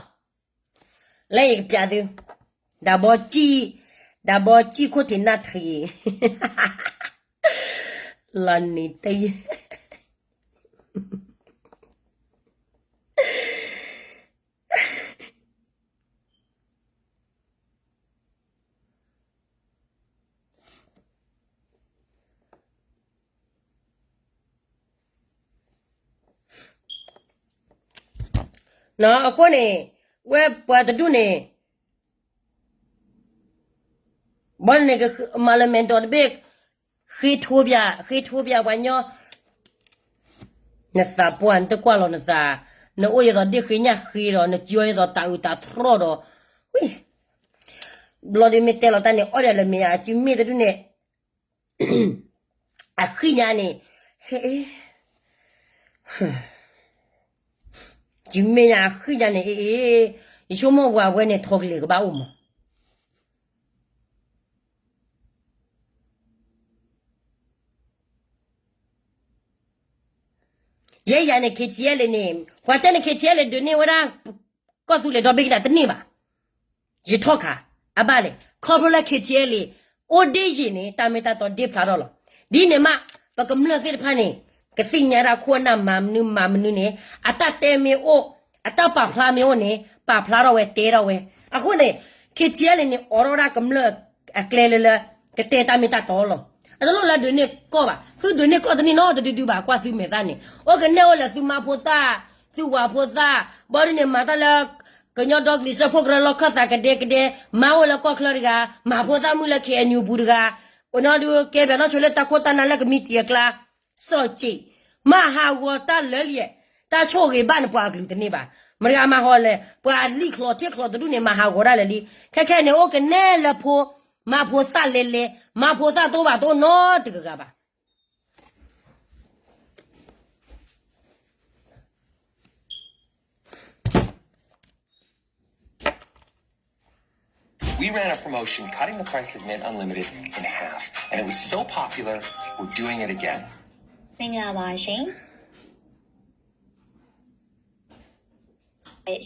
လၢယကပျးသု, ဒၣ်ဘီကံၣ်, ဒၣ်ဘီကံၣ်ခိၣ်ထံးနၢ်ထံး, လီၤနံၤတယံၤ အဃိန့ၣ်, ဝဲပှၤတဒူၣ်န့ၣ်, ဘီန့ၣ်ကမၤလၢမဲာ်ဒီးတဘ့ၣ်, ဃ့ထိပၠး, ဃ့ထိပၠးပှၤညီ, နသးပှၢ်နတကွၢ်လီၤနသး, နအိၣ်ယသိးဒ့ၣ်ဃ့ညၣ်ဃ့ဒီး နကၠီယသိးတၢ်အုးတၢ်ထီၣ်ဒီး, ဝံၤ, ဘျီဒ်မ့ၢ်တဲလီၤတၢ်န့ၣ် အီၣ်ဒၣ်လၢမဲာ်ယၤ စုမ့ၢ်တဒူၣ်န့ၣ် အဃံညါန့ၣ်, ဟ့ၣ်, စုမ့ၢ်ညါအဃံညါန့ၣ် အ့ၣ်, ယဆိကမိၣ်ဝဲအဝဲန့ၣ် ထိးကလံၤကဘၣ်အိၣ်မး ယဲယၤန့ၣ် KTLA န့ၣ်, ပှၤတဲန့ၣ် KTLA ဒုးန့ၢ်ဝဲဒၣ် ကီၢ်သူလ့ၤဒီဘ့ၣ်ကနၣ်တန့ၢ်ဘၣ်. ယထီၣ်ခါ, အဘၣ်လဲၣ်, ခီဖျိလၢ KTLA အိၣ်ဒ့ယံာ်န့ၣ် တၢ်မ့ၢ်တၢ်တီဒ့ဖျါထီၣ်လီၤ. ဒ်န့ၣ်မး, ပကမျၢၢ်သ့ၣ်တဖၣ်န့ၣ် ကသ့ၣ်ညါဒၣ်ခိၣ်အနၢ်မၤမနုၤမၤမနုၤန့ၣ် အတၢ်တဲမ့ၢ်အိၣ်, အတၢ်ပာ်ဖျါမ့ၢ်အိၣ်န့ၣ် ပာ်ဖျါထီၣ်ဝဲတဲထီၣ်ဝဲ. အဃိန့ၣ် KTLA န့ၣ် အိးထီၣ်ဝဲဒၣ်ကမျၢၢ်အကျဲလၢလၢ ကတဲတၢ်မ့ၢ်တၢ်တီလီၤ. အတလိၣ်လၢဒုးန့ၢ်ကီၢ်ဘၣ်, သုဒုးန့ၢ်ကီၢ်တန့ၢ်နီတဒုဒုဘၣ် ကွၢ်သုမဲာ်သၣ်န့ၣ်, အိၣ်ကနဲၣ်အိၣ်လၢသုမါဖိသၣ်, သုဝၤဖိသၣ်, ဘီဒ်န့ၣ် မၤတၢ်လၢ ကညီဒီကလုာ်စၢဖှိၣ်ကရၢလီၢ်ခၢၣ်သးကဒဲကဒဲ, မၤအိၣ်လၢကီၢ်ချၢတဂၤ, မၤဖိသၣ်မုၣ်လၢ KNU ပူၤတဂၤ, အိၣ်နီၣ်ဒုးကဲပၠးနီၣ်ဆိလၢတၢ်ခိၣ်တၢ်နၢ်လၢကမံးတံာ်အကျါ, စီၣ်စံး, မၤဟးဂီၤတၢ်လၢလံ, တၢ်ဆိၣ်ဂ့ၤဘၣ်န့ၣ်ပှၤအကလုာ်တန့ၢ်ဘၣ်. မတၤဂၤမၤဟးဂီၤလဲၣ်, ပှၤလံာ်ချီၣ်ထံၣ်ချီၣ်တဒူၣ်န့ၣ် မၤဟးဂီၤဒၣ်လၢာ်လံ. ခဲခဲန့ၣ် အိၣ်ကနဲၣ်လၢဖိ, မၤဖိသၣ်လဲၤလဲၤ, မၤဖိသၣ်တအိၣ်ဘၣ်တအိၣ်နီတဂၤဂၤဘၣ်. We ran a promotion cutting the price of Mint Unlimited in half, and it was so popular, we're doing it again. မင်္ဂလာပါရှင်။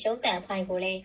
ရုပ်သံဖိုင်ကိုလည်း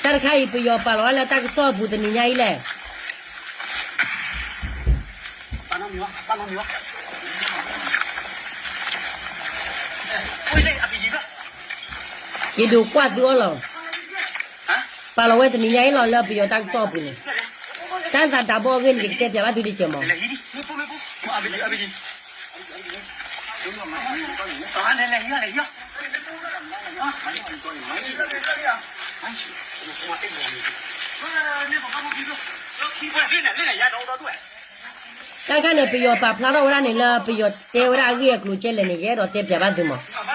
တၢ်တခါအံၤ ပယီၤပာ်လီၤဝဲလၢတၢ်ကစီၣ်အပူၤတနံၤညါအံၤလဲၣ်. ယဒိးကွၢ်သုအီၤလီၤ. ပာ်လီၤဝဲတနံၤညါအံၤလီၤ လၢပယီၤတၢ်ကစီၣ်အပူၤန့ၣ်, တၢ်သးတၢ်ဘီၣ်အဂ့ၢ်န့ၣ် ယကတဲပၠးဘၣ်သုဒ်ကဲမး. တၢ်ခါန့ၣ် ပယီၤပာ်ဖျါထီၣ်ဝဲဒၣ်န့ၣ် လၢပယီၤတဲဝဲဒၣ်အဂ့ၢ်အကျိၤကဲလဲၣ်န့ၣ် ယအဲၣ်ဒိးတဲပၠးဘၣ်သုမး.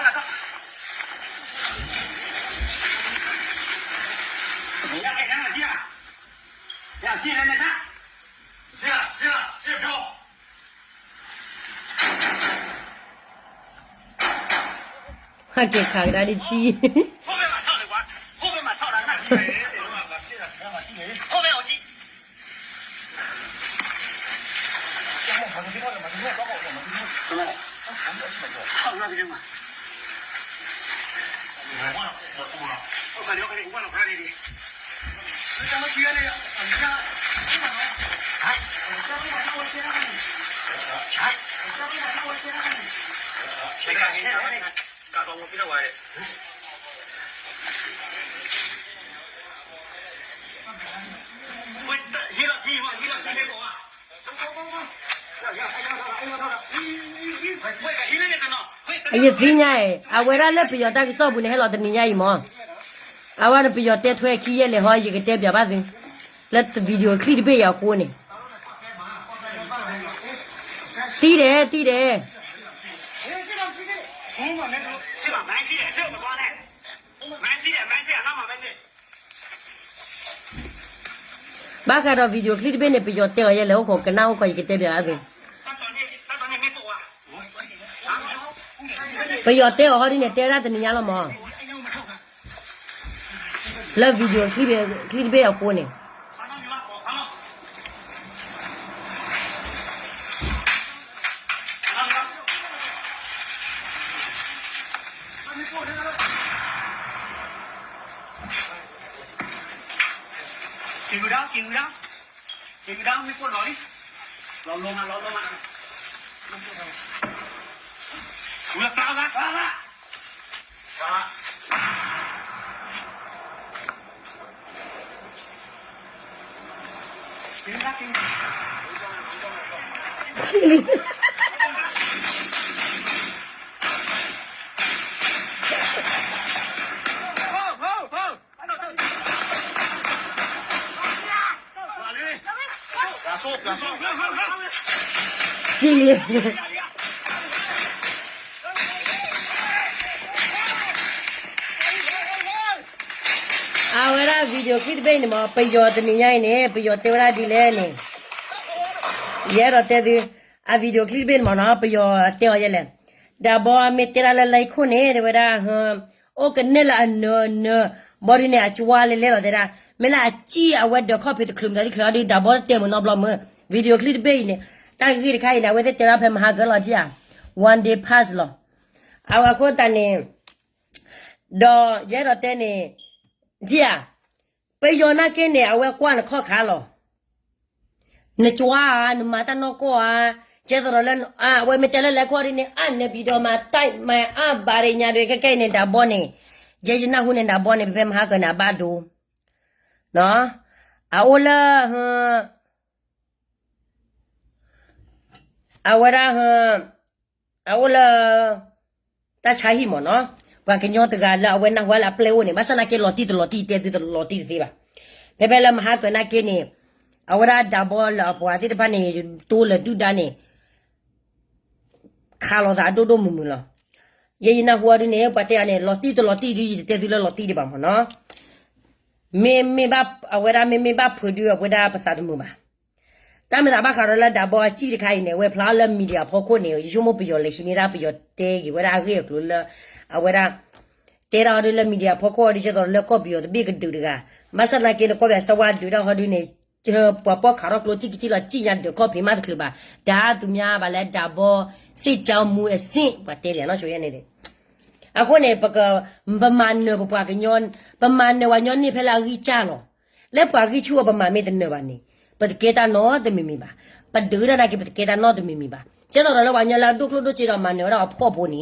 ဟဲက့ၤခးကဒါဒ်ထံ ဟဲက့ၤခးကဒါဒ်ထံ. ယသ့ၣ်ညါအံၤ အဝဲဒၣ်လၢပယီၤတၢ်ကစီၣ်ပူၤန့ၣ် ဟဲလီၤတနံၤညါအံၤမၢ်, အဝဲန့ၣ်ပယီၤတဲထွဲခံယဲၢ်လဲၣ်ဟီ ယကတဲပၠးဘၣ်သု, လၢ video clip တဘ့ၣ်အံၤအဃိန့ၣ်, တံၢ်ဒဲး တံၢ်ဒဲး ဘၣ်ဃးဒီး video clip တဘ့ၣ်န့ၣ် ပယီၤတဲအီၤယဲၢ်လဲၣ် အိၣ်ခိးကနၣ်အိၣ်ခိး ယကတဲပၠးဘၣ်သု, ပယီၤတဲအီၤဟီဒ်န့ၣ် တဲဒၣ်တနံၤညါလီၤမၢ်, လၢ video clip တဘ့ၣ်အဃိန့ၣ် စံလံ အဝဲဒၣ် video clip တဘ့ၣ်အံၤန့ၣ်မၢ် ပယီၤတနံၤညါအံၤန့ၣ် ပယီၤတဲဝဲဒၣ်ဒ်လဲၣ်န့ၣ်, ယအဲၣ်ဒိးတဲသု, အ video clip တဘ့ၣ်န့ၣ်မၢ်နီၤ ပယီၤတဲအီၤယဲၢ်လဲၣ်, ဒၣ်ဘီမ့ၢ်တဲဒၣ်လၢလၢခိၣ်န့ၣ် တဲဝဲဒၣ် အိၣ်ကနဲၣ်လၢအနၢၤအနၢၤ, ဘီဒုန့ၣ် အကၠွါလဲၤလဲၤလီၤတဲဒၣ်, မ့ၢ်လၢအစံၣ်အဝဲဒၢးခီၣ်ဖံးတချုးမတၤတချုးအီၤဒု ဒၣ်ဘီတဲမုာ်နီတဘျီမုာ်, video clip တဘ့ၣ်အံၤန့ၣ် တၢ်ဂ့ၢ်တခါအံၤန့ၣ် အဝဲသ့ၣ်တဲဒၣ်ဖဲမဟါကၢလီၤထံဧါ, one day pass လီၤ, အဝဲအဃိသတးန့ၣ် ဒီးယအဲၣ်ဒိးတဲန့ၣ်, ဒ်ဧါ, ပယီၤနာ်က့န့ၣ် အဝဲကွၢ်နခီၣ်ခါလီၤ. နကၠွါဧါ, နမၤတၢ်နီၢ်ကီၢ်ဧါ, ကဲသရၣ်လၢ အဝဲမ့ၢ်တဲလၢလဲၤခီၣ်ဒ်န့ၣ် အနဘံဒီးမၤတၢ်မၤအါဘၣ်ရ့ညါဒုး ခဲကဲအံၤန့ၣ် ဒၣ်ဘီန့ၣ်, ယဲယနၢ်ဟူန့ၣ် ဒၣ်ဘီန့ၣ် ဖဲဖဲမဟါကၢန့ၣ် အဘၣ်ဒိ, အအိၣ်လၢ အဝဲဒၣ် အအိၣ်လၢ တၢ်ဆါဟံၣ်မ့ၢ်နီၤ, ပှၤကညီတဂၤလၢအဝဲနၢ်ဟူလၢအပျဲၢ်အိၣ်န့ၣ် ဘၣ်ဆၣ်နာ်က့လီၤတံၢ်တလီၤတံၢ် တဲသုတလီၤတံၢ်တသ့ဘၣ်. ဖဲဖဲလၢမဟါကၢနာ်က့န့ၣ် အဝဲဒၣ်ဒၣ်ဘီလၢအပှၤသ့ၣ်တဖၣ်န့ၣ် တိလၢဒုၣ်ဒါန့ၣ် ခးလိာ်သးအဒိၣ်ဒိၣ်မုၢ်မုၢ်လီၤ. ယဲယနၢ်ဟူအီၤဒုန့ၣ် ပှၤတဲအီၤန့ၣ် လီၤတံၢ်တလီၤတံၢ်ဒု ယတတဲသုလၢလီၤတံၢ်ဒံးဘၣ်မ့ၢ်နီၤ. မ့မ့ၢ်ဘၣ်အဝဲဒၣ် မ့မ့ၢ်ဘၣ်ဖုးဒု အဝဲဒၣ်ပသးတမုာ်ဘၣ်. တၢ်မၤသးဘၣ်ဃးဒီးလၢဒၣ်ဘီအစံၣ်တခါအံၤန့ၣ် အဝဲဖျါလၢ media ဖီခိၣ်န့ၣ် ယဆိကမိၣ်ပယီၤလဲၤဟံးန့ၢ်ဒၣ် ပယီၤတဲက့ၤဝဲဒၣ်အဂ့ၢ်အကျိၤလၢ အဝဲဒၣ် တဲဒၣ်အီၤဒုလၢ media ဖီခိၣ်အီၤဒု ကဲသိးလၢကီၢ်ပယီၤတဘ့ၣ်ကဒုးတဂၤ, ဘၣ်ဆၣ်သနာ်က့န့ၣ် ကီၢ်ပယီၤစၢဝါဒုးဒၣ်ဟီဒုန့ၣ် ပှၤပီၣ်ခးထီၣ်ကျိထံၣ်ကထံၣ်လီၤ စံၣ်ညါဒၢးခီၣ်ဖံးမးတချုးဘၣ်, ဒၣ်သူများဘၣ်လဲၣ် ဒၣ်ဘီ စစ်ကြောင်းမှူးအဆင့် ပှၤတဲလဲၣ်နီၤ ဆိယဲန့ၣ် အဃိန့ၣ် ပက ပမၤနၢၤပပှၤကညီ, ပမၤနၢၤပှၤကညီန့ၣ်ဖဲလၢအဂံၢ်စၢ်လီၤ. လၢပှၤဂံၢ်ဆူၣ်အီၤ ပမၤမ့ၢ်တနၢၤဘၣ်န့ၣ် ပတကဲတၢ်နီတမံၤမံၤဘၣ်. ပဒုးတၢ်နာ်က့ ပတကဲတၢ်နီတမံၤမံၤဘၣ်. ကဲသိးဒီးလၢပှၤကညီလၢအဒိၣ်ကျိၣ်ဒိၣ်စ့ဒီးမၤနၢၤဝဲဒၣ်အဖှီၣ်ဖိန့ၣ်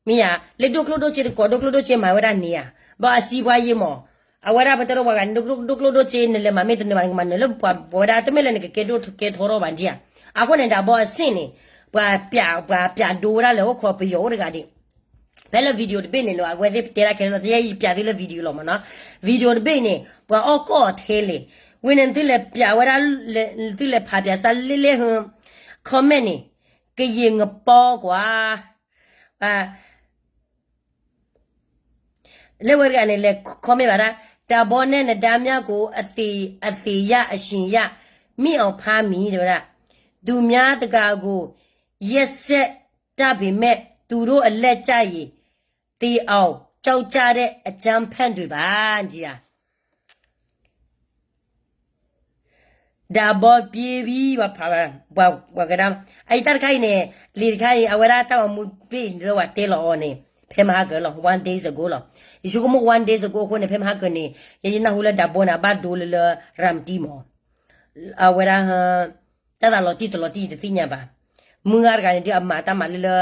မ့ၢ်ဧါ, လၢဒိၣ်ကျိၣ်ဒိၣ်စ့တကိး ဒိၣ်ကျိၣ်ဒိၣ်စ့မၤဝဲဒၣ်န့ၣ်ဧါ, ဘၣ်အစံးပှၤယံာ်မး, အဝဲဒၣ်ပတဲဒိပှၤဂၤန့ၣ် ဒိၣ်ကျိၣ်ဒိၣ်ကျိၣ်ဒိၣ်စ့ နလဲၤမၤမ့ၢ်တနၢၤဘၣ်န့ၣ် ကမၤနၢၤလၢပှၤဝဲဒၣ် တမ့ၢ်လၢနကကဲဒိၣ်ကဲထီထီၣ်ဘၣ်ဒံးဧါ. အဃိန့ၣ် ဒၣ်ဘီအဆင့်န့ၣ် ပှၤပျး ပှၤပျးဒိဝဲဒၣ်လၢအိၣ်ခိးပယီၤအိၣ်တဂၤဒံး ဖဲလၢ video တဘ့ၣ်န့ၣ်လီၤ အဝဲသ့ၣ်ပတဲဒၣ်ခဲလၢာ်လီၤ တယဲယပျးသုလၢ video လီၤမ့ၢ်နီၤ, video တဘ့ၣ်အံၤန့ၣ် ပှၤအီၣ်ကီၢ်ထဲလဲၣ်, ဝံၤန့ၣ်သုလဲၤပျးဝဲဒၣ်, သုလဲၤဖးပျးစၢ်လ့လ့ comment န့ၣ် ကယံာ်ငပီကွၢ်, လၢဝဲတဂၤန့ၣ်လဲၤ comment ဘၣ်ဒၣ်, တၢ်ဘီနဲၣ်နဒါမြကို အသေရ အရှင်ရ မင်းအောင်ဖမ်းမည် တဲဝဲဒၣ်, သူများတကာကို ရက်စက်တတ်ပေမဲ့ သူတို့အလက်ကျရင် သေအောင် ကြောက်ကြတဲ့အကြမ်းဖက်တွေပါ ဒ်ဧါ. ဒၣ်ဘီပျံၤဘံ ပှၤဖး, ပှၤကဒါ, အအံၤတၢ်တခါအံၤန့ၣ် လံာ်တခါအံၤ အဝဲဒၣ်တၢ်ဂီၤမူဘ့ၣ်အံၤလၢပှၤတဲလီၤအီၤန့ၣ် ဖဲမဟါကၢၤလီၤ one days ago လီၤ. ယဆိကမိၣ် one days ago အဃိန့ၣ် ဖဲမဟါကၢၤန့ၣ် ယနၢ်ဟူလၢဒၢဘီန့ၣ် အဘၣ်ဒိလၢလၢ ရၤမတံမး အဝဲဒၣ် တၢ်သးလီၤတံၢ်တလီၤတံၢ်ယတသ့ၣ်ညါဘၣ်. မုၢ်ဂၤတဂၤန့ၣ်ဒုးအမၤတၢ်မၤလၢလၢ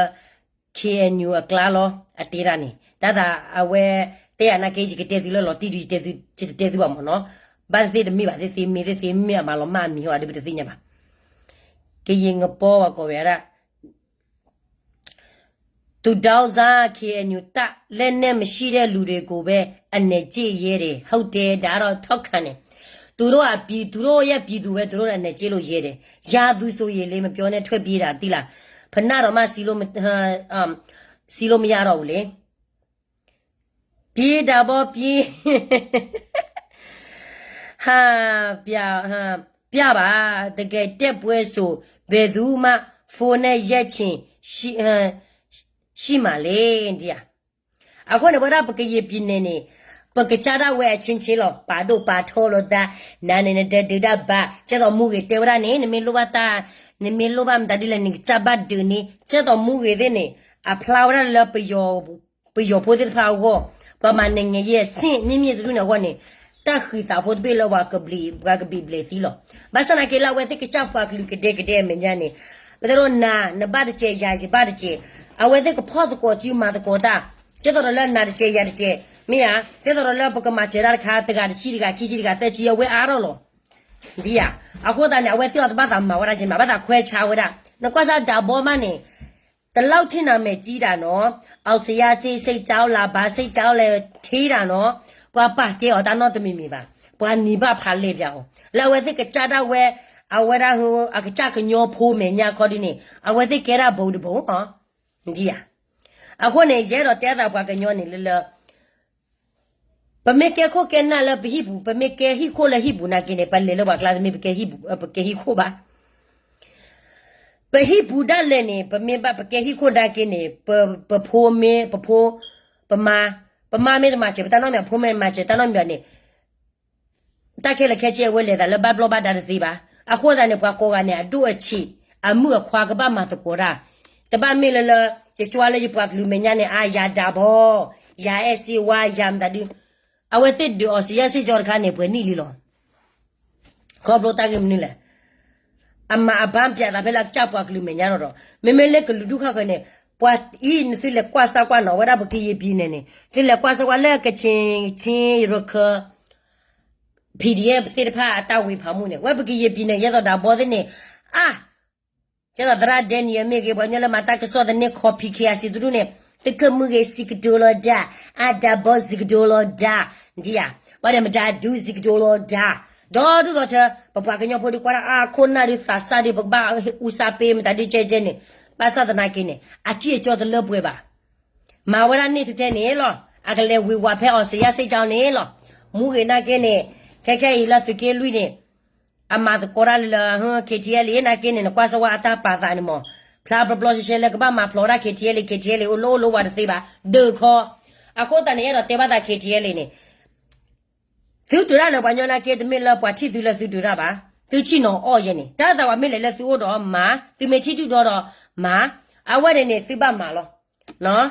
K N U အကျါလီၤ အတဲဒၣ်န့ၣ် တၢ်သးအဝဲတဲယၤနာ်က့ ယကတဲသုလၢလီၤတံၢ်ဒုး ယတဲသုဘၣ်မးနီၤ. ဘၣ်သ့ၣ်တမ့ၢ်ဘၣ်သ့ၣ်သ့မ့ၢ်သ့ၣ်သ့မ့ၢ်အမၤလီၤမၢ်အမံၤဟီဒုး ပတသ့ၣ်ညါဘၣ်. ကယံာ်ငပီဝဲကိးဝဲဒၣ် သူဒေါင်းဆန်း K N U တပ် လက်နက်မရှိတဲ့လူတွေကိုပဲ အနယ်ကျင့်ရဲတယ် ဟုတ်တယ် ဒါတော့ထောက်ခံတယ်. သူတို့ကပြည်သူတို့ရဲ့ပြည်သူပဲ သူတို့အနယ်ကျင့်လို့ရဲတယ်. ရသူဆိုရင်လေ မပြောနဲ့ ထွက်ပြေးတာ သိလား. ဖနတော့မှစီးလို့မ စီးလို့မရတော့ဘူးလေ. ပြေးတာပေါ့ ပြေး ဟါ ပြ ဟါ ပြပါ တကယ်တက်ပွဲဆို ဘယ်သူမှ ဖုန်းနဲ့ ရက်ချင် ရှိ ဟါ ရှိမှာလေ ဒ်ဧါ. အဃိန့ၣ် ဝဲဒၣ်ပကယံာ်ပံၤန့ၣ်န့ၣ် ပကစၢ်ဒၣ်ဝဲအချင်းချင်းလီၤ ပာ်ဒိၣ်ပာ်ထီလိာ်သး နၤန့ၣ်နတဒုးတၢ်ဘၣ် ကဲသိးမူဂ့ၤတဲဝဲဒၣ်န့ၣ် နမ့ၢ်လိၣ်ဘၣ်တၢ် နမ့ၢ်လိၣ်ဘၣ်မတၤဒ်လဲၣ်န့ၣ် နကစၢ်ဘၣ်ဒုးန့ၣ် ကဲသိးမူဂ့ၤသ့ၣ်န့ၣ် အဖျါဝဲဒၣ်လၢ ပယီၤဖိသ့ၣ်တဖၣ်အဂီၢ် ပှၤမၤနံၣ်ငယ်ယဲၢ်ဆင့် မြင့်မြင့်တဒူၣ်န့ၣ်အဂီၢ်န့ၣ် တၢ်ဃံးသးဖိတဘ့ၣ်လၢပှၤကဘျံး ပှၤကဘံးဘျဲးသံလီၤ. ဘၣ်ဆၣ်သနာ်က့လၢအဝဲသ့ၣ်ကစၢ်ပှၤကလုာ်ကဒဲကဒဲအမဲာ်ညါန့ၣ် ပတဲဒိးနၤ နဘၣ်တစဲးယၤ ယဘၣ်တစဲး အဝဲသ့ၣ်ကဖီၣ်သကိးစုမၤသကိးတၢ် ကဲသိးဒီးလၢနၤတစဲးယၤတစဲး မ့ၢ်ဧါ ကဲသိးဒီးလၢပကမၤစၢၤတၢ်တခါ တဂၤတဆံတဂၤ ခံဆံတဂၤ သၢဆံ အဝဲအါထီၣ်လီၤ. ဒ်ဧါ. အဃိသတးန့ၣ် အဝဲသ့ၣ်အီၤတဘၣ်သးမၤဝဲဒၣ်က့ မၤဘၣ်သးခွဲးဆါဝဲဒၣ် နကွၢ်စၢ်ဒၢဘီမးန့ၣ် တလောက်ထံၣ်နၤမဲာ်ကံတၢ်နီၤ အောင်ဇေယျစိတ်ကြောင်း လၢဘၣ်စိတ်ကြောင်းလဲၣ်ထံတၢ်နီၤ ပှၤပာ်ကဲအီၤတၢ်နီတမံၤမံၤဘၣ် ပှၤနံၤဘၣ်ဖးလဲၢ်ပၠးအီၤ လၢအဝဲသ့ၣ်ကစၢ်ဒၣ်ဝဲ အဝဲဒၣ်အကစၢ်ကညီဖိမဲာ်ညါခီဒ်န့ၣ် အဝဲသ့ၣ်ကဲဒၣ်ဘိတဘိ ဒ်ဧါ. အဃိန့ၣ် ယအဲၣ်ဒိးတဲအသးပှၤကညီန့ၣ်လၢလၢ ပမ့ၢ်ကဲခိၣ်ကဲနၢ်လၢပဟံၣ်ပူၤ ပမ့ၢ်ကဲဟံၣ်ခိၣ်လၢဟံၣ်ပူၤနာ်က့န့ၣ် ပလဲၤလၢပှၤကျါတမ့ၢ်ပကဲဟံၣ်ပူၤ ပကဲဟံၣ်ခိၣ်ဘၣ်. ပဟံၣ်ပူၤဒၣ်လဲာ်န့ၣ် ပမ့ၢ်ဘၣ်ပကဲဟံၣ်ခိၣ်နာ်က့န့ၣ် ပဖိမ့ၢ်ပဖိ ပမါ ပမါမ့ၢ်တမၤစၢၤပတၢ်နီတမံၤ အဖိမ့ၢ်မၤစၢၤတၢ်နီတမံၤန့ၣ် တၢ်ခဲလၢာ်ခဲဆ့အဝဲလဲၤသးလၢဘၣ်ဘျီၣ်ဘၣ်ဒါတသ့ဘၣ်. အဃိသတးန့ၣ် ပှၤကိးဂၤန့ၣ် အဒိၣ်အဆံး အမုၣ်အခွါကဘၣ်မၤသကိးတၢ်, တဘၣ်မ့ၢ်လၢလၢ ယကွၢ်လၢယပှၤကလုာ်မဲာ်ညါန့ၣ် အါ ယၤဒၣ်ဘီ, ယၤအဲၣ်စ့ဝါ ယၤမတၤဒု, အဝဲသ့ၣ်ဒုးအီၤစံးယဲၢ်စ့ၢ်ကီးတခါန့ၣ် ပှဲၤနံၣ်လံလီၤ. ခီဖျိတၢ်ဂ့ၢ်မနုၤလဲၣ်. အမၤအဘၣ်ပၠးသးဖဲလၢအကစၢ်ပှၤကလုာ်မဲာ်ညါဒီးဒီး မ့မ့ၢ်လၢကလုာ်ဒူၣ်ဃၣ်ဃၢၤန့ၣ် ပှၤအံၤနသုလဲၤကွၢ်စၢ်ကွၢ်နီၤ ဝဲဒၣ်ပကယံာ်ပံၤန့ၣ်န့ၣ် သုလဲၤကွၢ်စၢ်ကွၢ်လၢကခ့ၣ် ခ့ၣ် ရခၢၣ် P D F သ့ၣ်တဖၣ်အတၢ်ဝ့ၤဖးမုၢ်န့ၣ် ဝဲပကယံာ်ပံၤန့ၣ် ယဲသိးဒၣ်ဘီသ့ၣ်န့ၣ် အါ ကဲသိးသရၣ်ဒဲနံၣ်အမ့ၢ်ဂ့ၤ ပှၤကညီလၢမၤတၢ်ကစီၣ်သန့ခီၣ် P K I C တဒူၣ်န့ၣ် သုခၢၣ်မုၢ်ဂ့ၤစံးကတိၤလီၤဒၣ်, အါဒၣ်ဘီစံးကတိၤလီၤဒၣ်, ဒ်ယၤ, ပှၤဒီးမတၤဒုစံးကတိၤလီၤဒၣ်, ဒီဒူၣ်ဒီးထၢ ပပှၤကညီဖိဒုးကွၢ်ဒၣ်အါခိၣ်နၢ်ဒုးသးစၢ်ဒုး ပကဘၣ်အူစၢ်ပ့မတၤဒုကဲကဲန့ၣ်, ဘၣ်ဆၣ်သနာ်က့န့ၣ် အကံၢ်အကၠီတလၢပှဲၤဘၣ်. မၤဝဲဒၣ်န့ၣ်ထဲထဲန့ၣ်လီၤ. အကလဲၤဝ့ၤဝးဖဲအီစံးယဲၢ်စ့ၢ်ကီးန့ၣ်လီၤ. မူဂ့ၤနာ်က့န့ၣ် ခဲခဲအံၤလၢသုးက့လွံၢ်န့ၣ် အမၤသကိးတၢ်လၢလၢ K T L A နာ်က့န့ၣ် နကွၢ်စၢ်ဝဲအတၢ်ပာ်သးန့ၣ်မး, ဖျါဘျီဘျီရှဲရှဲလၢကဘၣ်မၤဖျိးဒၣ် K T L A, K T L A အိၣ်လၢအိၣ်လၢဝဲတသ့ဘၣ်, ဒုးခီ. အဃိသတးန့ၣ် အဲၣ်ဒိးတဲဘၣ်သး K T L A န့ၣ် သုတုၤတၢ်လၢပှၤကညီနာ်က့ တမ့ၢ်လၢပှၤထံၣ်သုလၢသုတုၤတၢ်ဘၣ်, သုဆ့ၣ်နီၤအီၣ်ယဲန့ၣ် တၢ်သးပှၤမ့ၢ်လဲၤလၢသုအိၣ်ဒီးမၤ, သုမ့ၢ်ထံၣ်ဒုၣ်ဒီးဒီးမၤ, အဝဲန့ၣ်န့ၣ် သုဘၣ်မၤလီၤ.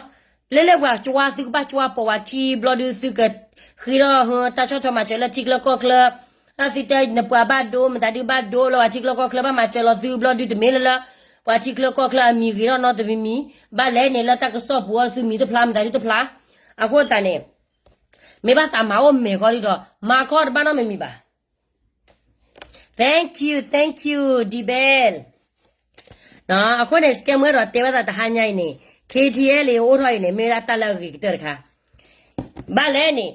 လၢလၢပှၤကၠွါ သုကဘၣ်ကၠွါပိာ်ဝဲခံဘျီဒုး သုကဃ့ထီၣ်တၢ်ဆီၣ်ထွဲမၤစၢၤလၢထံချၢကီၢ်ချၢ, အသုတဲနပှၤဘၣ်ဒိ မတၤဒုးဘၣ်ဒိလၢပှၤထံချၢကီၢ်ချၢဘၣ်မၤစၢၤလီၤသုဘျီဒုး တမ့ၢ်လၢလၢ ပှၤထံချၢကီၢ်ချၢအမံၤဂ့ၤထီၣ်နီတမံၤမံၤ, ဘၣ်လဲၣ်န့ၣ် လၢတၢ်ကစီၣ်ပူၤအီၤသုမံၤတဖျါ မတၤဒုတဖျါ, အဃိသတးန့ၣ် မ့ၢ်ဘၣ်သးမၤအိၣ်မဲာ်ခီဒုးဒီး မၤခီတဘၣ်နီတမံၤမံၤဘၣ်. Thank you, thank you, D Bell. အဃိန့ၣ် စကဲမွဲဒီးတဲဝဲသးတဟါညါအံၤန့ၣ် K T L A အိၣ်ထီၣ်အံၤန့ၣ် မ့ၢ်ဝဲဒၣ်တၢ်လၢအဂ့ၤကတၢၢ်တခါ, ဘၣ်လဲၣ်န့ၣ်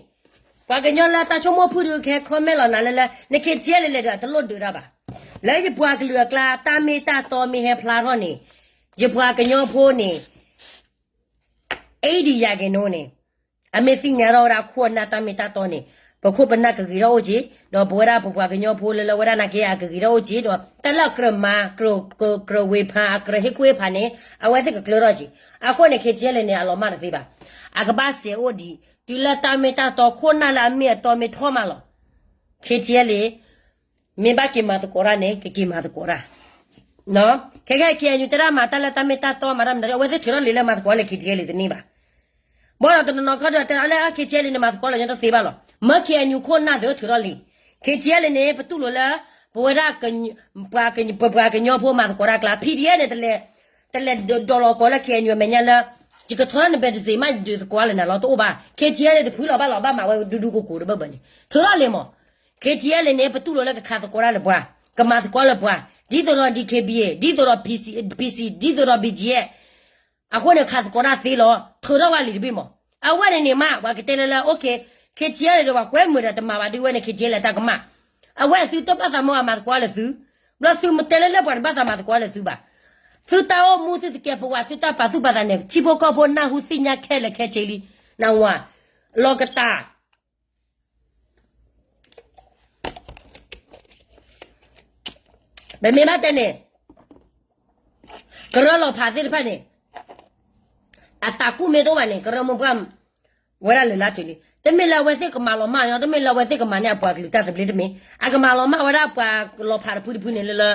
ပှၤကညီလၢတၢ်ဆိကမိၣ်ဖုၣ်ဒုး ကဟဲ comment လီၤနၤလၢလၢ န K T L A လဲၤဒုး အတလိၣ်ဒုးတၢ်ဘၣ်. လၢယပှၤကလုာ်အကျါ တၢ်မ့ၢ်တၢ်တီမ့ၢ်ဟဲဖျါထီၣ်န့ၣ် ယပှၤကညီဖိန့ၣ် eighty ရာခိုင်နှုန်းန့ၣ် အမ့ၢ်သ့ၣ်ညါထီၣ်ဝဲဒၣ်ခိၣ်အနၢ်တၢ်မ့ၢ်တၢ်တီန့ၣ် ပခိၣ်ပနၢ်ကဂ့ၤထီၣ်အိၣ်က့ၤ, ဒီးပဝဲဒၣ်ပပှၤကညီဖိလၢလၢဝဲဒၣ်နာ်က့ အကဂ့ၤထီၣ်အိၣ်က့ၤဒီး တၢ်လၢအကြၢးမၤ ကြၢးဝ့ၤဖး အကြၢးဟ့ၣ်ကူၣ်ဟ့ၣ်ဖးန့ၣ် အဝဲသ့ၣ်ကကျၢထီၣ်က့ၤ. အဃိန့ၣ် K T L A န့ၣ် အလီၤမၢ်တသ့ဘၣ်. အကဘၣ်စဲးအိၣ်ဒံး တုၤလၢတၢ်မ့ၢ်တၢ်တီ ခိၣ်နၢ်လၢအမ့ၢ်အတီမ့ၢ်ထီၣ်မးလီၤ. K T L A မ့ၢ်ဘၣ်က့ၤမၤသကိးတၢ်န့ၣ် ကက့ၤမၤသကိးတၢ်. ခဲခဲ K N U တဲဒၣ်မၤတၢ်လၢတၢ်မ့ၢ်တၢ်တီမၤတၢ်မတၤ အဝဲသ့ၣ်ထုးထီၣ်လံာ်လၢမၤသကိးလၢ K T L A တန့ၢ်ဘၣ်. ဘၣ်ဒီးတနီၤနီၤခီဒီးတဲလၢ KTLA န့ၣ်မၤသကိးလၢညါတသ့ဘၣ်လီၤ. မ့ၢ် KNU ခိၣ်နၢ်သ့ၣ်ထုးထီၣ်လံ. KTLA န့ၣ် ပတူၢ်လိာ်လၢ ပဝဲဒၣ် ပှၤကညီဖိမၤသကိးတၢ်ကျါ PDF န့ၣ် တလဲၤဒိးလီၤကိးလၢ KNU အမဲာ်ညါလၢ ယကထီၣ်နဘဲတစ့းမး ယဒုးသကိးလၢနၤလီၤ တအိၣ်ဘၣ်. KTLA တဖုလီၤဘၣ်လီၤ ဘၣ်မၤဝဲဒူဒူကိးကိးတဘၢဘၢန့ၣ် ထုးထီၣ်လံမး. KTLA န့ၣ် ပတူၢ်လိာ်လၢကခးသကိးတၢ်လၢပှၤ, ကမၤသကိးလၢပှၤ, ဒ်သိးဒီး DKBA, ဒ်သိးဒီး PC, PC, ဒ်သိးဒီး BGF အဃိန့ၣ် ခးသကိးတၢ်သ့လီၤ. ထုးထီၣ်ဝဲလံတဘ့ၣ်မး. အဝဲန့ၣ်န့ၣ်မး ပှၤကတဲလၢလၢ OK, KTLA ဒီးပှၤကွဲမုာ်ဒီးတမၤဘၣ်ဒ်ဝဲန့ၣ် KTLA တၢ်ကမၣ်. အဝဲသုတဘၣ်သးမၤမၤသကိးလၢသု, ဘျီသုမ့ၢ်တဲလၢလၢပှၤတဘၣ်သးမၤသကိးလၢသုဘၣ်. သုတၢ်အိၣ်မူသုတကဲပဝး သုတၢ်ပာ်သူၣ်ပာ်သးန့ၣ် ထံဖိကီၢ်ဖိနၢ်ဟူသ့ၣ်ညါခဲလၢာ်ခဲဆ့လံ. နဝၤ, လီၤကတၢ် ပမ့ၢ်ဘၣ်တဲန့ၣ် ကရၢလီၤဖးသ့ၣ်တဖၣ်န့ၣ် အတၢ်ကူၣ်မ့ၢ်တအိၣ်ဘၣ်န့ၣ် ကရၢမိၢ်ပှၢ် ဝဲဒၣ်လၢလၢထုးလံ. တမ့ၢ်လၢအဝဲသ့ၣ်ကမၤလီၤမၢ်ညီ, တမ့ၢ်လၢအဝဲသ့ၣ်ကမၤန့ၢ်အပှၤကလုာ်တၢ်သဘျ့တမ့ၢ်, အကမၤလီၤမၢ်ဝဲဒၣ်ပှၤလီၤဖးတဖုတဖုန့ၣ်လၢလၢ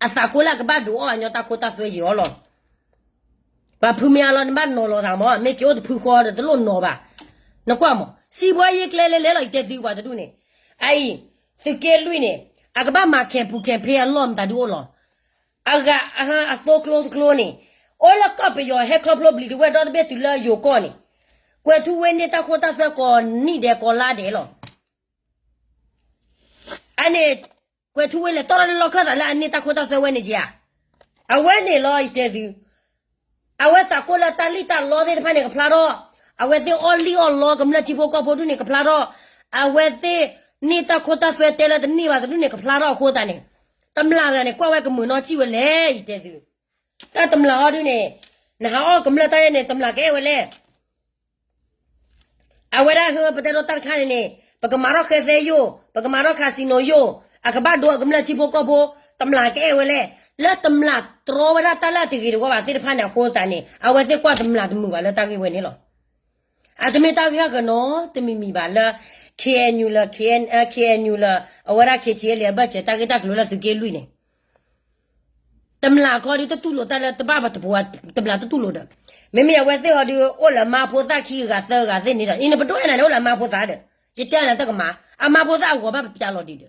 အသးကိၢ်လၢအကဘၣ်ဒုးအီၣ်အညီတၢ်ခိတၢ်သွဲယံာ်အီၤလီၤ. ပှၤဖုမ့ၢ်အလီၤ နဘၣ်နီၤလီၤသးမး, မ့ၢ်က့ၤအိၣ်တဖုဃီဒီးတလိၣ်နီၤဘၣ်. နကွၢ်မး, စံးဘှီယ့ကျဲလဲၤလဲၤလီၤ ယတဲသုပှၤတဒူၣ်န့ၣ်, အအံၤ, သုးက့လွံၢ်န့ၣ်, အကဘၣ်မၤ campaign campaign အလီၢ်မတၤဒုအိၣ်လီၤ. အဂၤ, အသိကျိတကျိန့ၣ်, အိၣ်လၢကီၢ်ပယီၤဟဲခီဖျိဘျံၤတဝဲၢ်ဒီတဘ့ၣ်တုၤလၢယိၤကီၢ်န့ၣ်, ကွဲၤထူဝ့န့ၢ်တၢ်ခိတၢ်သွဲကိးနံၣ်ဒဲးကိးလါဒဲးလီၤ. အန့ၣ်, ကွဲၤထူဝ့လဲၤတီၢ်ထီၣ်လၢလီၢ်ခၢၣ်သးလၢအန့ၢ်တၢ်ခိတၢ်သွဲဝဲန့ၣ်က့ဧါ. အဝဲန့ၣ်လီၤ ယတဲသု, အဝဲသးကိၢ်လၢတၢ်လံၣ်တၢ်လီသ့ၣ်တဖၣ်န့ၣ်ကဖျါထီၣ်, အဝဲသ့ၣ်အီၣ်လံၣ်အီၣ်လီကမျၢၢ်ထံဖိကီၢ်ဖိဒူၣ်န့ၣ်ကဖျါထီၣ်, အဝဲသ့ၣ်န့ၢ်တၢ်ခိတၢ်သွဲတဲလၢတန့ၢ်ဘၣ်တဒူၣ်န့ၣ်ကဖျါထီၣ်အဃိသတးန့ၣ်, တမျၢ်တဂၤန့ၣ် ကွၢ်ဝဲကမုာ်နီၢ်ကံၣ်ဝဲလဲၣ် ယတဲသု. တၢ်တမျၢ်အီၤဒုန့ၣ်, နဟးအီၣ်ကမျၢၢ်တၢ်ယဲန့ၣ် တမျၢ်ကအဲၣ်ဝဲလဲၣ်. အဝဲဒၣ်ဟၢ ပတဲဒိတၢ်တခါန့ၣ်န့ၣ်, ပကမၤထီၣ်ဃဲသဲယိၣ်, ပကမၤထီၣ် casino ယိၣ်, အကဘၣ်ဒိအကမျၢၢ်ထံဖိကီၢ်ဖိ, တမျၢ်ကအဲၣ်ဝဲလဲၣ်. လၢတမျၢ်တြီဝဲဒၣ်တၢ်လၢအတဂ့ၤတဝါဘၣ်သ့ၣ်တဖၣ်န့ၣ်အဃိသတးန့ၣ် အဝဲသ့ၣ်ကွၢ်တမျၢ်တမုာ်ဘၣ်လၢတၢ်ဂ့ၢ်ဝဲန့ၣ်လီၤ. အတမ့ၢ်တၢ်ဂ့ၢ်ဟီၣ်ကနီၤတမံၤမံၤဘၣ်လၢ KNU လၢ, KNU လၢ, အဝဲဒၣ် KTLA အဘၢၣ်စၢၤတၢ်ဂ့ၢ်တၢ်ကျိၤလၢသုးက့လွံၢ်န့ၣ် တမျၢ်ခီဒုတတူၢ်လိာ်တၢ်လၢတဘၣ်ပတပူၤ, တမျၢ်တတူၢ်လိာ်ဒီး, မ့မ့ၢ်အဝဲသ့ၣ်ဟီဒု အိၣ်လၢမါဖိသၣ်ခံဂၤသၢဂၤသ့ၣ်န့ၣ်ဒီး အံၤန့ၣ်ပဒိၣ်အဲၣ်နၤန့ၣ် အိၣ်လၢမါဖိသၣ်ဒီး, ယတဲနၤတကမၤ, အမါဖိသၣ်အဂီၤဘၣ်ပပျးလီၤဒံးဒီး,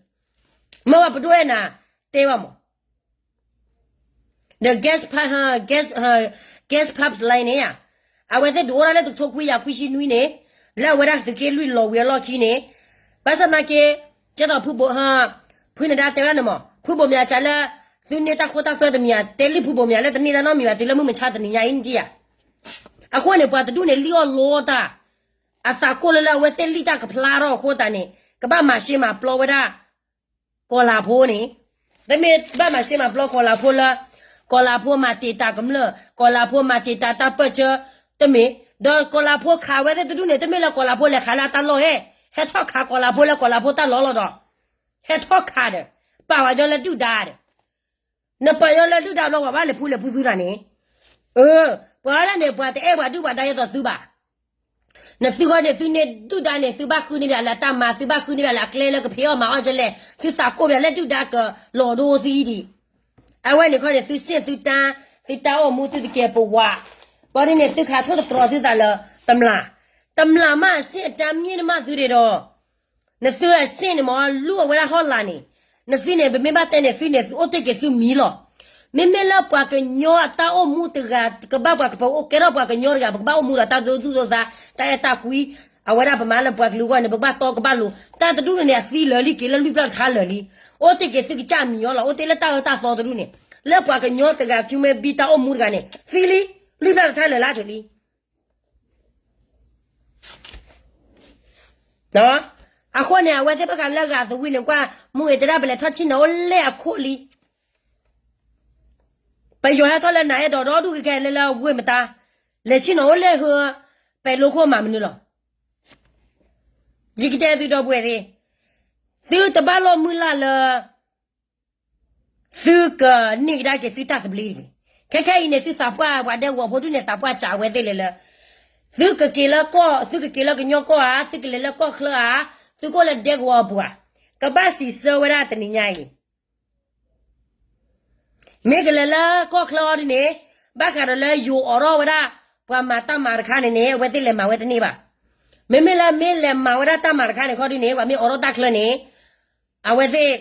မ့ၢ်ဝဲပဒိၣ်အဲၣ်နၤ, တဲဘၣ်မး ဒီး gas pipe, gas, gas pipeline န့ၣ်ဧါ, အဝဲသ့ၣ်ဒုးအိၣ်ဒၣ်လၢတကထိခွံကယၤခွံဆံနွံန့ၣ်, လၢအဝဲဒၣ်သုးက့လွံၢ်လီၤဝံၤအလီၢ်ခံန့ၣ်, ဘၣ်ဆၣ်သနာ်က့, ကဲသိးဖုဘိ, ဖုနဒါတဲဝဲဒၣ်န့ၣ်မး ဖုဘိၣ်မၠးကးလၢ, သုန့ၢ်တၢ်ခိတၢ်သွဲတမံၤဧါ, တဲလံဖုဘိၣ်မၠးလၢတန့ၢ်တၢ်နီတမံၤဘၣ် တုၤလၢမုၢ်မဆါတနံၤညါအံၤန့ၣ်ဧါ. အဃိန့ၣ် ပှၤတဒူၣ်န့ၣ် လံၣ်အီၣ်လီတၢ်, အသးကိၢ်လၢလၢအဝဲသ့ၣ်လံၣ်တၢ်ကဖျါထီၣ်အဃိသတးန့ၣ် ကဘၣ်မၤရှဲမၤပျီဝဲဒၣ် ကီၤလၤဖိန့ၣ်, ပမ့ၢ်ဘၣ်မၤရှဲမၤပျီကီၤလၤဖိလၢ, ကီၤလၤဖိမၤတံာ်တာ်ကမျၢၢ်, ကီၤလၤဖိမၤတံာ်တာ်တၢ်ပၢၢ်ဆၢ, တမ့ၢ်, ဒီးကီၤလၤဖိခးဝဲသ့ၣ်တဒူၣ်န့ၣ် တမ့ၢ်လၢကီၤလၤဖိလဲၤခးလၢအတၢ်လီၢ်ဧဲ, ဟဲထီၣ်ခးကီၤလၤဖိလၢကီၤလၤဖိတၢ်လီၢ်လီၤဒီး, ဟဲထီၣ်ခးဒီး, ပာ်ဝဲညီလၢဒုၣ်ဒါဒီး နပာ်ညီလၢဒုၣ်ဒါဘျီ ပှၤဘၣ်လဲၤဖူလဲၤဖူသုတၢ်န့ၣ်, အၢ, ပှၤဒၣ်န့ၣ် ပှၤတအဲၣ်ပှၤဒုၣ်ပှၤဒါယဲသိးသုဘၣ်. နသုဂီၢ်န့ၣ် သုန့ၢ်ဒုၣ်ဒါန့ၣ် သုဘၣ်ဃုန့ၢ်ဘၣ်လၢအတၢ်မၤ, သုဘၣ်ဃုန့ၢ်ဘၣ်လၢအကျဲလၢကဖံးအီၣ်မၤအီၣ်ကလဲၣ်, သုသးကိၢ်ဘၣ်လၢဒုၣ်ဒါကလီၤဒိသံဒံး. အဝဲန့ၣ်ခီန့ၣ် သုစ့ၣ်သုတၢ်, သုတၢ်အိၣ်မူသုတကဲပဝး, ဘၣ်ဒ်န့ၣ် သုခးထိၣ်သတြီၤသုသးလၢတမျၢ်, တမျၢ်မးအစ့ၣ်အတၢ်မ့ၢ်နမးသုဒံးဒီး နသုအစ့ၣ်န့ၣ်မး လူအဝဲဒၣ်ဟီၣ်လာ်န့ၣ်, နသုန့ၣ် ပမ့ၢ်ဘၣ်တဲန့ၣ် သုန့ၣ် သုအိၣ်တ့ၢ်က့ၤသုမံၤလီၤ. မ့မ့ၢ်လၢပှၤကညီအတၢ်အိၣ်မူတဂၤ ကဘၣ်ပှၤကပကဲထီၣ်ပှၤကညီတဂၤ ပကဘၣ်အိၣ်မူဒီးတၢ်ဒိသူၣ်ဒိသး တၢ်အဲၣ်တၢ်ကွံ, အဝဲဒၣ်ပမၤလၢပှၤကလုာ်အဂီၢ်န့ၣ် ပကဘၣ်တီကဘၣ်လိၤ, တၢ်တဒူၣ်န့ၣ်န့ၣ် အသံလၢာ်လံက့ၤလၢလွံၢ်ပျၢ်တခါလၢာ်လံ. အိၣ်တ့ၢ်က့ၤသုကစၢ်မံၤအီၤလီၤ. အိၣ်တ့ၢ်လၢတၢ်အၢတၢ်သီတဒူၣ်န့ၣ်, လၢပှၤကညီတဂၤ human being တၢ်အိၣ်မူတဂၤန့ၣ် သံလံ, လွံၢ်ပျၢ်တခါလၢာ်လံ ထုးလံ အဃိန့ၣ် အဝဲသ့ၣ်ဘၣ်ဃးလၢအဂၤသဝံန့ၣ် ကွၢ်မူဂ့ၤတဲဒၣ် ပလဲၤထီၣ်ဆ့ၣ်နီၤအိၣ်လဲၣ်အခိၣ်လံ. ပယီၤဟဲထီၣ်လၢနၤအဲၣ်ဒိးဒီဒူၣ်ကဲကဲလၢလၢဝ့ၢ်မတၤ, လဲၤဆ့ၣ်နီၤအိၣ်လဲၣ်ဟၢ, ပဲၤလိခိၣ်မၤမနုၤလီၤ. ယကတဲသုဒီပုၢ်ဝဲၢ်သ့ၣ်, သုတဘၣ်လီၤမုၢ်လၢ်လၢ သုကန့ၢ်ကဒါက့ၤသုတၢ်သဘျ့တဂ့ၤ. ခဲခဲအံၤန့ၣ် သုသးပှၢ်ပှၤဒဲကဝီၤဖိဒူၣ်န့ၣ် သးပှၢ်စံးဝဲသ့ၣ်လၢလၢ, သုကက့ၤလၢကီၢ်, သုကက့ၤလၢကညီကီၢ်ဧါ, သုကလဲၤလၢကီၢ်ချၢဧါ, သုကအိၣ်လၢဒဲကဝီၤအပူၤဧါ, ကဘၣ်စံးဆၢဝဲဒၣ်တနံၤညါအံၤ မ့ၢ်ကလဲၤလၢကီၢ်ချၢအီၤဒ်န့ၣ်, ဘၣ်ဃးဒီးလၢယိၤအိးထီၣ်ဝဲဒၣ် ပှၤမၤတၢ်မၤတခါန့ၣ်န့ၣ် အဝဲသ့ၣ်လဲၤမၤဝဲတန့ၢ်ဘၣ်. မ့မ့ၢ်လၢမ့ၢ်လဲၤမၤဝဲဒၣ်တၢ်မၤတခါန့ၣ်ခီဒုန့ၣ် ပှၤမ့ၢ်အိးထီၣ်တၢ်ချၢန့ၣ် အဝဲသ့ၣ်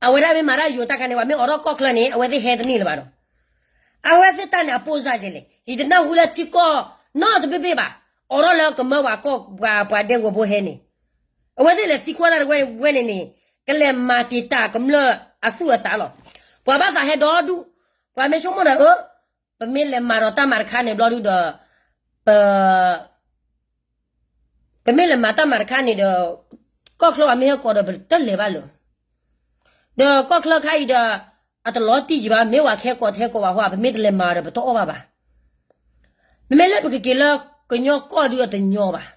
အဝဲဒၣ်မ့ၢ်မၤတၢ်ယိၤတၢ်ခါန့ၣ် ပှၤမ့ၢ်အိးထီၣ်ကီၢ်ချၢန့ၣ် အဝဲသ့ၣ်ဟဲတန့ၢ်လၢၤဘၣ်ဒီး အဝဲသ့ၣ်တၢ်န့ၣ် အပိၢ်စၢ်ကဲလဲၣ် ယတနၢ်ဟူလၢထံကီၢ်နီတဘ့ၣ်ဘ့ၣ်ဘၣ် အိးထီၣ်လၢကမၢပှၤကီၢ် ပှၤ ပှၤဒဲကဝီၤဖိဟဲန့ၣ် အဝဲသ့ၣ်လဲၤသံကွၢ်တၢ်တဝဲဝဲန့ၣ်န့ၣ် ကလဲၤမၤတံာ်တာ်ကမျၢၢ်အသူၣ်အသးလီၤ. ပှၤဘၣ်သးဟဲဒီဒူၣ် ပှၤမ့ၢ်ဆိကမိၣ်ဒီး အၢ ပမ့ၢ်လဲၤမၤဒီးတၢ်မၤတခါန့ၣ်ဘျီဒုဒီး ပ ပမ့ၢ်လဲၤမၤတၢ်မၤတခါန့ၣ်ဒီး ကီၢ်ချၢပှၤမ့ၢ်ဟဲကိးဒီး ပတလဲၤဘၣ်လၢၤ ဒီးကီၢ်ချၢခါအံၤဒီး အတလီၤတံၢ်ကံဘၣ် မ့ၢ်ဝဲခဲကိးထဲကိးဘၣ်ဟီ ပမ့ၢ်တလဲၤမၤဒီး ပတအီၣ်ဘၣ်ဘၣ်. မ့မ့ၢ်လၢပကက့ၤလၢကညီကီၢ်ဒုအတညီဘၣ်.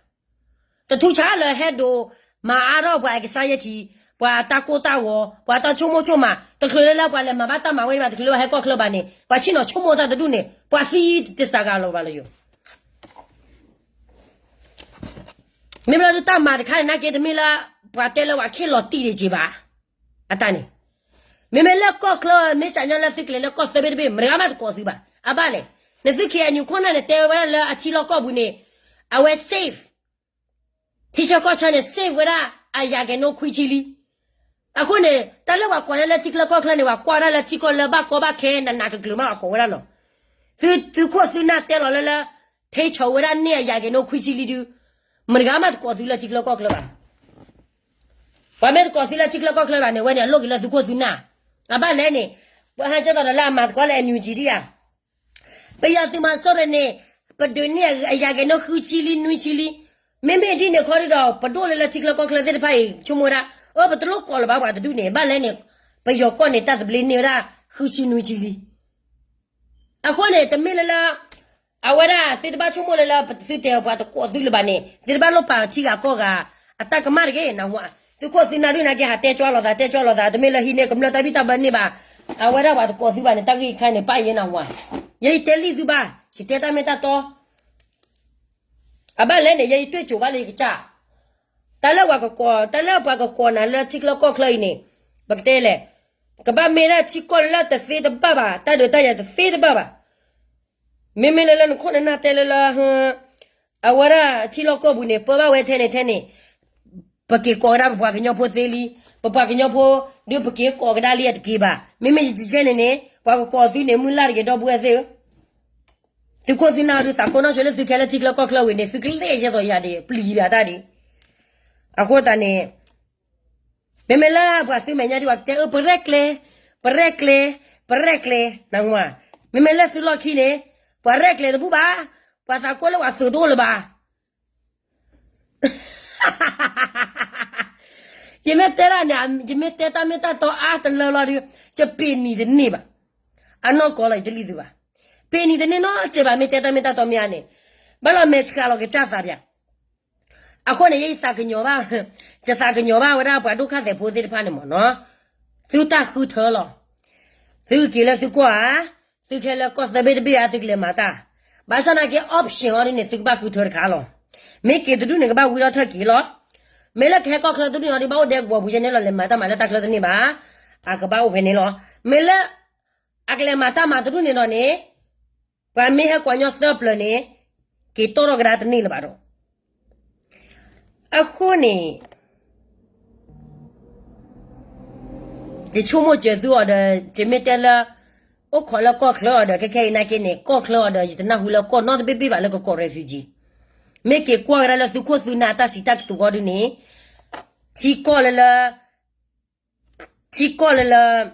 တထူးဆါလၢဟဲဒိးမၤအါထီၣ်ပှၤ anxiety ပှၤတၢ်ကိၢ်တၢ်ဂီၤ ပှၤတၢ်ဆိကမိၣ်ဆိကမး တချုးလၢလၢပှၤလဲၤမၤဘၣ်တၢ်မၤဝဲန့ၣ်ဘၣ် တချုးလၢပှၤဟဲကီၢ်ချၢဘၣ်န့ၣ် ပှၤဆ့ၣ်နီၤဆိကမိၣ်တၢ်တဒူၣ်န့ၣ် ပှၤသံတစှၤဂၤလီၤဘၣ်လၢယိၤ မ့မ့ၢ်လၢဒုတၢ်မၤတခါန့ၣ် နာ်က့တမ့ၢ်လၢ ပှၤတဲလၢပှၤခ့ၣ်လီၤတံၢ်ဒံးက့ဘၣ်. အတၢ်န့ၣ် မ့မ့ၢ်လၢကီၢ်ချၢ မ့ၢ်ကညီလၢသုကလဲၤလၢကီၢ်သၢဘ့ၣ်တဘ့ၣ် မတဂၤမးတကိးသုဘၣ်. အဘၣ်လဲၣ်, နသု ခ့ၣ်အဲၣ်ယူၣ် ခိၣ်နၢ်န့ၣ် တဲဝဲဒၣ်လၢအထံလီၢ်ကီၢ်ပူၤန့ၣ် အဝဲ safe ထံဆၢကီၢ်ဆၢန့ၣ် safe ဝဲဒၣ် အယၤကဲၤနိခွံဆံလံ. အဃိန့ၣ် တၢ်လၢပှၤကိးလၢထံချၢကီၢ်ချၢန့ၣ် ပှၤကွၢ်ဝဲဒၣ်လၢထံကီၢ်လၢဘၣ်ကီဘၣ်ခဲ နးနးကျၢၤကျၢၤမး ပှၤကိးဝဲဒၣ်လီၤ. သု သုခိၣ်သုနၢ်တဲလီၤလၢလၢ ထံဆၢဝဲဒၣ်န့ၢ်အယၤကဲၤနိခွံဆံလံဒု မတဂၤမးတကိးသုလၢထံချၢကီၢ်ချၢဘၣ်. ပှၤမ့ၢ်တကိးသုလၢထံချၢကီၢ်ချၢဘၣ်န့ၣ် ဝဲန့ၣ်အလိၣ်က့ၤလၢသုခိၣ်သုနၢ်. အဘၣ်လဲၣ်န့ၣ် ပဟဲကဲသိးဒီးလၢအမၤသကိးလၢ NUG ဒံးဧါ ပယီၤသုးမီၤစိရိၤန့ၣ် ပဒုးန့ၢ်အယၤကဲၤနိဃုဆံလံနွံဆံလံ. မ့မ့ၢ်ဒ်န့ၣ်ခီဒုဒီး ပဒိၣ်လၢလၢထံချၢကီၢ်ချၢသ့ၣ်တဖၣ်အံၤ ဆိကမိၣ်ဝဲဒၣ် အၢ ပတလိၣ်ကိးလၢၤဘၣ်ပှၤတဒူၣ်န့ၣ် ဘၣ်လဲၣ်န့ၣ် ပယီၤကီၢ်န့ၣ် တၢ်သဘျ့န့ၢ်ဝဲဒၣ်ဃုဆံနွံဆံလံ. အဃိန့ၣ် တမ့ၢ်လၢလၢ အဝဲဒၣ်သုတဘၣ်ဆိကမိၣ်လၢလၢ သုတဲပှၤတကိးသုလၢၤဘၣ်န့ၣ် သုတဘၣ်လိၣ်ပာ်ထံဂၤကီၢ်ဂၤ အတၢ်ကမၣ်တဂ့ၤ နၢ်ဟူဧါ. သုခိၣ်သုနၢ်ဒုးနာ်က့ ဟးတဲကၠွလီၤသး တဲကၠွလီၤသး တမ့ၢ်လၢဟံးန့ၢ်ကမျၢၢ်တၢ်ဘံၣ်တၢ်ဘၢန့ၢ်ဘၣ်. အဝဲဒၣ်ပှၤတကိးသုဘၣ်န့ၣ် တၢ်ဂ့ၢ်အံၤခါန့ၣ် ပၣ်ယဲနၢ်ဟူဧါ. ယဲယတဲလံသုဘၣ် ယတဲတၢ်မ့ၢ်တၢ်တီ အဘၣ်လဲၣ်န့ၣ် ယဲယတွ့ၢ်ကိၤဘၣ်လၢယကစၢ် တၢ်လၢပှၤကကိး တၢ်လၢပှၤကကိးနၤလၢထံချၢကီၢ်ချၢအံၤန့ၣ် ပကတဲလဲၣ်, ကဘၣ်မ့ၢ်ဒၣ်ထံကီၢ်လၢတသ့တဘၣ်ဘၣ် တၢ်ဒုးတၢ်ယၤတသ့တဘၣ်ဘၣ်. မ့မ့ၢ်လၢလၢနခိၣ်နနၢ်တဲလၢလၢ အဝဲဒၣ်ထံလီၢ်ကီၢ်ပူၤန့ၣ် ပၢဘၣ်ဝဲထဲန့ၣ်ထဲန့ၣ် ပက့ၤကိးကဒါပပှၤကညီဖိသ့လံ, ပပှၤကညီဖိ ဒုးပက့ၤကိးကဒါလံအတက့ၢ်ဘၣ်. မ့မ့ၢ်ယကဲန့ၣ်န့ၣ် ပှၤကကိးသုန့ၣ် မုၢ်လၢ်တဂ့ၤ ဒီပုၢ်ဝဲၢ်သ့ၣ်ဧၢ. သုခိၣ်သုနၢ်ဒုးသးကိးနီၢ်ဆိလၢသုခဲလၢထံချၢကီၢ်ချၢဝံၤန့ၣ် သုကလဲၤယဲသိးယၤဒံး ပျံၤဘၣ်တၢ်ဒံး. အဃိသတးန့ၣ် မ့မ့ၢ်လၢပှၤသုမဲာ်ညါဒံး ပှၤကတဲအၢ ပရဲၣ်ကျဲၤ, ပရဲၣ်ကျဲၤ, ပရဲၣ်ကျဲၤ နၢ်ဟူဧါ. မ့မ့ၢ်လၢသုလီၢ်ခံန့ၣ် ပှၤရဲၣ်ကျဲၤတဘူၣ်ဘၣ်, ပှၤသးကိးလၢပှၤသုးတအိၣ်လၢၤဘၣ်. ယမ့ၢ်တဲဒၣ်န့ၣ် ယမ့ၢ်တဲတၢ်မ့ၢ်တၢ်တီအါတလၢလီၤဒုး ယပ့ၤနံၤတန့ၢ်ဘၣ်. အနီၢ်ကီၢ်လီၤ ယတလံသုဘၣ်. ပ့ၤနံၤတန့ၢ်နီတစဲးဘၣ် မ့ၢ်တဲတၢ်မ့ၢ်တၢ်တီမ့ၢ်ဧါန့ၣ်, ဘၣ်လီၤမဲာ်ဆှးလီၤကစၢ်သးပၠး. အဃိန့ၣ် ယသးကညီၤဘၣ်, ယသးကညီၤဘၣ်ဝဲဒၣ်ပှၤဒိၣ်ခါသဲးဖိသ့ၣ်တဖၣ်န့ၣ်မ့ၢ်နီၤ, သုတၢ်ဃုထၢလီၤ. သုက့ၤလၢသုကီၢ်ဧါ, သုခဲလၢကီၢ်သၢဘ့ၣ်တဘ့ၣ်ဧါ သုကလဲၤမၤတၢ်. ဘၣ်ဆၣ်နာ်က့ option အီၤဒ်န့ၣ် သုကဘၣ်ဃုထၢတခါလီၤ. မ့ၢ်က့ၤတဒူၣ်န့ၣ် ကဘၣ်ဝံထီၣ်ထၢၣ်က့ၤလီၤ. မ့ၢ်လၢကဟဲကီၢ်ချၢတဒူၣ်န့ၣ်အီၤဒ် ဘၣ်အိၣ်ဒဲကဝီၤပူၤယဲန့ၣ်လီၤ လဲၤမၤတၢ်မၤလၢတၢ်ချၢတန့ၢ်ဘၣ်. အကဘၣ်အိၣ်ဖဲန့ၣ်လီၤ. မ့ၢ်လၢ အကလဲၤမၤတၢ်မၤတဒူၣ်န့ၣ်ဒီးန့ၣ်, ပှၤမ့ၢ်ဟဲကွၢ်ညီသၢပျၢၤန့ၣ်, က့ၤတီၢ်ထီၣ်ကဒါတန့ၢ်လၢၤဘၣ်ဒီး. အဃိန့ၣ် ယဆိကမိၣ်စၢၤသုအီၤဒီး ယမ့ၢ်တဲလၢ အိၣ်ခိးလၢကီၢ်ချၢအီၤဒီး ခဲခဲအံၤနာ်က့န့ၣ် ကီၢ်ချၢအီၤဒီး ယတနၢ်ဟူလၢကီၢ်နီတဘ့ၣ်ဘ့ၣ်ဘၣ်လၢကကိး refugee. မ့ၢ်က့ၤကွၢ်ကဒါလၢသုခိၣ်သုနၢ်တၢ်စံးတၢ်ကတိၤဃီဒုန့ၣ်, ထံကီၢ်လၢလၢ ထံကီၢ်လၢလၢ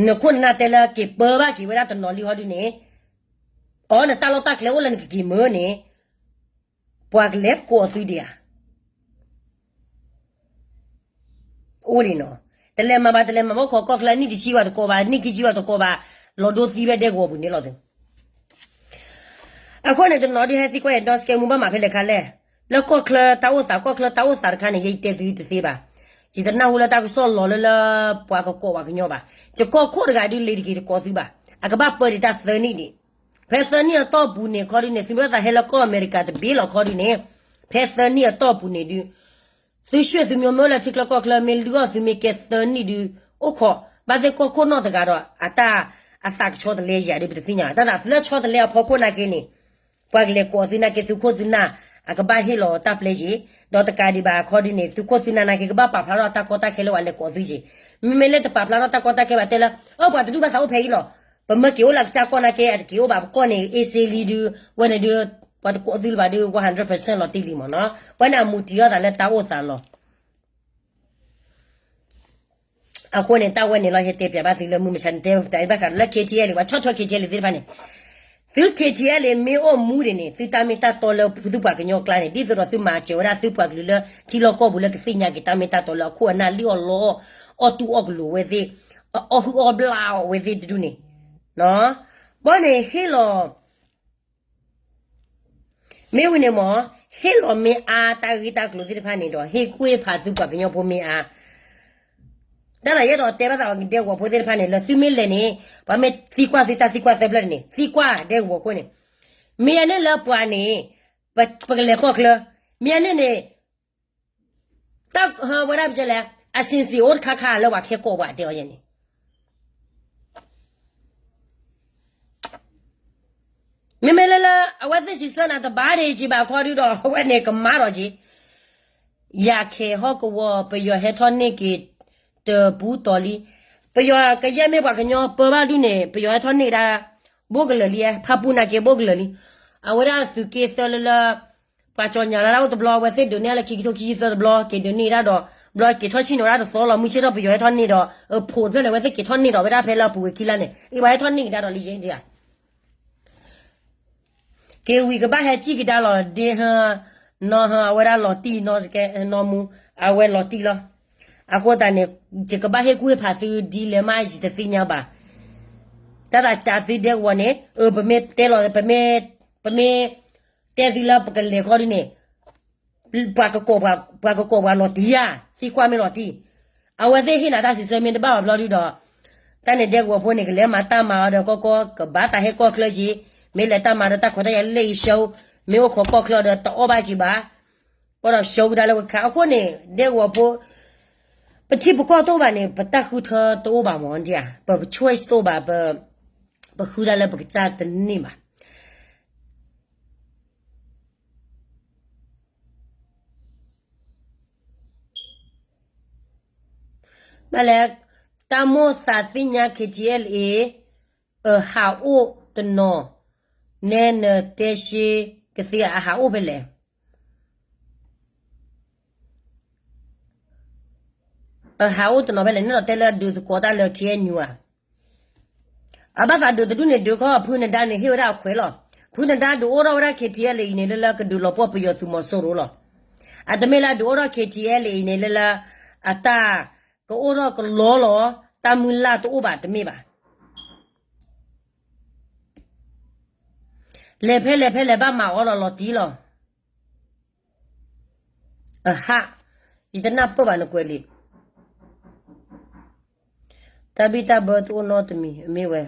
နခိၣ်နနၢ်တဲလၢက့ၤပၢဘၣ်က့ၤဝဲဒၣ်တနီၤလံဟီဒုန့ၣ်, အီ နတၢ်လီၢ်တၢ်ကျဲအိၣ်လၢနကက့ၤမၢန့ၣ်, ပှၤကလဲၤကိးသုဒံးဧါ. အိၣ်ဒံးနီၤ, တလဲၤမၤဘၣ် တလဲၤမၤဘၣ် ခိးကီၢ်ချၢ နံၣ်တဆံဝဲတကိးဘၣ် နံၣ်ခံဆံဝဲတကိးဘၣ်, လီၤဒိသံဝဲဒဲကဝီၤပူၤန့ၣ်လီၤသု. အဃိန့ၣ် တနီၤဒုးဟဲသံကွၢ်ယၤ ဒီးစကဲမူဘၣ်မၤဖဲလဲၣ်ခါလဲၣ်, လၢကီၢ်ချၢတၢ်အိၣ်သး ကီၢ်ချၢတၢ်အိၣ်သးတခါန့ၣ် ယဲယတဲသုတသ့ဘၣ်. ယတနၢ်ဟူလၢတၢ်ကစီၣ်လီၤလၢလၢ ပှၤကကိးပှၤကညီဘၣ်. ယကီၢ်ခိၣ်တဂၤဒုးလ့ၤတက့ၤတကိးသုဘၣ်. အကဘၣ်ပၢဒံးတၢ်သၢနံၣ်ဒံး. ဖဲသၢနံၣ်အတီၢ်ပူၤန့ၣ်ခီဒုန့ၣ် သုမ့ၢ်သးဟဲလၢကီၢ်အမဲရကၤတဘ့ၣ်လီၤခီဒုန့ၣ်, ဖဲသၢနံၣ်အတီၢ်ပူၤန့ၣ်ဒုး သုရွှေ့သုမျိုးမျိုးလၢထံချၢကီၢ်ချၢ မ့ၢ်လုၢ်အီၣ်သုမ့ၢ်ကဲသၢနံၣ်ဒုး အိၣ်ခိးဘၣ်သ့ၣ်ကီၢ်ခိၣ်နီၢ်တဂၤဒီး အတၢ် အသးကဆီတလဲယၤဒ်ပတသ့ၣ်ညါ တၢ်သးလၢဆီတလဲအဖီခိၣ်နာ်က့န့ၣ် ပှၤကလဲၤကိးသုနာ်က့ သုးခိၣ်သုးနၢ် အကဘၣ်ဟ့ၣ်လီၤတၢ်ပျဲက့ၤ, ဒီးတကးဒံးဘၣ်အခီဒ်န့ၣ် သုးခိၣ်သုးနၢ်နာ်က့ ကဘၣ်ပာ်ဖျါထီၣ်တၢ်ကီတၢ်ခဲလၢပှၤလဲၤကိးသုက့ၤ, မ့မ့ၢ်လၢတပာ်ဖျါထီၣ်တၢ်ကီတၢ်ခဲဘၣ်တဲလၢ အၢ ပှၤတဒူၣ်ဘၣ်သးအိၣ်ဖဲအံၤလီၤ, ပမၢက့ၤအိၣ်လၢကစၢ်ကီၢ်နာ်က့ အတက့ၤအိၣ်ဘၣ် ပကီၢ်န့ၣ် အ့စ့လံဒုး ဝဲန့ၣ်ဒုး ပှၤတကိးသုလၢၤဘၣ်ဒုး one hundred percent လီၤတံၢ်လံမ့ၢ်နီၤ, ပှၤန့ၣ်အမူတံၢ်အီၣ်သးလၢတၢ်အိၣ်သးလီၤ. အဃိန့ၣ် တၢ်ဝဲန့ၣ်လီၤ ဟဲတဲပၠးဘၣ်သုလၢမုၢ်မဆါန့ၣ် တဲပၠးဘၣ်ဃးလၢ K T L ပှၤဆီၣ်ထွဲ K T L သ့ၣ်တဖၣ်န့ၣ်, သု K T L မ့ၢ်အိၣ်မူဒံးန့ၣ် သုတၢ်မ့ၢ်တၢ်တီလၢသုပှၤကညီကျါန့ၣ် ဒ်သိးဒီးသုမၤစၢၤဝဲဒၣ်သုပှၤကလုာ်လၢထံလီၢ်ကီၢ်ပူၤလၢကသ့ၣ်ညါက့ၤ တၢ်မ့ၢ်တၢ်တီလၢအခိၣ်အနၢ်လံၣ်အီၣ်လီအီၣ် အီၣ်တူၢ်အီၣ်ကလိာ်ဝဲသ့ၣ်, အီၣ်ဟုၣ်အီၣ်ဘျၣ်အီၣ်ဝဲသ့ၣ်တဒူၣ်န့ၣ်, ဘီန့ၣ်ဟ့ၣ်လီၤ မ့ၢ်ဝံၤန့ၣ်မ့ၢ် ဟ့ၣ်လီၤမ့ၢ်အါတၢ်ဂ့ၢ်တၢ်ကျိၤသ့ၣ်တဖၣ်န့ၣ်ဒီး ဟ့ၣ်ကူၣ်ဟ့ၣ်ဖးသုပှၤကညီဖိမ့ၢ်အါ, တၢ်လၢယအဲၣ်ဒိးတဲဘၣ်သးပှၤဒဲကဝီၤဖိသ့ၣ်တဖၣ်န့ၣ် လၢသုမ့ၢ်လဲၤန့ၣ် ပှၤမ့ၢ်သံကွၢ်သုတၢ်သံကွၢ်သၢဖျၢၣ်န့ၣ် သံကွၢ်ဒဲကဝီၤဖိန့ၣ်, မ့ၢ်အန့ၣ်လၢပှၤန့ၣ် ပကလဲၤကီၢ်ချၢ, မ့ၢ်အန့ၣ်န့ၣ် တၢ်ဝဲဒၣ်ပကလဲၣ် အစံးစံးအိၣ်တခါခါလၢပှၤခဲကိးပှၤတဲအီၤယဲန့ၣ် မ့မ့ၢ်လၢလၢ အဝဲသ့ၣ်စံးဆၢနၤတဘၣ်ဒံးကံဘၣ်ခီဒုဒီး အဝဲန့ၣ်ကမၣ်ဒီးက့ၤ, ယၤခဲဟီၣ်ကဝီၤ ပယီၤဟဲထီၣ်န့ၢ်က့ၤ တပူၤတီၤလံ, ပယီၤကယဲၢ်မ့ၢ်ပှၤကညီပၢဘၣ်ဒုန့ၣ် ပယီၤဟဲထီၣ်န့ၢ်ဒၣ် ဘိၣ်ကလၢာ်လံ ဖၣ်ပူၣ်နာ်က့ဘိၣ်ကလၢာ်လံ, အဝဲဒၣ်သုးက့သၢလၢလၢ ပှၤကၠီညါလၢဒၣ်အိၣ်တဘျီ အဝဲသ့ၣ်ဒုးန့ၢ်လၢခံကထိခံဆံသၢတဘျီ က့ၤဒုးန့ၢ်ဒၣ်ဒီး ဘျီက့ၤထီၣ်ဆံၣ်န့ၢ်ဝဲဒၣ်တသီလီၤ မုၢ်ဆ့ၣ်ထီၣ်ပယီၤဟဲထီၣ်န့ၢ်ဒီး အဖိးတဖျၢၣ်န့ၣ် အဝဲသ့ၣ်က့ၤထီၣ်န့ၢ်ဒီးဝဲဒၣ်ဖဲလၢအပူၤကွံာ်ခံလါန့ၣ် အံၤပှၤဟဲထီၣ်န့ၢ်ကဒါဒီးလံယဲဒၣ်ဧါ က့ၤဝံၤကဘၣ်ဟဲစံၣ်ကဒါလီၤ ဒ့ဟၢ နီၢ်ဟၢ အဝဲဒၣ်လီၤတံၢ်နီၢ်စကဲနီၢ်မူ အဝဲလီၤတံၢ်လီၤ. အဃိသတးန့ၣ် ယကဘၣ်ဟ့ၣ်ကူၣ်ဟ့ၣ်ဖးသုဒ်လဲၣ်မးယတသ့ၣ်ညါဘၣ်. တၢ်သးစးသုဒဲကဝီၤန့ၣ် အၢ ပမ့ၢ်တဲလီၤ ပမ့ၢ် ပမ့ၢ်တဲသုလၢပကလဲၤခီဒ်န့ၣ် ပှၤကကိးပှၤ ပှၤကကိးပှၤလီၤတံၢ်ဧါ သံကွၢ်မ့ၢ်လီၤတံၢ်. အဝဲသ့ၣ်ဟ့ၣ်နၤတၢ်စံးဆၢမ့ၢ်တဘၣ်ဘၣ်ဘျီဒုဒီး တၢ်န့ၣ်ဒဲကဝီၤဖိန့ၣ် ကလဲၤမၤတၢ်မၤအီၤဒီးကီကီ ကဘၣ်သးဟဲကီၢ်ချၢက့ၤ, မ့ၢ်လဲၤတၢ်မၤဒီးတၢ်ခွဲးတၢ်ယာ်လၢအံၤ show, မ့ၢ်အိၣ်ခိးကီၢ်ချၢဒီးတအီၣ်ဘၣ်က့ၤဘၣ်, ဘၣ်ဒီး show ကဒါလၢဝဲခါ အဃိန့ၣ် ဒဲကဝီၤဖိ ပထံပကီၢ်တအိၣ်ဘၣ်န့ၣ် ပတၢ်ဃုထၢတအိၣ်ဘၣ်မ့ၢ်ဒ်ဧါ, ပ choice တအိၣ်ဘၣ်, ပ ပဃုဒၣ်လၢပကစၢ်တန့ၢ်ဘၣ်. ဘၣ်လဲၣ်, တၢ်မိၣ်သးသ့ၣ်ညါ K T L A အဟးအိၣ်တနီၤ, နဲနတဲရှဲ ကသ့အဟးအိၣ်ဖဲလဲၣ်, အဟးအိၣ်တနီၤဖဲလဲၣ်, နဲဒိးတဲလၢဒုးသကိးတၢ်လၢ K N U ဧါ. အဘၣ်သးဒုးတဒူၣ်န့ၣ် ဒုးခီဖုနဒါန့ၣ် ဟ့ၣ်ဝဲဒၣ်အခွဲးလီၤ. ဖုနဒါဒုးအိၣ်ထီၣ်ဝဲဒၣ် K T L A အံၤန့ၣ် လၢလၢကဒုးလီၤပှီၢ်ပယီၤသုးမီၤစိရိၤလီၤ. အတမ့ၢ်လၢဒုးအိၣ်ထီၣ် K T L A အံၤန့ၣ် လၢလၢ အတၢ်ကအိၣ်ထီၣ်ကလီလီၤ, တၢ်မုၢ်လၢ်တအိၣ်ဘၣ်တမ့ၢ်ဘၣ်. လဲၤဖဲလဲၤဖဲလဲၤဘၣ်မၤအီၤလီၤ လီၤတံၢ်လီၤ. အဟး, ယတနၢ်ပၢၢ်ဘၣ်နကွဲးလံာ်. တၢ်ဘံၣ်တၢ်ဘၢတအိၣ်နီတမံၤ အမ့ၢ်ဝဲ.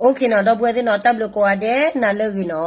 OK နီၤ ဒီပုၢ်ဝဲၢ်သ့ၣ်နီၤ တၢ်ဘျုးကိးဂၤဒဲး နၤလၢအဂ့ၤနီၤ.